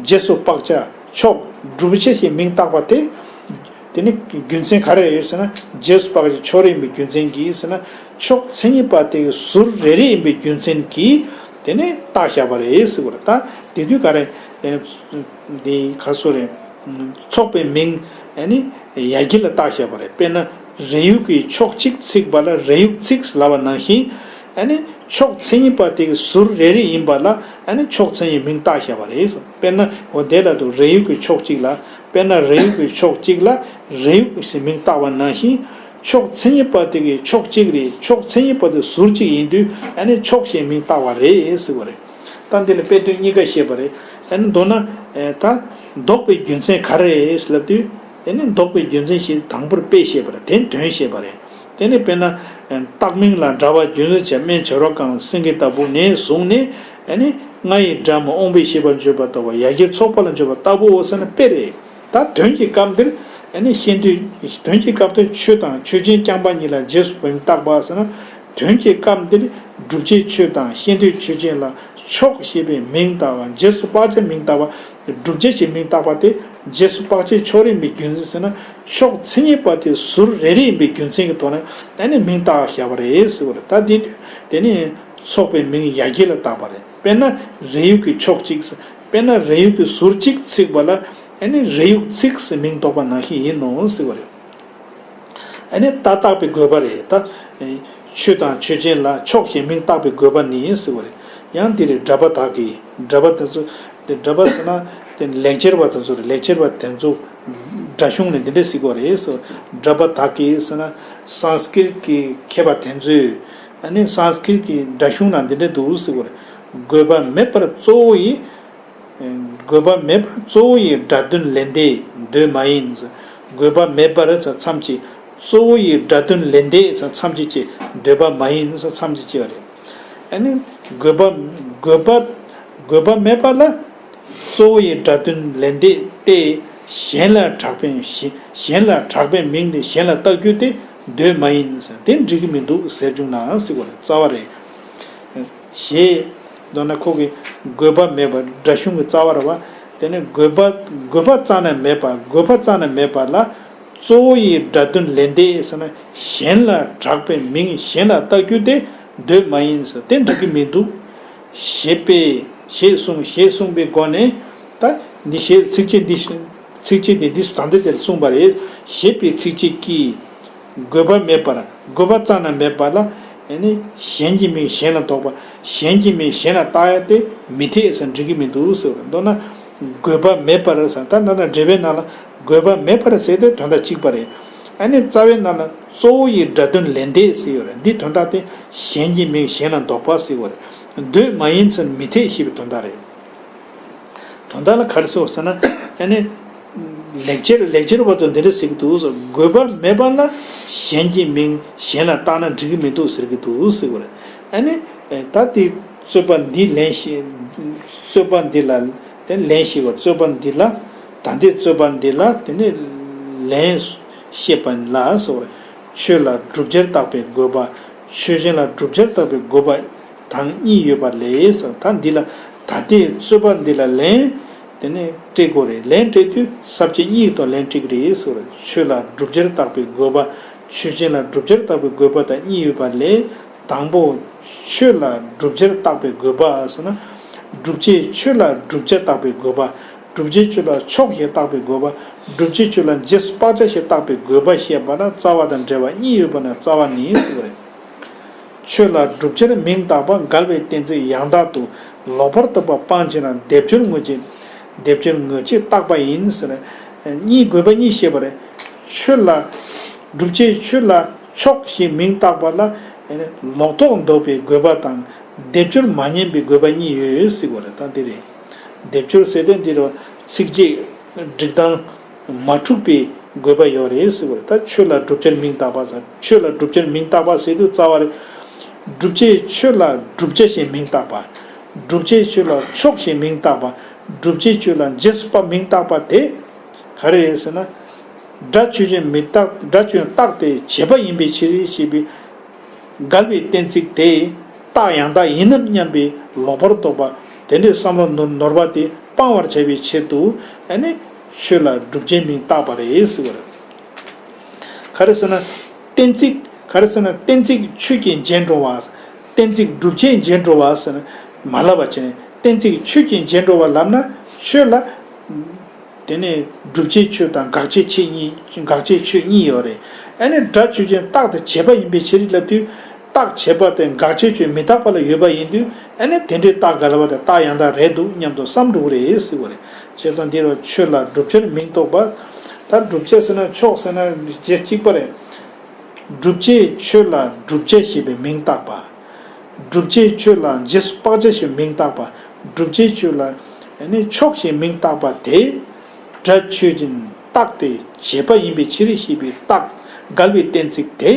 རྗེས་སུ་དཔག་བྱ་ཕྱོགས་བསྒྲུབ་བྱ་ཞེས་མིང་བཏགས་པ་དེ། དེ་ནི་རྒྱུ་མཚན་ག་རེ་ཡོད་ཟེར་ན། རྗེས་སུ་དཔག་བྱའི་ཕྱོགས་རིས་ཡིན་པའི་རྒྱུ་མཚན་གྱིས་ཟེར་ན། ཕྱོགས་མཚན་ཉིད་པ་དེ་གི་ཟུར་རེ་རེ་ཡིན་པའི་རྒྱུ་མཚན་གྱིས་དེ་ནི་བཏགས་བཞག་པ་རེད་ཟེར་བ་རེད། ད་དེ་དུས་ག་རེ། ཨེ། འདི་ག་སོ་རེད། ཚོགས་པའི་མིང་ཨ་ནི་ཡ་གྱལ་ལ་བཏགས་བཞག་པ་རེད། དཔེར་ན་རས་ཡུག་གི་ཕྱོགས་གཅིག་ཚིག་པ་ལ་རས་ཡུག་ཚིག་ལབ་པ་ནང་བཞིན། ཨ་ནི་ཕྱོགས་མཚན་ཉིད་པ་དེ་གི་ཟུར་རེ་རེ་ཡིན་པ་ལ་ཨ་ནི་ཕྱོགས་མཚན་ཉིད་མིང་བཏགས་བཞག་པ་རེད། དཔེར་ན་འོ་དེ་ལ་དུ་རས་ཡུག་གི་ཕྱོགས་གཅིག་ལ། དཔེར་ན་རས་ཡུག་གི་ཕྱོགས་གཅིག་ལ་རས་ཡུག་ཟེར་མིང་བཏགས་པ་ནང་བཞིན། ཕྱོགས་མཚན་ཉིད་པ་དེ་གི་ཕྱོགས་གཅིག་རེད། ཕྱོགས་མཚན་ཉིད་པ་དེ་ཟུར་གཅིག་ཡིན་དུས་ཨ་ནི་ཕྱོགས་ཞེས་མིང་བཏགས་པ་རེད་ཟེར་བ་རེད། ད་འདི་ལ་དཔེ་དོན་གཉིས་ཀ་བཤད་པ་རེད། ཨ་ནི་མདོར་ན། ཨེ། ད་འདོགས་པའི་རྒྱུ་མཚན་ག་རེ་རེད་ལབ་དུས། དེ་ནི་འདོགས་པའི་རྒྱུ་མཚན་ཞིག་དང་པོར་དཔེ་བཤད་པ་རེད། དེ་དོན་བཤད་པ་རེད། དེ་ནི་དཔེར་ན། ཨེ། བཏགས་མིང་ལ་འདྲ་བ་རྒྱུ་མཚན་བྱས། སྨན་བྱ་རོག་གང་སེང་གེ་ལྟ་བུ་ནས་བཟུང་ནས། ཨ་ནི་རྔ་ཡི་སྒྲ་མ་དབང་པོའི་ཤེས་པ་བརྗོད་པ་ལྟ་བུ། ཡ་གྱལ་ཚོགས་པ་ལ་འཇོག་པ་ལྟ་བུའོ་ཟེར་ན་དཔེ་རེད། ད་དོན་གྱི་སྐབས་འདིར་ཨ་ནི་ཤེས་འདོད། དོན་གྱི་སྐབས་དེར་ཆོས་དང་ཆོས་ཅན་རྐྱང་པ་གཉིས་ལ་རྗེས་སུ་མིང་བཏགས་པ་ཟེར་ན། དོན་གྱི་སྐབས་འདིར་བསྒྲུབ་བྱའི་ཆོས་དང་ཤེས་འདོད་ཆོས་ཅན་ལ་ཕྱོགས་ཞེས་པའི་མིང་བཏགས་པ། རྗེས་སུ་དཔག་བྱའི་མིང་བཏགས་པ། བསྒྲུབ་བྱ་ཞེས་མིང་བཏགས་པ་དེ་རྗེས་སུ་དཔག་བྱའི་ཕྱོགས་རིས་ཡིན་པའི་རྒྱུ་མཚན་ཟེར་ན། ཕྱོགས་མཚན་ཉིད་པ་དེ་ཟུར་རེ་རེ་ཡིན་པའི་རྒྱུ་མཚན་གྱི་ཐོག་ནས་ཨ་ནི་མིང་བཏགས་བཞག་པ་རེད་ཟེར་བ་རེད། ད་དེ་དུས་དེ་ནི་ཚོགས་པའི་མིང་ཡ་གྱལ་ལ་བཏགས་པ་རེད། དཔེར་ན་རས་ཡུག་གི་ཕྱོགས་གཅིག་ཟེར། དཔེར་ན་རས་ཡུག་གི་ཟུར་གཅིག་ཚིག་པ་ལ་ཨ་ནི་རས་ཡུག་ཚིག་ཟེར་མིང་འདོགས་པ་ནང་བཞིན་ཡིན་ནོ་ཟེར་བ་རེད། ཨ་ནི་ད་བཏགས་པའི་དགོས་པ་རེད། ད་ཆོས་དང་ཆོས་ཅན་ལ་ཕྱོགས་ཞེས་མིང་བཏགས་པའི་དགོས་པ་ནི་ཟེར་བ་རེད། ཡང་འདི་རེད། གྲྭ་པ་དག་གིས། གྲྭ་པ་དེ་ཚོ། དེ་གྲྭ་པ་ཟེར་ན་དེ་ལེགས་སྦྱར་བ་དེ་ཚོ་རེད། ལེགས་སྦྱར་བ་དེ་ཚོ་སྒྲ་གཞུང་ནས་འདི་འདྲ་ཟེར་གྱི་ཡོད་རེད་ཟེར། གྲྭ་པ་དག་གིས་ཟེར་ན་སཾ་སྐྲྀཏ་གི་མཁས་པ་དེ་ཚོས། ཨ་ནི་སཾ་སྐྲྀཏ་གི་སྒྲ་གཞུང་ནང་འདི་འདྲ་འདུག་ཟེར་གྱི་ཡོད་རེད། དགོས་པ་མེད་པར་གཙོ་བོ་ཡི། དགོས་པ་མེད་པར་གཙོ་བོ་ཡི་སྒྲ་དོན་ལེན་ཏེ་འདོད་མ་ཡིན། དགོས་པ་མེད་པར་ཚ་མཚམས་ཀྱི་གཙོ་བོ་ཡི་སྒྲ་དོན་ལེན་ཏེ་ཚ་མཚམས་ཀྱི་ཅེས་འདོད་པ་མ་ཡིན་ཚ་མཚམས་ཀྱི་ཅེས་པ་རེད། ཨ་ནི་དགོས་པ་དགོས་པ་དགོས་པ་མེད་པ་ལ་གཙོ་བོ་ཡི་སྒྲ་དོན་ལེན་ཏེ་སྟེ། གཞན་ལ་གྲགས་པའི་གཞན་གཞན་ལ་གྲགས་པའི་མིང་དེ་གཞན་ལ་བཏགས་རྒྱུ་དེ་འདོད་མ་ཡིན། དེ་འགྲིག་གི་མི་འདུག་ཟེར་བྱུང་ན་ཟེར་བ་རེད། རྩ་བ་རེད། ཞེས། མདོར་ན་ཁོ་གི་དགོས་པ་མེད་པ། སྒྲ་གཞུང་གི་རྩ་བ་རེད་བ། དེ་ནི་དགོས་པ་དགོས་པ་རྩ་ནས་མེད་པ། དགོས་པ་རྩ་ནས་མེད་པ་ལ་གཙོ་བོ་ཡི་སྒྲ་དོན་ལེན་ཏེ་ཟེར་ན། གཞན་ལ་གྲགས་པའི་མིང་གཞན་ལ་བཏགས་རྒྱུ་དེ་འདོད་མ་ཡིན་ཟེར། དེ་འགྲིག་གི་མི་འདུག་ཞེས་པས། ཞེས་གསུངས། ཞེས་གསུངས་པའི་སྒོ་ནས། ད་འདི་ཞེས་ཚིགས་བཅད་འདི་ཚིགས་བཅད་འདི་འདི་ད་ལྟ་དེར་གསུངས་པ་རེད། ཞེས་པའི་ཚིགས་བཅད་ཀྱིས། དགོས་པ་མེད་པར། དགོས་པ་རྩ་ནས་མེད་པ་ལ། ཨ་ནི་གཞན་གྱི་མིང་གཞན་ལ་འདོགས་པ། གཞན་གྱི་མིང་གཞན་ལ་བཏགས་ཡ་དེ་མི་འཐད་ཟེར། འགྲིག་གི་མི་འདུག་ཟེར་བ་རེད། མདོར་ན་དགོས་པ་མེད་པར་ཟེར། ད་ནང་ན་འགྲེལ་པའི་ནང་ལ་དགོས་པ་མེད་པར་ཟེར་དེ་དོན་དག་གཅིག་པ་རེད། ཨ་ནི་རྩ་བའི་ནང་ལ་ གཙོ་བོ་ཡི་སྒྲ་དོན་ལས་འདས་ཟེར་ཡོད་རེད། འདི་དོན་དག་དེ་གཞན་གྱི་མིང་གཞན་ལ་འདོགས་པ་ཟེར་བ་རེད། འདོད་མ་ཡིན་ཚུལ་མི་འཐད་ཞེས་པའི་དོན་དག་རེད། དོན་དག་ལ་ག་རེ་ཟེར་བ་ཟེར་ན། ཨ་ནི། ལེགས་སྦྱར་ལེགས་སྦྱར་བ་ཚོ་འདི་འདྲ་ཟེར་གྱི་འདུག་ཟེར། དགོས་པ་མེད་པ་ལ་གཞན་གྱི་མིང་གཞན་ལ་བཏགས་ན་འགྲིག་གི་མི་འདུག་ཟེར་གྱི་འདུག་ཟེར་བ་རེད། ཨ་ནི། ད་དེ་རྩོད་པ་འདི་ལན་ཞེས། རྩོད་པ་འདི་ལ། དེ་ལན་ཞེས་པ་རྩོད་པ་འདི་ལ། ད་ལྟའི་རྩོད་པ་འདི་ལ་དེ་ནས་ལན་བཤད་པ་ལ་ཟེར་བ་རེད། ཆོས་ལ་བསྒྲུབ་བྱར་བཏགས་པའི་དགོས་པ། ཆོས་ཅན་ལ་བསྒྲུབ་བྱར་བཏགས་པའི་དགོས་པ་དང་གཉིས་ཡོད་པ་ལས་ཟེར། ད་འདི་ལ་ད་ལྟའི་རྩོད་པ་འདི་ལ་ལན་དེ་ནས་སྤྲད་དགོས་རེད། ལན་སྤྲད་དུས་ས་བཅད་གཉིས་ཐོག་ལན་སྤྲད་ཀྱི་རེད་ཟེར་བ་རེད། ཆོས་ལ་བསྒྲུབ་བྱར་བཏགས་པའི་དགོས་པ། ཆོས་ཅན་ལ་བསྒྲུབ་བྱར་བཏགས་པའི་དགོས་པ་དང་གཉིས་ཡོད་པ་ལས། དང་པོ། ཆོས་ལ་བསྒྲུབ་བྱར་བཏགས་པའི་དགོས་པ་ཟེར་ན། བསྒྲུབ་བྱའི་ཆོས་ལ་བསྒྲུབ་བྱ་བཏགས་པའི་དགོས་པ། བསྒྲུབ་བྱའི་ཆོས་ལ་ཕྱོགས་ཞེས་བཏགས་པའི་དགོས་པ། བསྒྲུབ་བྱའི་ཆོས་ལ་རྗེས་སུ་དཔག་བྱ་ཞེས་བཏགས་པའི་དགོས་པ་བཤད་པ་ན་རྩ་བ་དང་འབྲེལ་བ་གཉིས་ཡོད་པ་ན་རྩ་བ་ནི་ཟེར་བ་རེད། ཆོས་ལ་བསྒྲུབ་བྱར་མིང་བཏགས་པ་འགལ་བའི་གཏན་ཚིགས་ཡང་དག་ཏུ་ལོག་པར་རྟོག་པ་སྤང་བྱས་ན་སྡེབ་སྦྱོར་དངོས་རྗེས། སྡེབ་སྦྱོར་དངོས་རྗེས་བཏགས་པ་ཡིན་ཟེར། གཉིས་དགོས་པ་གཉིས་བཤད་པ་རེད། ཆོས་ལ། བསྒྲུབ་བྱའི་ཆོས་ལ་ཕྱོགས་ཞེས་མིང་བཏགས་པ་ལ། ལོག་རྟོག་འདོགས་པའི་དགོས་པ་དང་སྡེབ་སྦྱོར་མ་ཉན་པའི་དགོས་པ་གཉིས་ཡོད་ཟེར་བ་རེད། ད་འདི་རེད། སྡེབ་སྦྱོར་ཟེར་དོན་འདི་རེད་བ། ཚིགས་བཅད་སྒྲིག་སྟངས་མ་འཁྲུགས་པའི་དགོས་པ་ཡོད་རེད་ཟེར་བ་རེད། ད་ཆོས་ལ་བསྒྲུབ་བྱར་མིང་བཏགས་པ་ཟེར། ཆོས་ལ་བསྒྲུབ་བྱར་མིང་བཏགས་པ་ཟེར་དུས་རྩ་བ་རེད། བསྒྲུབ་བྱའི་ཆོས་ལ་བསྒྲུབ་བྱ་ཞེས་མིང་བཏགས་པ། བསྒྲུབ་བྱའི་ཆོས་ལ་ཕྱོགས་ཞེས་མིང་བཏགས་པ། བསྒྲུབ་བྱའི་ཆོས་ལ་རྗེས་སུ་དཔག་མིང་བཏགས་པ་དེ། ག་རེ་རེད་ཟེར་ན། སྒྲ་ཆོས་ཅན་མི་རྟག་སྒྲ་ཆོས་རྟག་སྟེ་བྱས་པ་ཡིན་པའི་ཕྱིར་ཞེས་པའི་འགལ་བའི་གཏན་ཚིགས་དེ་རྟགས་ཡང་དག་ཡིན་ནམ་སྙམ་པའི་ལོག་པར་རྟོག་པ་དེ་འདྲའི་བསམ་བློ་ནོར་ནོར་བ་དེ་སྤང་བར་བྱ་བའི་ཆེད་དུ་ཨ་ནི་ཆོས་ལ་བསྒྲུབ་བྱའི་མིང་བཏགས་པ་རེད་ཟེར་བ་རེད། ག་རེ་ཟེར་ན། གཏན་ཚིགས་ག་རེ་ཟེར་ན་གཏན་ཚིགས་ཆོས་ཀྱི་རྗེས་འགྲོ་བ། གཏན་ཚིགས་བསྒྲུབ་བྱའི་རྗེས་འགྲོ་བ་ཟེར་ན་མ་ལབ་པ་བྱས་ནས་གཏན་ཚིགས་ཆོས་ཀྱི་རྗེས་འགྲོ་བ་ལབ་ན་ཆོས་ལ། དེ་ནས་བསྒྲུབ་བྱའི་ཆོས་དང་དགག་བྱའི་ཆོས་གཉིས་དགག་བྱའི་ཆོས་གཉིས་ཡོད་རེད། ཨ་ནི་སྒྲ་ཆོས་ཅན་རྟག་ཏུ་བྱས་པ་ཡིན་པའི་ཕྱིར་ལབ་དུས་རྟག་བྱས་པ་དེ་དགག་བྱའི་ཆོས་མི་རྟག་པ་ལ་ཡོད་པ་ཡིན་དུས་ཨ་ནི་དེ་འདྲའི་རྟགས་འགལ་བ་དེ་རྟགས་ཡང་དག་རེད་འདུག་སྙམ་དུ་བསམ་འགྲོ་གི་རེད་ཟེར་བ་རེད། བྱས་ཙང་འདིར་ཆོས་ལ་བསྒྲུབ་བྱར་མིང་འདོགས་པ། ད་བསྒྲུབ་བྱ་ཟེར་ན་ཕྱོགས་ཟེར་ན་རྗེས་གཅིག་པ་རེད། བསྒྲུབ་བྱའི་ཆོས་ལ་བསྒྲུབ་བྱ་ཞེས་པའི་མིང་བཏགས་པ། བསྒྲུབ་བྱའི་ཆོས་ལ་རྗེས་སུ་དཔག་བྱ་ཞེས་མིང་བཏགས་པ། བསྒྲུབ་བྱའི་ཆོས་ལ་ནི་ཕྱོགས་ཞེས་མིང་བཏགས་པ་དེ། སྒྲ་ཆོས་ཅན་རྟག་སྟེ་བྱས་པ་ཡིན་པའི་ཕྱིར་ཞེས་པའི་རྟགས་འགལ་བའི་གཏན་ཚིགས་དེ།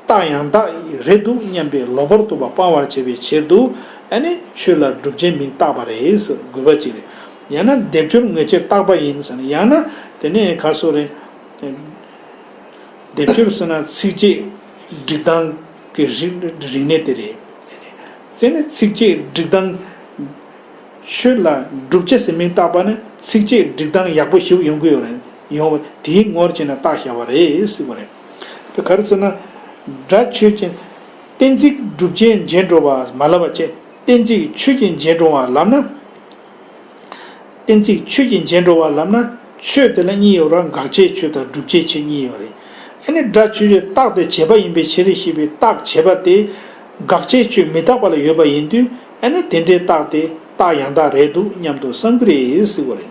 རྟགས་ཡང་དག་རེད་འདུག་སྙམ་པའི་ལོག་པར་རྟོག་པ་སྤང་བར་བྱ་བའི་ཕྱིར་དུ་ཨ་ནི་ཆོས་ལ་བསྒྲུབ་བྱའི་མིང་བཏགས་པ་རེད་ཟེར་དགོས་པ་ཅིག་རེད། ཡང་ན་སྡེབ་སྦྱོར་དངོས་རྗེས་བཏགས་པ་ཡིན་ཟེར་ན་ཡང་ན་དེ་ནས་ག་སོ་རེད། སྡེབ་སྦྱོར་ཟེར་ན་ཚིགས་བཅད་སྒྲིག་སྟངས་ཀྱི་རིག་རིག་གནས་དེ་རེད། ཟེར་ནས་ཚིགས་བཅད་སྒྲིག་སྟངས། ཆོས་ལ་བསྒྲུབ་བྱ་ཟེར་མིང་བཏགས་པ་ནི་ཚིགས་བཅད་སྒྲིག་སྟངས་ཡག་པོ་ཞིག་ཡོང་གི་ཡོད་རེད། ཡོང་བ་དེའི་ངོར་བྱས་ནས་བཏགས་བཞག་པ་རེད་ཟེར་བ་རེད། དེ་ག་རེ་ཟེར་ན། སྒྲ་ཆོས་ཅན། གཏན་ཚིགས་བསྒྲུབ་བྱའི་རྗེས་འགྲོ་བ་མ་ལབ་པ་བྱས་གཏན་ཚིགས་ཆོས་ཀྱི་རྗེས་འགྲོ་བ་ལབ་ན། གཏན་ཚིགས་ཆོས་ཀྱི་རྗེས་འགྲོ་བ་ལབ་ན་ཆོས་དེ་ལ་གཉིས་ཡོད་ར། དགག་བྱའི་ཆོས་དང་བསྒྲུབ་བྱའི་ཆོས་གཉིས་ཡོད་རེད། ཨ་ནི་སྒྲ་ཆོས་ཅན་རྟག་སྟེ་བྱས་པ་ཡིན་པའི་ཕྱིར་ཞེས་པའི་རྟགས་བྱས་པ་དེ་དགག་བྱའི་ཆོས་མི་རྟག་པ་ལ་ཡོད་པ་ཡིན་དུས་ཨ་ནི་དེ་འདྲའི་རྟགས་དེ་རྟགས་ཡང་དག་རེད་འདུག་སྙམ་དུ་བསམ་གྱི་རེད་ཟེར་བ་རེད།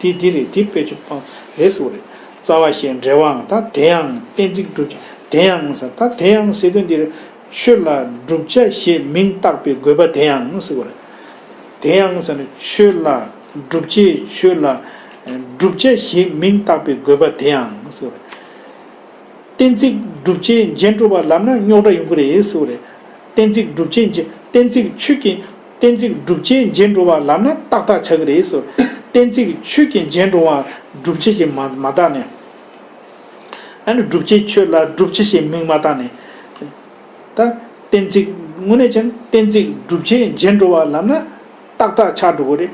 དེ་འདི་རེད། དེ་དཔེ་ཆ་སྤང་རེད་ཟེར་བ་རེད། རྩ་བ་ཞེས་འབྲེལ་བའང་ད་དེ་ཡང་གཏན་ཚིགས་བསྒྲུབ་བྱ་དེ་ཡང་ཟེར་ད་དེ་ཡང་ཟེར་དོན་འདི་རེད། ཆོས་ལ་བསྒྲུབ་བྱ་ཞེས་མིང་བཏགས་པའི་དགོས་པ་དེ་ཡང་ཟེར་བ་རེད། དེ་ཡང་ཟེར་ན་ཆོས་ལ་བསྒྲུབ་བྱའི་ཆོས་ལ་བསྒྲུབ་བྱ་ཞེས་མིང་བཏགས་པའི་དགོས་པ་དེ་ཡང་ཟེར་བ་རེད། གཏན་ཚིགས་བསྒྲུབ་བྱའི་རྗེས་འགྲོ་བ་ལབ་ན་རྙོག་དྲ་ཡོང་གི་རེད་ཟེར་བ་རེད། གཏན་ཚིགས་བསྒྲུབ་བྱའི་རྗེས་གཏན་ཚིགས་ཆོས་ཀྱི་གཏན་ཚིགས་བསྒྲུབ་བྱའི་རྗེས་འགྲོ་བ་ལབ་ན་ཏག་ཏག་ཆགས་ཀྱི་རེད་ཟེར་བ་རེད། གཏན་ཚིགས་ཆོས་ཀྱི་རྗེས་འགྲོ་བ་བསྒྲུབ་བྱ་ཞེས་མ་མ་བཏགས་ནས། ཨ་ནི་བསྒྲུབ་བྱའི་ཆོས་ལ་བསྒྲུབ་བྱ་ཞེས་མིང་མ་བཏགས་ནས། ད་གཏན་ཚིགས་དངོས་གནས་ཀྱང་གཏན་ཚིགས་བསྒྲུབ་བྱའི་རྗེས་འགྲོ་བ་ལབ་ན་ཏག་ཏག་ཆགས་འགྲོ་གི་རེད།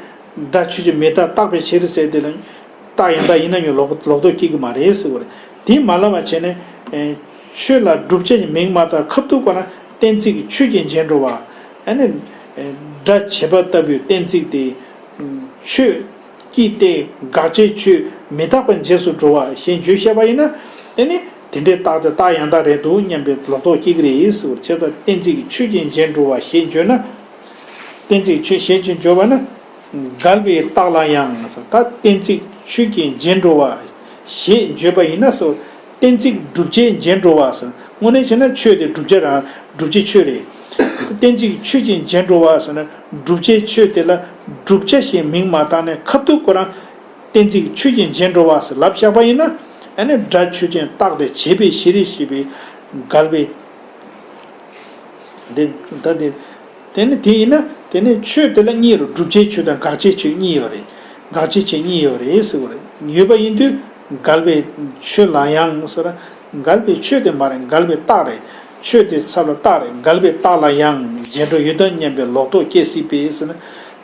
སྒྲ་ཆོས་ཅན་མི་རྟག་བཏགས་པའི་ཕྱིར་ཟེར་དེ་ལ་རྟགས་ཡང་དག་ཡིན་ན་ཡང་ལོག་ལོག་རྟོག་སྐྱེ་གི་མ་རེད་ཟེར་བ་རེད། དེ་མ་ལབ་པ་བྱས་ནས་ཨེ་ཆོས་ལ་བསྒྲུབ་བྱའི་མིང་མ་བཏགས་ཁ་ཐུག་པ་ན་གཏན་ཚིགས་ཆོས་ཀྱི་རྗེས་འགྲོ་བ། ཨ་ནི་ཨེ་སྒྲ་བྱས་པ་ལྟ་བུའི་གཏན་ཚིགས་དེ་ཆོས་ཀྱི་སྟེ་དགག་བྱའི་ཆོས་མི་རྟག་པ་རྗེས་སུ་འགྲོ་བ་ཞེས་བརྗོད་བཤད་པ་ཡིན་ན། དེ་ནི་དེ་འདྲའི་རྟགས་དེ་རྟགས་ཡང་དག་རེད་འདུག་སྙམ་པའི་ལོག་རྟོག་སྐྱེ་གི་རེད་ཟེར་བ་བྱས་ཙང་གཏན་ཚིགས་ཆོས་ཀྱི་རྗེས་འགྲོ་བ་ཞེས་བརྗོད་ན། གཏན་ཚིགས་ཆོས་ཞེས་བརྗོད་པ་ན། འགལ་བའི་རྟགས་ལ་ཡང་ཟེར་ད་གཏན་ཚིགས་ཆོས་ཀྱི་རྗེས་འགྲོ་བ་ཞེས་བརྗོད་པ་ཡིན་ན་ཟེར། གཏན་ཚིགས་བསྒྲུབ་བྱའི་རྗེས་འགྲོ་བ་ཟེར། དངོས་གནས་བྱས་ན་ཆོས་དེ་བསྒྲུབ་བྱ་རང་བསྒྲུབ་བྱའི་ཆོས་རེད། གཏན་ཚིགས་ཆོས་ཀྱི་རྗེས་འགྲོ་བ་ཟེར་ན་བསྒྲུབ་བྱའི་ཆོས་དེ་ལ་བསྒྲུབ་བྱ་ཞེས་མིང་མ་བཏགས་ནས་ཁ་ཐུག་ཁོ་རང་གཏན་ཚིགས་ཆོས་ཀྱི་རྗེས་འགྲོ་བ་ཟེར་ལབ་བཞག་པ་ཡིན་ན། ཨ་ནི་སྒྲ་ཆོས་ཅན་རྟག་སྟེ་བྱས་པའི་ཤེས་རིག་ཞེས་པའི་འགལ་བའི། འདི་ད་འདི། དེ་ནི་དེ་ཡིན་ན་དེ་ནི་ཆོས་དེ་ལ་གཉིས་རུ་བསྒྲུབ་བྱའི་ཆོས་དང་དགག་བྱའི་ཆོས་གཉིས་ཡོད་རེད། དགག་བྱའི་ཆོས་གཉིས་ཡོད་རེད་ཟེར་བ་རེད། ཡོད་པ་ཡིན་དུས་འགལ་བའི་ཆོས་ལ་ཡང་ཟེར། འགལ་བའི་ཆོས་དེ་མ་རེད། འགལ་བའི་རྟགས་རེད། ཆོས་དེ་ཚབ་ལ་རྟགས་རེད། འགལ་བའི་རྟགས་ལ་ཡང་རྗེས་འགྲོ་ཡོད་དམ་སྙམ་པའི་ལོག་རྟོག་སྐྱེ་སྲིད་པས་ཟེར་ན།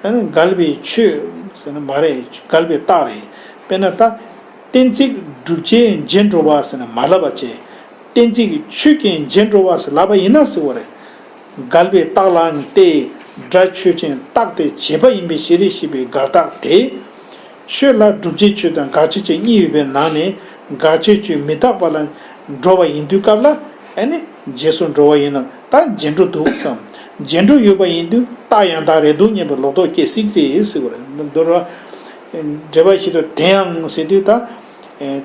ཨ་ནི་འགལ་བའི་ཆོས་ཟེར་ན་མ་རེད། འགལ་བའི་རྟགས་རེད། དཔེར་ན་ད། གཏན་ཚིགས་བསྒྲུབ་བྱའི་རྗེས་འགྲོ་བ་ཟེར་ན་མ་ལབ་པ་བྱས། གཏན་ཚིགས་ཆོས་ཀྱི་རྗེས་འགྲོ་བ་ཟེར་ལབ་པ་ཡིན་ན་ཟེར་བ་རེད། འགལ་བའི་རྟགས་ལའང་སྟེ། སྒྲ་ཆོས་ཅན་རྟག་སྟེ་བྱས་པ་ཡིན་པའི་ཤེས་རིག་ཞེས་པའི་འགལ་རྟགས་དེ། ཆོས་ལ་བསྒྲུབ་བྱའི་ཆོས་དང་དགག་བྱའི་ཆོས་གཉིས་ཡོད་པའི་ནང་ནས་དགག་བྱའི་ཆོས་མི་རྟག་པ་ལ་འགྲོ་བ་ཡིན་དུས་སྐབས་ལ་ཨ་ནི་རྗེས་སུ་འགྲོ་བ་ཡིན་ནམ། ད་རྗེས་འགྲོ་འདུག་བསམ། རྗེས་འགྲོ་ཡོད་པ་ཡིན་དུས་རྟགས་ཡང་དག་རེད་འདུག་སྙམ་པའི་ལོག་རྟོག་སྐྱེ་སྲིད་ཀྱི་རེད་ཟེར་བ་རེད། འདི་འགྲེལ་པ་ཞིག་ཏུ་དེ་ཡང་ཟེར་དུས་ད།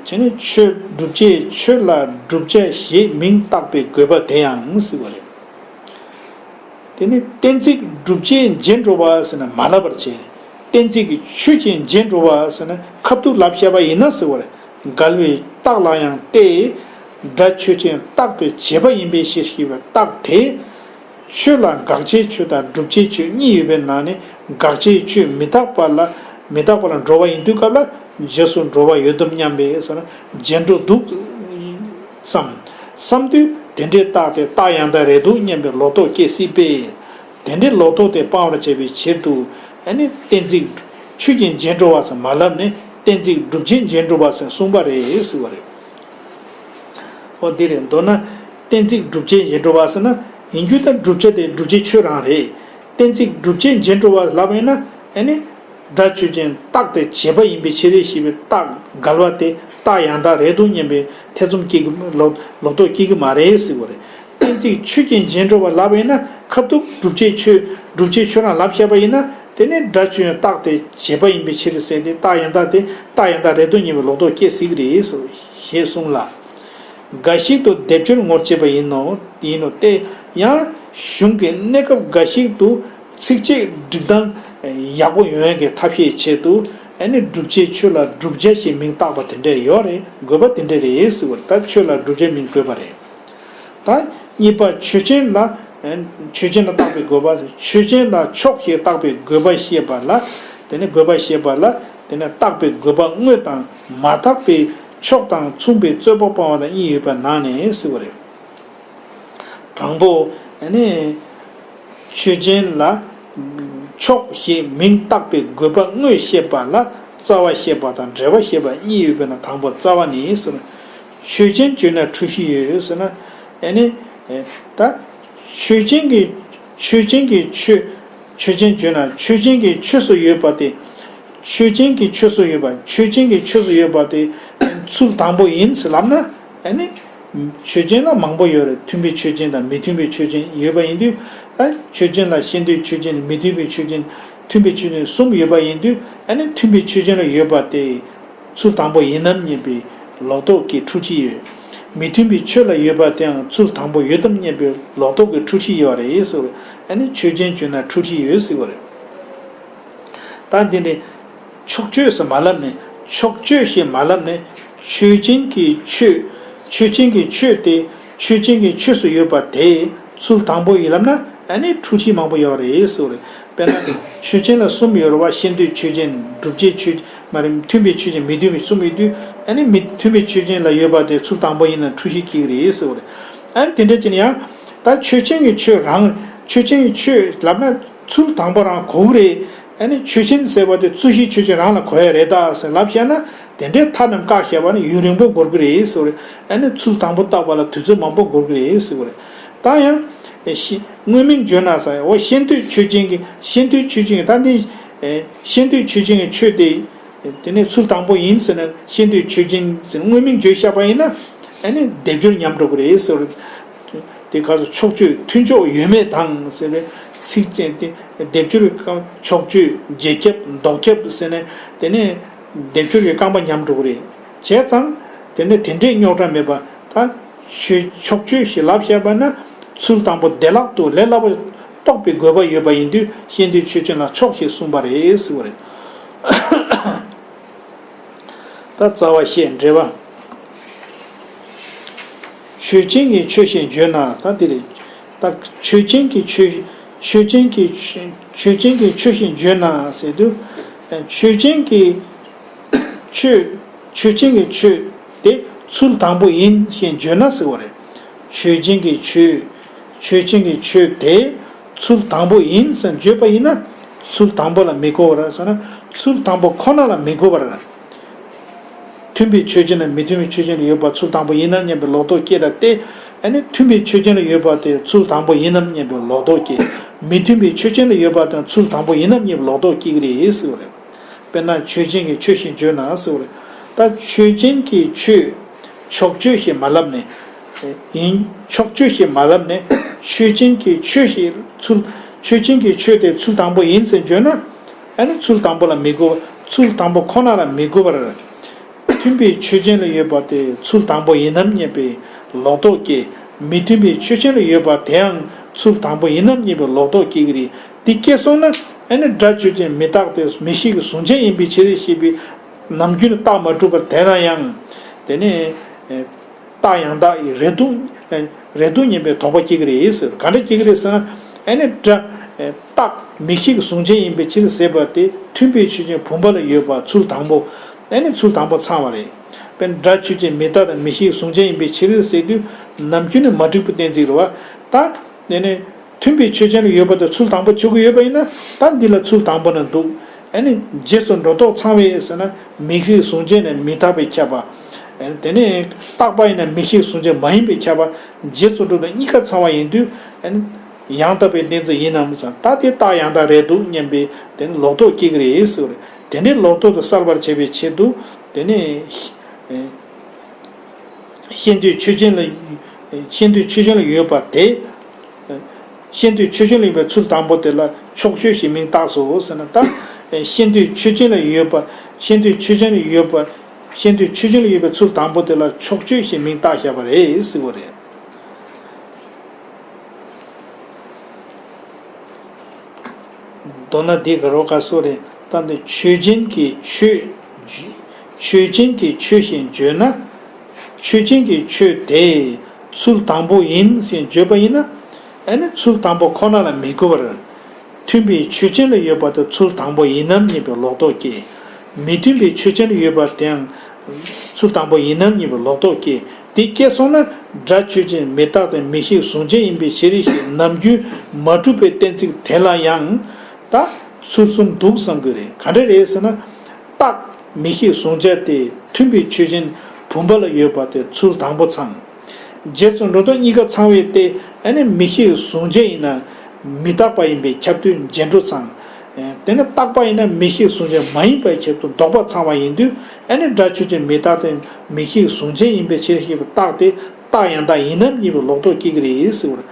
དེ་ནི་ཆོས་བསྒྲུབ་བྱའི་ཆོས་ལ་བསྒྲུབ་བྱ་ཞེས་མིང་བཏགས་པའི་དགོས་པ་དེ་ཡང་ཟེར་བ་རེད། དེ་ནི་གཏན་ཚིགས་བསྒྲུབ་བྱའི་རྗེས་འགྲོ་བ་ཟེར་ན་མ་ལབ་པར་བྱས། གཏན་ཚིགས་ཀྱི་ཆོས་ཀྱི་རྗེས་འགྲོ་བ་ཟེར་ན་ཁ་ཐུག་ལབ་བཤད་པ་ཡིན་ན་ཟེར་བ་རེད། འགལ་བའི་རྟགས་ལ་ཡང་སྟེ། སྒྲ་ཆོས་ཅན་རྟག་སྟེ་བྱས་པ་ཡིན་པའི་ཕྱིར་ཞེས་པའི་རྟགས་དེ། ཆོས་ལ་དགག་བྱའི་ཆོས་དང་བསྒྲུབ་བྱའི་ཆོས་གཉིས་ཡོད་པའི་ནང་ནས་དགག་བྱའི་ཆོས་མི་རྟག་པ་ལ་མི་རྟག་པ་ལ་འགྲོ་བ་ཡིན་དུས་སྐབས་ལ་རྗེས་སུ་འགྲོ་བ་ཡོད་དམ་སྙམ་པའི་ཟེར་ན་རྗེས་འགྲོ་འདུག་བསམ། བསམ་དུས་དེ་འདྲའི་རྟགས་དེ་རྟགས་ཡང་དག་རེད་འདུག་སྙམ་པའི་ལོག་རྟོག་སྐྱེ་སྲིད་པས། དེ་འདྲའི་ལོག་རྟོག་དེ་སྤང་བར་བྱ་བའི་ཕྱིར་དུ་ཨ་ནི་གཏན་ཚིགས་ཆོས་ཀྱི་རྗེས་འགྲོ་བ་ཟེར་མ་ལབ་ནས་གཏན་ཚིགས་བསྒྲུབ་བྱའི་རྗེས་འགྲོ་བ་ཟེར་གསུངས་པ་རེད་ཟེར་བ་རེད། ཨོ་འདི་རེད། མདོར་ན་གཏན་ཚིགས་བསྒྲུབ་བྱའི་རྗེས་འགྲོ་བ་ཟེར་ན་ཡིན་རྒྱུ་དང་བསྒྲུབ་བྱ་དེ་བསྒྲུབ་བྱའི་ཆོས་རང་རེད། གཏན་ཚིགས་བསྒྲུབ་བྱའི་རྗེས་འགྲོ་བ་ལབ་ཡིན་ན་ཨ་ནི། སྒྲ་ཆོས་ཅན་རྟག་སྟེ་བྱས་པ་ཡིན་པའི་ཕྱིར་ཞེས་པའི་རྟགས་འགལ་བ་དེ་རྟགས་ཡང་དག་རེད་འདུག་སྙམ་པའི་ཐེ་ཚོམ་སྐྱེ་གི་ལོག་ལོག་རྟོག་སྐྱེ་གི་མ་རེད་ཟེར་བ་རེད། གཏན་ཚིགས་ཆོས་ཀྱི་རྗེས་འགྲོ་བ་ལབ་ཡིན་ན་ཁ་ཐུག་བསྒྲུབ་བྱའི་ཆོས་བསྒྲུབ་བྱའི་ཆོས་རང་ལབ་བཤད་པ་ཡིན་ན་དེ་ནི་སྒྲ་ཆོས་ཅན་རྟག་སྟེ་བྱས་པ་ཡིན་པའི་ཕྱིར་ཟེར་ཏེ་རྟགས་ཡང་དག་དེ་རྟགས་ཡང་དག་རེད་འདུག་སྙམ་པའི་ལོག་རྟོག་སྐྱེ་སྲིད་ཀྱི་རེད་ཟེར་ཞེས་གསུངས་ལ། འགའ་ཞིག་ཏུ་སྡེབ་སྦྱོར་ངོར་བྱེད་པ་ཡིན་ནོ། ཡིན་ནོ་སྟེ། ཡང་གཞུང་གི་གནས་སྐབས་འགའ་ཞིག་ཏུ་ཚིགས་བཅད་སྒྲིག་སྟངས་ཡག་པོ་ཡོང་ཡག་གི་ཐབས་ཤེས་ཆེད་དུ་ཨ་ནི་བསྒྲུབ་བྱའི་ཆོས་ལ་བསྒྲུབ་བྱ་ཞེས་མིང་བཏགས་པ་དེ་འདྲ་ཡོད་རེད། དགོས་པ་དེ་འདྲ་རེད་ཟེར་བ་རེད། ད་ཆོས་ལ་བསྒྲུབ་བྱའི་མིང་དགོས་པ་རེད། ད་གཉིས་པ་ཆོས་ཅན་ལ། ཆོས་ཅན་ལ་བཏགས་པའི་དགོས་པ། ཆོས་ཅན་ལ་ཕྱོགས་ཞེས་བཏགས་པའི་དགོས་པ་བཤད་པ་ལ། དེ་ནི་དགོས་པ་བཤད་པ་ལ། དེ་ནི་བཏགས་པའི་དགོས་པ་དངོས་དང་མ་བཏགས་པའི་ཕྱོགས་དང་མཚུངས་པའི་རྩོད་པ་སྤང་བ་དང་གཉིས་ཡོད་པ་ནང་ནས་ཟེར་བ་རེད། དང་པོ། ཨ་ནི། ཆོས་ཅན་ལ། ཕྱོགས་ཞེས་མིང་བཏགས་པའི་དགོས་པ་དངོས་བཤད་པ་ལ་རྩ་བ་བཤད་པ་དང་འབྲེལ་བ་བཤད་པ་གཉིས་ཡོད་པའི་ནང་དང་པོ་རྩ་བ་ནི་ཟེར་ན། ཆོས་ཅན་བརྗོད་ན་འཁྲུལ་གཞི་ཡོད་ཟེར་ན། ཨ་ནི། ད། ཆོས་ཅན་གྱི། ཆོས་ཅན་གྱི་ཆོས། ཆོས་ཅན་བརྗོད་ན་ཆོས་ཅན་གྱི་ཆོས་སུ་ཡོད་པ་དེ། ཆོས་ཅན་གྱི་ཆོས་སུ་ཡོད་པ། ཆོས་ཅན་གྱི་ཆོས་སུ་ཡོད་པ་དེ་ཚུལ་དང་པོ་ཡིན་ཟེར་ལབ་ན། ཨ་ནི། ཆོས་ཅན་ལ་མང་པོ་ཡོད་རེད། མཐུན་པའི་ཆོས་ཅན་དང་མི་མཐུན་པའི་ཆོས་ཅན་ཡོད་པ་ཡིན་དུས། ཨ། ཆོས་ཅན་ལ་ཤེས་འདོད་ཆོས་ཅན། མི་མཐུན་པའི་ཆོས་ཅན། མཐུན་པའི་ཆོས་ཅན་གསུམ་ཡོད་པ་ཡིན་དུས། ཨ་ནི་མཐུན་པའི་ཆོས་ཅན་ལ་ཡོད་པ་དེ། ཚུལ་དང་པོ་ཡིན་ནམ་སྙམ་པའི་ལོག་རྟོག་གི་འཁྲུལ་གཞི་ཡོད། མི་མཐུན་པའི་ཆོས་ལ་ཡོད་པ་དེའང་ཚུལ་དང་པོ་ཡོད་དམ་སྙམ་པའི་ལོག་རྟོག་གི་འཁྲུལ་གཞི་ཡོད་རེད་ཟེར་བ། ཨ་ནི་ཆོས་ཅན་བརྗོད་ན་འཁྲུལ་གཞི་ཡོད་ཟེར་བ་རེད། ད་འདི་ནི་ཕྱོགས་ཆོས་སུ་མ་ལབ་ནས་ཕྱོགས་ཆོས་ཞེས་མ་ལབ་ནས་ཆོས་ཅན་གྱི་ཆོས། ཆོས་ཅན་གྱི་ཆོས་དེ་ཆོས་ཅན་གྱི་ཆོས་སུ་ཡོད་པ་དེ་ཚུལ་དང་པོ་ཡིན་ལབ་ན་ཨ་ནི་འཁྲུལ་གཞི་མང་པོ་ཡོད་རེད་ཟེར་བ་རེད། དཔེར་ན་ཆོས་ཅན་ལ་གསུམ་ཡོད་རེད་བ། ཤེས་འདོད་ཆོས་ཅན། བསྒྲུབ་བྱའི་ཆོས། མ་རེད། མཐུན་པའི་ཆོས་ཅན། མི་མཐུན་པའི་གསུམ་ཡོད་དུས་ཨ་ནི་མི་མཐུན་པའི་ཆོས་ཅན་ལ་ཡོད་པ་དེ་ཚུལ་དང་པོ་ཡིན་ན་འཁྲུལ་གཞི་སྐྱེ་གི་རེད་ཟེར་བ་རེད། ཨ་ནི་དེ་འདྲ་ཅིག་ཡང་ད་ཆོས་ཅན་གྱི་ཆོས་རང་ཆོས་ཅན་གྱི་ཆོས་ལབ་ན་ཚུལ་དང་པོ་རང་གོ་གི་རེད། ཨ་ནི་ཆོས་ཅན་ཟེར་བ་དེ་བརྩོན་གཞིའི་ཆོས་ཅན་རང་ལ་གོ་ཡ་རེད་ད་ཟེར་ལབ་བཤད་ན་དེ་འདྲའི་མཐའ་རྣམས་བཀག་བཤད་པ་ནི་ཡུན་རིང་པོ་འགོར་གི་རེད་ཟེར་བ་རེད། ཨ་ནི་ཚུལ་དང་པོ་བརྟག་པ་ལ་དུས་ཚོད་མང་པོ་འགོར་གི་རེད་ཟེར་བ་རེད། ད་ཡང་། ཨེ་ཤེ་དངོས་མིང་བརྗོད་ན་ཟེར། འོ་ཤེས་འདོད་ཆོས་ཅན་གྱི། ཤེས་འདོད་ཆོས་ཅན་གྱི་ད་འདི། ཨེ་ཤེས་འདོད་ཆོས་ཅན་གྱི་ཆོས་དེ། དེ་ནས་ཚུལ་དང་པོ་ཡིན་ཟེར་ན་ཤེས་འདོད་ཆོས་ཅན་ཟེར་དངོས་མིང་བརྗོད་བཞག་པ་ཡིན་ན། ཨ་ནི་སྡེབ་སྦྱོར་ཉམས་འགྲོ་གི་རེད་ཟེར་བ་རེད། དེ་ག་ཚོད་ཕྱོགས་ཆོས་མཐུན་ཕྱོགས་ཡོད་མེད་དང་ཟེར་བའི་ཚིག་ཅན་དེ་སྡེབ་སྦྱོར་གྱི་རྐང་ཕྱོགས་ཆོས་རྗེས་ཁྱབ་ལྡོག་ཁྱབ་ཟེར་ནས་དེ་ནས་སྡེབ་སྦྱོར་གྱི་རྐང་པ་ཉམས་འགྲོ་གི་རེད། བྱས་ཙང་ དེ་ནས་དེ་འདྲའི་རྙོག་དྲ་མེད་པ་ད་ཆོས་ཕྱོགས་ཆོས་ཞེས་ལབ་བཤད་པ་ན་ཚུལ་དང་པོ་བདེ་བླག་ཏུ་ལས་སླ་པོ་རྟོགས་པའི་དགོས་པ་ཡོད་པ་ཡིན་དུས་ཤེས་འདོད་ཆོས་ཅན་ལ་ཕྱོགས་ཞེས་གསུངས་པ་རེད་ཟེར་བ་རེད། ད་རྩ་བ་བཤད་འགྲེལ་པ། ཆོས་ཅན་གྱི་ཆོས་ཞེས་བརྗོད་ན་ད་འདི་རེད། ད་ཆོས་ཅན་གྱི་ཆོས་ཆོས་ཅན་གྱི་ཆོས་ཆོས་ཅན་གྱི་ཆོས་ཞེས་བརྗོད་ན་ཟེར་དུས། ཆོས་ཅན་གྱི་ཆོས་ཆོས་ཅན་གྱི་ཆོས་དེ་ཚུལ་དང་པོ་ཡིན་ཞེས་བརྗོད་ན་ཟེར་བ་རེད། ཆོས་ཅན་གྱི་ཆོས་ཆོས་ཅན་གྱི་ཆོས་དེ་ཚུལ་དང་པོ་ཡིན་ཟེར་བརྗོད་པ་ཡིན་ན་ཚུལ་དང་པོ་ལ་མི་གོ་བར་ཟེར་ན་ཚུལ་དང་པོ་ཁོ་ན་ལ་མི་གོ་བར། མཐུན་པའི་ཆོས་ཅན་ལ་མི་མཐུན་པའི་ཆོས་ཅན་ལ་ཡོད་པ་ཚུལ་དང་པོ་ཡིན་ནམ་སྙམ་པའི་ལོག་རྟོག་སྐྱེ་ད་སྟེ། ཨ་ནི་མཐུན་པའི་ཆོས་ཅན་ལ་ཡོད་པ་དེ་ཚུལ་དང་པོ་ཡིན་ནམ་སྙམ་པའི་ལོག་རྟོག་སྐྱེ། མི་མཐུན་པའི་ཆོས་ཅན་ལ་ཡོད་པ་དེ་ཚུལ་དང་པོ་ཡིན་ནམ་སྙམ་པའི་ལོག་རྟོག་སྐྱེ་གི་རེད་ཟེར་བ་རེད། དཔེར་ན་ཆོས་ཅན་གྱི་ཆོས་ཞེས་བརྗོད་ན་ཟེར་བ་རེད། ད་ཆོས་ཅན་གྱི་ཆོས་ཕྱོགས་ཆོས་ཞེས་མ་ལབ་ནས། ཡིན་ཕྱོགས་ཆོས་ཞེས་མ་ལབ་ནས་ཆོས་ཅན་གྱི་ཆོས་ཞེས་ཚུལ་ཆོས་ཅན་གྱི་ཆོས་དེ་ཚུལ་དང་པོ་ཡིན་ཟེར་བརྗོད་ན། ཨ་ནི་ཚུལ་དང་པོ་ལ་མི་གོ་བ་ཚུལ་དང་པོ་ཁོ་ན་ལ་མི་གོ་བར། མཐུན་པའི་ཆོས་ཅན་ལ་ཡོད་པ་དེ་ཚུལ་དང་པོ་ཡིན་ནམ་སྙམ་པའི་ལོག་རྟོག་སྐྱེ། མི་མཐུན་པའི་ཆོས་ཅན་ལ་ཡོད་པ་དེའང་ཚུལ་དང་པོ་ཡིན་ནམ་སྙམ་པའི་ལོག་རྟོག་སྐྱེ་གི་རེད། དེ་སྐྱེས་སོང་ན་ཨ་ནི་སྒྲ་ཆོས་ཅན་མི་རྟག་སྟེ་མིག་ཤེས་ཀྱི་གཟུང་བྱས་ཡིན་པའི་ཕྱིར་ཞེས་པའི་ནམ་རྒྱུན་རྟགས་མ་གྲུབ་པར་དེ་ན་ཡང་། དེ་ནི། རྟགས་ཡང་དག་ཡི་རེད་འདུག་རེད་འདུག་སྙམ་པའི་དོགས་པ་སྐྱེ་གི་རེད་ཟེར། ག་འདྲ་སྐྱེ་གི་རེད་ཟེར་ན། ཨ་ནི་སྒྲ། རྟགས་མིག་ཤེས་ཀྱི་གཟུང་བྱས་ཡིན་པའི་ཕྱིར་ཟེར་བ་དེ་མཐུན་པའི་ཆོས་ཅན་བུམ་པ་ལ་ཡོད་པ་ཚུལ་དང་པོ། ཨ་ནི་ཚུལ་དང་པོ་ཚང་བ་རེད། དཔེར་ན་སྒྲ་ཆོས་ཅན་མི་རྟག་དང་མིག་ཤེས་ཀྱི་གཟུང་བྱས་ཡིན་པའི་ཕྱིར་ཟེར་དུས་ནམ་རྒྱུན་ནི་མ་འགྲིག་པའི་གཏན་ཚིགས་རེད་བ། ད། དེ་ནི། མཐུན་པའི་ཆོས་ཅན་ལ་ཡོད་པ་དེ་ཚུལ་དང་པོ་ཆགས་ཀྱི་ཡོད་པ་ཡིན་ན་ད་འདི་ལ་ཚུལ་དང་པོ་ན་འདུག་ཨ་ནི་རྗེས་སུ་འགྲོ་ལྡོག་ཚང་བས་ཟེར་ན་མིག་ཤེས་གཟུང་བྱས་ནས་མི་རྟག་པས་ཁྱབ་པ། ཨ་ནི་དེ་ནས་རྟག་པ་ཡིན་ན་མིག་ཤེས་གཟུང་བྱས་མ་ཡིན་པས་ཁྱབ་པ། རྗེས་སུ་འགྲོ་ལྡོག་གཉིས་ཀ་ཚང་བ་ཡིན་དུས་ཨ་ནི་ཡང་དག་པའི་གཏན་ཚིགས་ཡིན་ནམ་ཟེར་ད་དེ་རྟགས་ཡང་དག་རེད་འདུག་སྙམ་པའི་དེ་ནི་ལོག་རྟོག་སྐྱེ་གི་རེད་ཟེར་བ་རེད། དེ་འདྲའི་ལོག་རྟོག་དེ་སེལ་བར་བྱ་བའི་ཆེད་དུ་དེ་ནི། ཤེས་འདོད་ཆོས་ཅན་ལ། ཤེས་འདོད་ཆོས་ཅན་ལ་ཡོད་པ་དེ། ཤེས་འདོད་ཆོས་ཅན་ལ་ཡོད་པའི་ཚུལ་དང་པོ་དེ་ལ་ཕྱོགས་ཆོས་ཞེས་མིང་བཏགས་སོ་ཟེར་ན་ད། ཤེས་འདོད་ཆོས་ཅན་ལ་ཡོད་པ། ཤེས་འདོད་ཆོས་ཅན་ལ་ཡོད་པ། ཤེས་འདོད་ཆོས་ཅན་ལ་ཡོད་པའི་ཚུལ་དང་པོ་དེ་ལ་ཕྱོགས་ཆོས་ཞེས་མིང་བཏགས་བཞག་པ་རེད་ཟེར་བ་རེད། མདོར་ན་འདི་ག་རོ་ག་སོ་རེད་ད་འདི་ཆོས་ཅན་གྱི་ཆོས། ཆོས་ཅན་གྱི་ཆོས་ཞེས་བརྗོད་ན། ཆོས་ཅན་གྱི་ཆོས་དེ་ཚུལ་དང་པོ་ཡིན་ཞེས་བརྗོད་པ་ཡིན་ན། ཨ་ནི་ཚུལ་དང་པོ་ཁོ་ན་ལ་མི་གོ་བར། མཐུན་པའི་ཆོས་ཅན་ལ་ཡོད་པ་དེ་ཚུལ་དང་པོ་ཡིན་ནམ་སྙམ་པའི་ལོག་རྟོག་སྐྱེ། མི་མཐུན་པའི་ཆོས་ཅན་ལ་ཡོད་པ་དེའང་ཚུལ་དང་པོ་ཡིན་ནམ་སྙམ་པའི་ལོག་རྟོག་སྐྱེ། དེ་སྐྱེས་སོང་ན་སྒྲ་ཆོས་ཅན་མི་རྟག་སྟེ་མིག་ཤེས་གཟུང་བྱས་ཡིན་པའི་ཕྱིར་ཞེས་ནམ་རྒྱུན་མ་གྲུབ་པའི་གཏན་ཚིགས་དེ་ལ་ཡང་ད་ཚུལ་གསུམ་འདུག་བསམ་གྱི་རེད། ག་འདྲ་རེད་ཟེར་ན། རྟགས་མིག་ཤེས་གཟུང་བྱ་སྟེ་མཐུན་པའི་ཆོས་ཅན་བུམ་པ་ལ་ཡོད་པ་དེ་ཚུལ་དང་པོ་ཚང་། རྗེས་སུ་འགྲོ་ལྡོག་གཉིས་ཀ་ཚང་བས་ཏེ་ཨ་ནི་མིག་ཤེས་གཟུང་བྱ་ཡིན་ན་མི་རྟག་པ་ཡིན་པས་ཁྱབ་དུས་རྗེས་འགྲོ་ཚང་། དེ་ནི་རྟག་པ་ཡིན་ན་མིག་ཤེས་གཟུང་བྱ་མ་ཡིན་པས་ཁྱབ་དུས་ལྡོག་པ་ཚང་བ་ཡིན་དུས་ཨ་ནི་སྒྲ་ཆོས་ཅན་མི་རྟག་སྟེ་མིག་ཤེས་གཟུང་བྱ་ཡིན་པའི་ཕྱིར་ཞེས་པའི་རྟགས་དེ་རྟགས་ཡང་དག་ཡིན་ནམ་སྙམ་པའི་ལོག་རྟོག་སྐྱེ་གི་རེད་ཟེར་བ་རེད།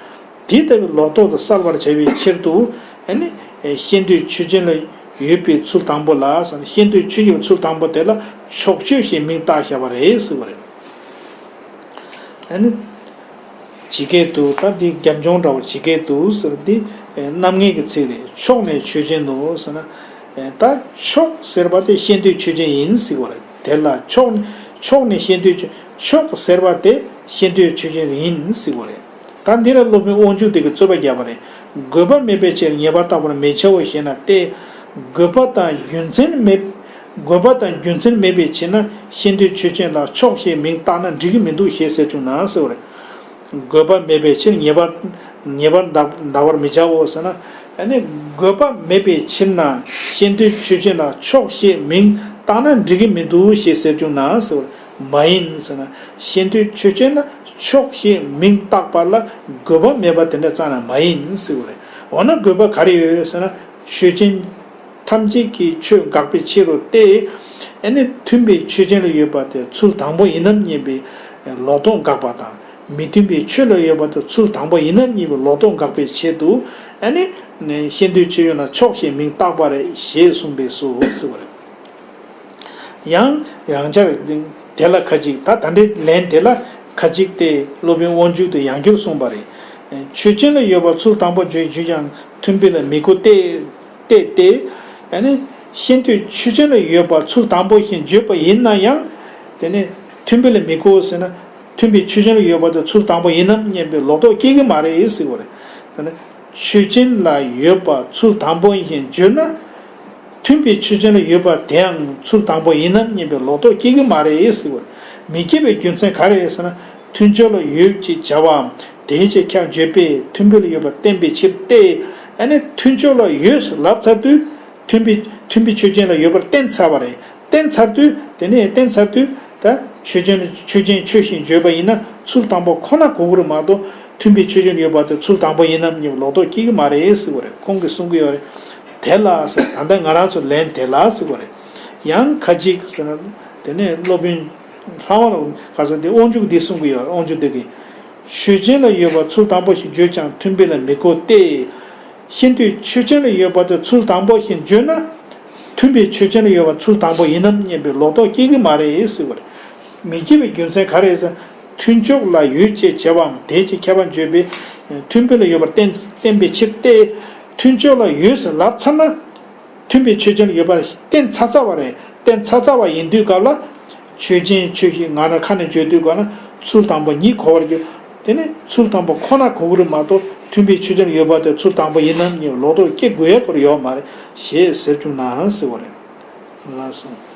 དེ་ལྟ་བུའི་ལོག་རྟོག་དེ་སེལ་བར་བྱ་བའི་ཕྱིར་དུ་ཨ་ནི་ཤེས་འདོད་ཆོས་ཅན་ལ་ཡོད་པའི་ཚུལ་དང་པོ་ལ་ཟེར་ན་ཤེས་འདོད་ཆོས་ཅན་ཚུལ་དང་པོ་དེ་ལ་ཕྱོགས་ཆོས་ཞེས་མིང་བཏགས་བཞག་པ་རེད་ཟེར་བ་རེད། ཨ་ནི། ཇི་སྐད་དུ་ད་འདི་རྒྱབ་ལྗོངས་འདྲ་བོ་ཇི་སྐད་དུ་ཟེར་འདི་རྣམ་ངེས་ཀྱི་ཚིག་རེད། ཕྱོགས་ནི་ཆོས་ཅན་དུ་ཟེར་ན། ད་ཕྱོགས་ཟེར་བ་དེ་ཤེས་འདོད་ཆོས་ཅན་ཡིན་ཟེར་བ་རེད། དེ་ལ་ཕྱོགས་ཕྱོགས་ནི་ཤེས་འདོད་ཆོས་ཕྱོགས་ཟེར་བ་དེ་ཤེས་འདོད་ཆོས་ཅན་ཡིན་ཟེར་བ་རེད། ད་འདི་ལ་སློབ་དཔོན་དབང་ཕྱུག་དེ་གིས་རྩོད་པ་བརྒྱབ་པ་རེད། དགོས་པ་མེད་པའི་ཕྱིར་ངེས་པར་རྟག་པར་མི་བྱའོ་ཞེ་ན་སྟེ། དགོས་པ་དང་རྒྱུ་མཚན་མེད། དགོས་པ་དང་རྒྱུ་མཚན་མེད་པའི་ཕྱིར་ན་ཤེས་འདོད་ཆོས་ཅན་ལ་ཕྱོགས་ཞེས་མིང་བཏགས་ན་འགྲིག་གི་མི་འདུག་ཞེས་ཟེར་བྱུང་ན་ཟེར་བ་རེད། དགོས་པ་མེད་པའི་ཕྱིར་ངེས་པར་ངེས་པར་འདའ་འདའ་བར་མི་བྱའོ་ཟེར་ན། ཨ་ནི་དགོས་པ་མེད་པའི་ཕྱིར་ན་ཤེས་འདོད་ཆོས་ཅན་ལ་ཕྱོགས་ཞེས་མིང་བཏགས་ན་འགྲིག་གི་མི་འདུག་ཞེས་ཟེར་བྱུང་ན་ཟེར་བ་རེད། མ་ཡིན་ཟེར་ན་ཤེས་འདོད་ཆོས་ཅན་ལ་ཕྱོགས་ཞེས་མིང་བཏགས་པ་ལ་དགོས་པ་མེད་པ་དེ་འདྲ་ཙམ་ན་མ་ཡིན་ཟེར་བ་རེད། འོ་ན་དགོས་པ་ག་རེ་ཡོད་ཟེར་ན་ཆོས་ཅན། ཐམས་ཅད་ཀྱི་ཆོས་དགག་པའི་ཕྱིར་རོ་སྟེ། ཨ་ནི་མཐུན་པའི་ཆོས་ཅན་ལ་ཡོད་པ་དེ་ཚུལ་དང་པོ་ཡིན་ནམ་སྙམ་པའི་ལོག་རྟོག་དགག་པ་དང་། མི་མཐུན་པའི་ཆོས་ལ་ཡོད་པ་དེ་ཚུལ་དང་པོ་ཡིན་ནམ་སྙམ་པའི་ལོག་རྟོག་དགག་པའི་ཆེད་དུ། ཨ་ནི་ཤེས་འདོད་ཆོས་ཅན་ལ་ཕྱོགས་ཞེས་མིང་བཏགས་པ་རེད་ཞེས་གསུངས་པས་སོ་ཟེར་བ་རེད། ཡང་ཡང་བསྐྱར་ དེ་ལ་ཁ་ཅིག་ད་ད་ལྟའི་ལན་དེ་ལ་ཁ་ཅིག་སྟེ། སློབ་དཔོན་དབང་ཕྱུག་ཏུ་ཡང་བསྐྱར་གསུངས་པ་རེད། ཆོས་ཅན་ལ་ཡོད་པ་ཚུལ་དང་པོ་བརྗོད་བརྗོད་ཀྱང་མཐུན་དཔེ་ལ་མི་གོ་སྟེ། སྟེ་སྟེ། ཨ་ནི་ཤེས་འདོད་ཆོས་ཅན་ལ་ཡོད་པ་ཚུལ་དང་པོ་བཞིན་བརྗོད་པ་ཡིན་ན་ཡང་། དེ་ནི་མཐུན་དཔེ་ལ་མི་གོ་ཟེར་ན། མཐུན་དཔེ་ཆོས་ཅན་ལ་ཡོད་པ་དེ་ཚུལ་དང་པོ་ཡིན་ནམ་སྙམ་པའི་ལོག་རྟོག་སྐྱེ་གི་མ་རེད་ཟེར་བ་རེད། ད་ནི་ཆོས་ཅན་ལ་ཡོད་པ་ཚུལ་དང་པོ་བཞིན་བརྗོད་ན། མཐུན་དཔེ་ཆོས་ཅན་ལ་ཡོད་པ་དེའང་ཚུལ་དང་པོ་ཡིན་ནམ་སྙམ་པའི་ལོག་རྟོག་སྐྱེ་གི་མ་རེད་ཟེར་བ་རེད། མི་སྐྱེ་བའི་རྒྱུ་མཚན་ག་རེ་ཟེར་ན། མཐུན་ཕྱོགས་ལ་ཡོད་ཅེས་བྱ་བའམ་དེའི་ཕྱིར་ཁྱབ་བརྗོད་པས་མཐུན་དཔེ་ལ་ཡོད་པར་བསྟན་པའི་ཕྱིར་ཏེ། ཨ་ནི་མཐུན་ཕྱོགས་ལ་ཡོད་ལབ་ཚར་དུས། མཐུན་དཔེ་མཐུན་དཔེ་ཆོས་ཅན་ལ་ཡོད་པར་བསྟན་ཚར་བ་རེད། བསྟན་ཚར་དུས། དེ་ནས་བསྟན་ཚར་དུས། ད་ཆོས་ཅན་ཆོས་ཅན་ཆོས་བཞིན་བརྗོད་པ་ཡིན་ན་ཚུལ་དང་པོ་ཁོ་ན་གོ་གི་རེད་མ་གཏོགས། མཐུན་དཔེ་ཆོས་ཅན་ཡོད་པ་དེ་ཚུལ་དང་པོ་ཡིན་ནམ་སྙམ་ལོག་རྟོག་སྐྱེ་གི་མ་རེད་ཟེར་བ་རེད། ཁོང་གིས་གསུང་གི་ཡོད་རེད། དེ་ལ་ཟེར། ད་ལྟ་ང་རང་ཚོ་ལན་དེ་ལ་ཟེར་བ་རེད། ཡང་ཁ་ཅིག་ཟེར་ན། དེ་ནས་སློབ་དཔོན་ལྷ་དབང་ལ་ག་ཚོད་དེ་དབང་ཕྱུག་འདི་གསུང་གི་ཡོད་རེད། དབང་ཕྱུག་འདི་གིས། ཆོས་ཅན་ལ་ཡོད་པ་ཚུལ་དང་པོ་ཞིག་བརྗོད་ཀྱང་མཐུན་དཔེ་ལ་མི་གོ་སྟེ། ཤེས་འདོད་ཆོས་ཅན་ལ་ཡོད་པ་དེ་ཚུལ་དང་པོ་ཞིག་བརྗོད་ན། མཐུན་དཔེ་ཆོས་ཅན་ལ་ཡོད་པ་ཚུལ་དང་པོ་ཡིན་ནམ་སྙམ་པའི་ལོག་རྟོག་སྐྱེ་གི་མ་རེད་ཟེར་བ་རེད། མི་སྐྱེ་བའི་རྒྱུ་མཚན་ག་རེ་ཟེར། མཐུན་ཕྱོགས་ལ་ཡོད་ཅེས་བྱ་བའམ་དེའི་ཕྱིར་ཁྱབ་པ་བརྗོད་པས་མཐུན་དཔེ་ལ་ཡོད་པར་བསྟན་བསྟན་པའི་ཕྱིར་ཏེ། མཐུན་ཕྱོགས་ལ་ཡོད་ཟེར་ལབ་ཚར་ན། མཐུན་དཔེ་ཆོས་ཅན་ལ་ཡོད་པར་བསྟན་ཚར་ཚར་བ་རེད། བསྟན་ཚར་ཚར་བ་ཡིན་དུས་སྐབས་ལ། ཆོས་ཅན་ཆོས་བཞིན་ང་རང་ཁ་ནས་བརྗོད་དུས་སྐབས་ན་ཚུལ་དང་པོ་ཉིད་གོ་བར་འགྱུར། དེ་ནི་ཚུལ་དང་པོ་ཁོ་ན་གོ་གི་རེད་མ་གཏོགས་མཐུན་དཔེ་ཆོས་ཅན་ལ་ཡོད་པ་དེ་ཚུལ་དང་པོ་ཡིན་ནམ་སྙམ་ལོག་རྟོག་སྐྱེ་དགོས་ཡ་སྐོར་ཡོད་མ་རེད་ཞེས་ཟེར་བཅུག་ན་ཟེར་བ་རེད། ལགས་སོ།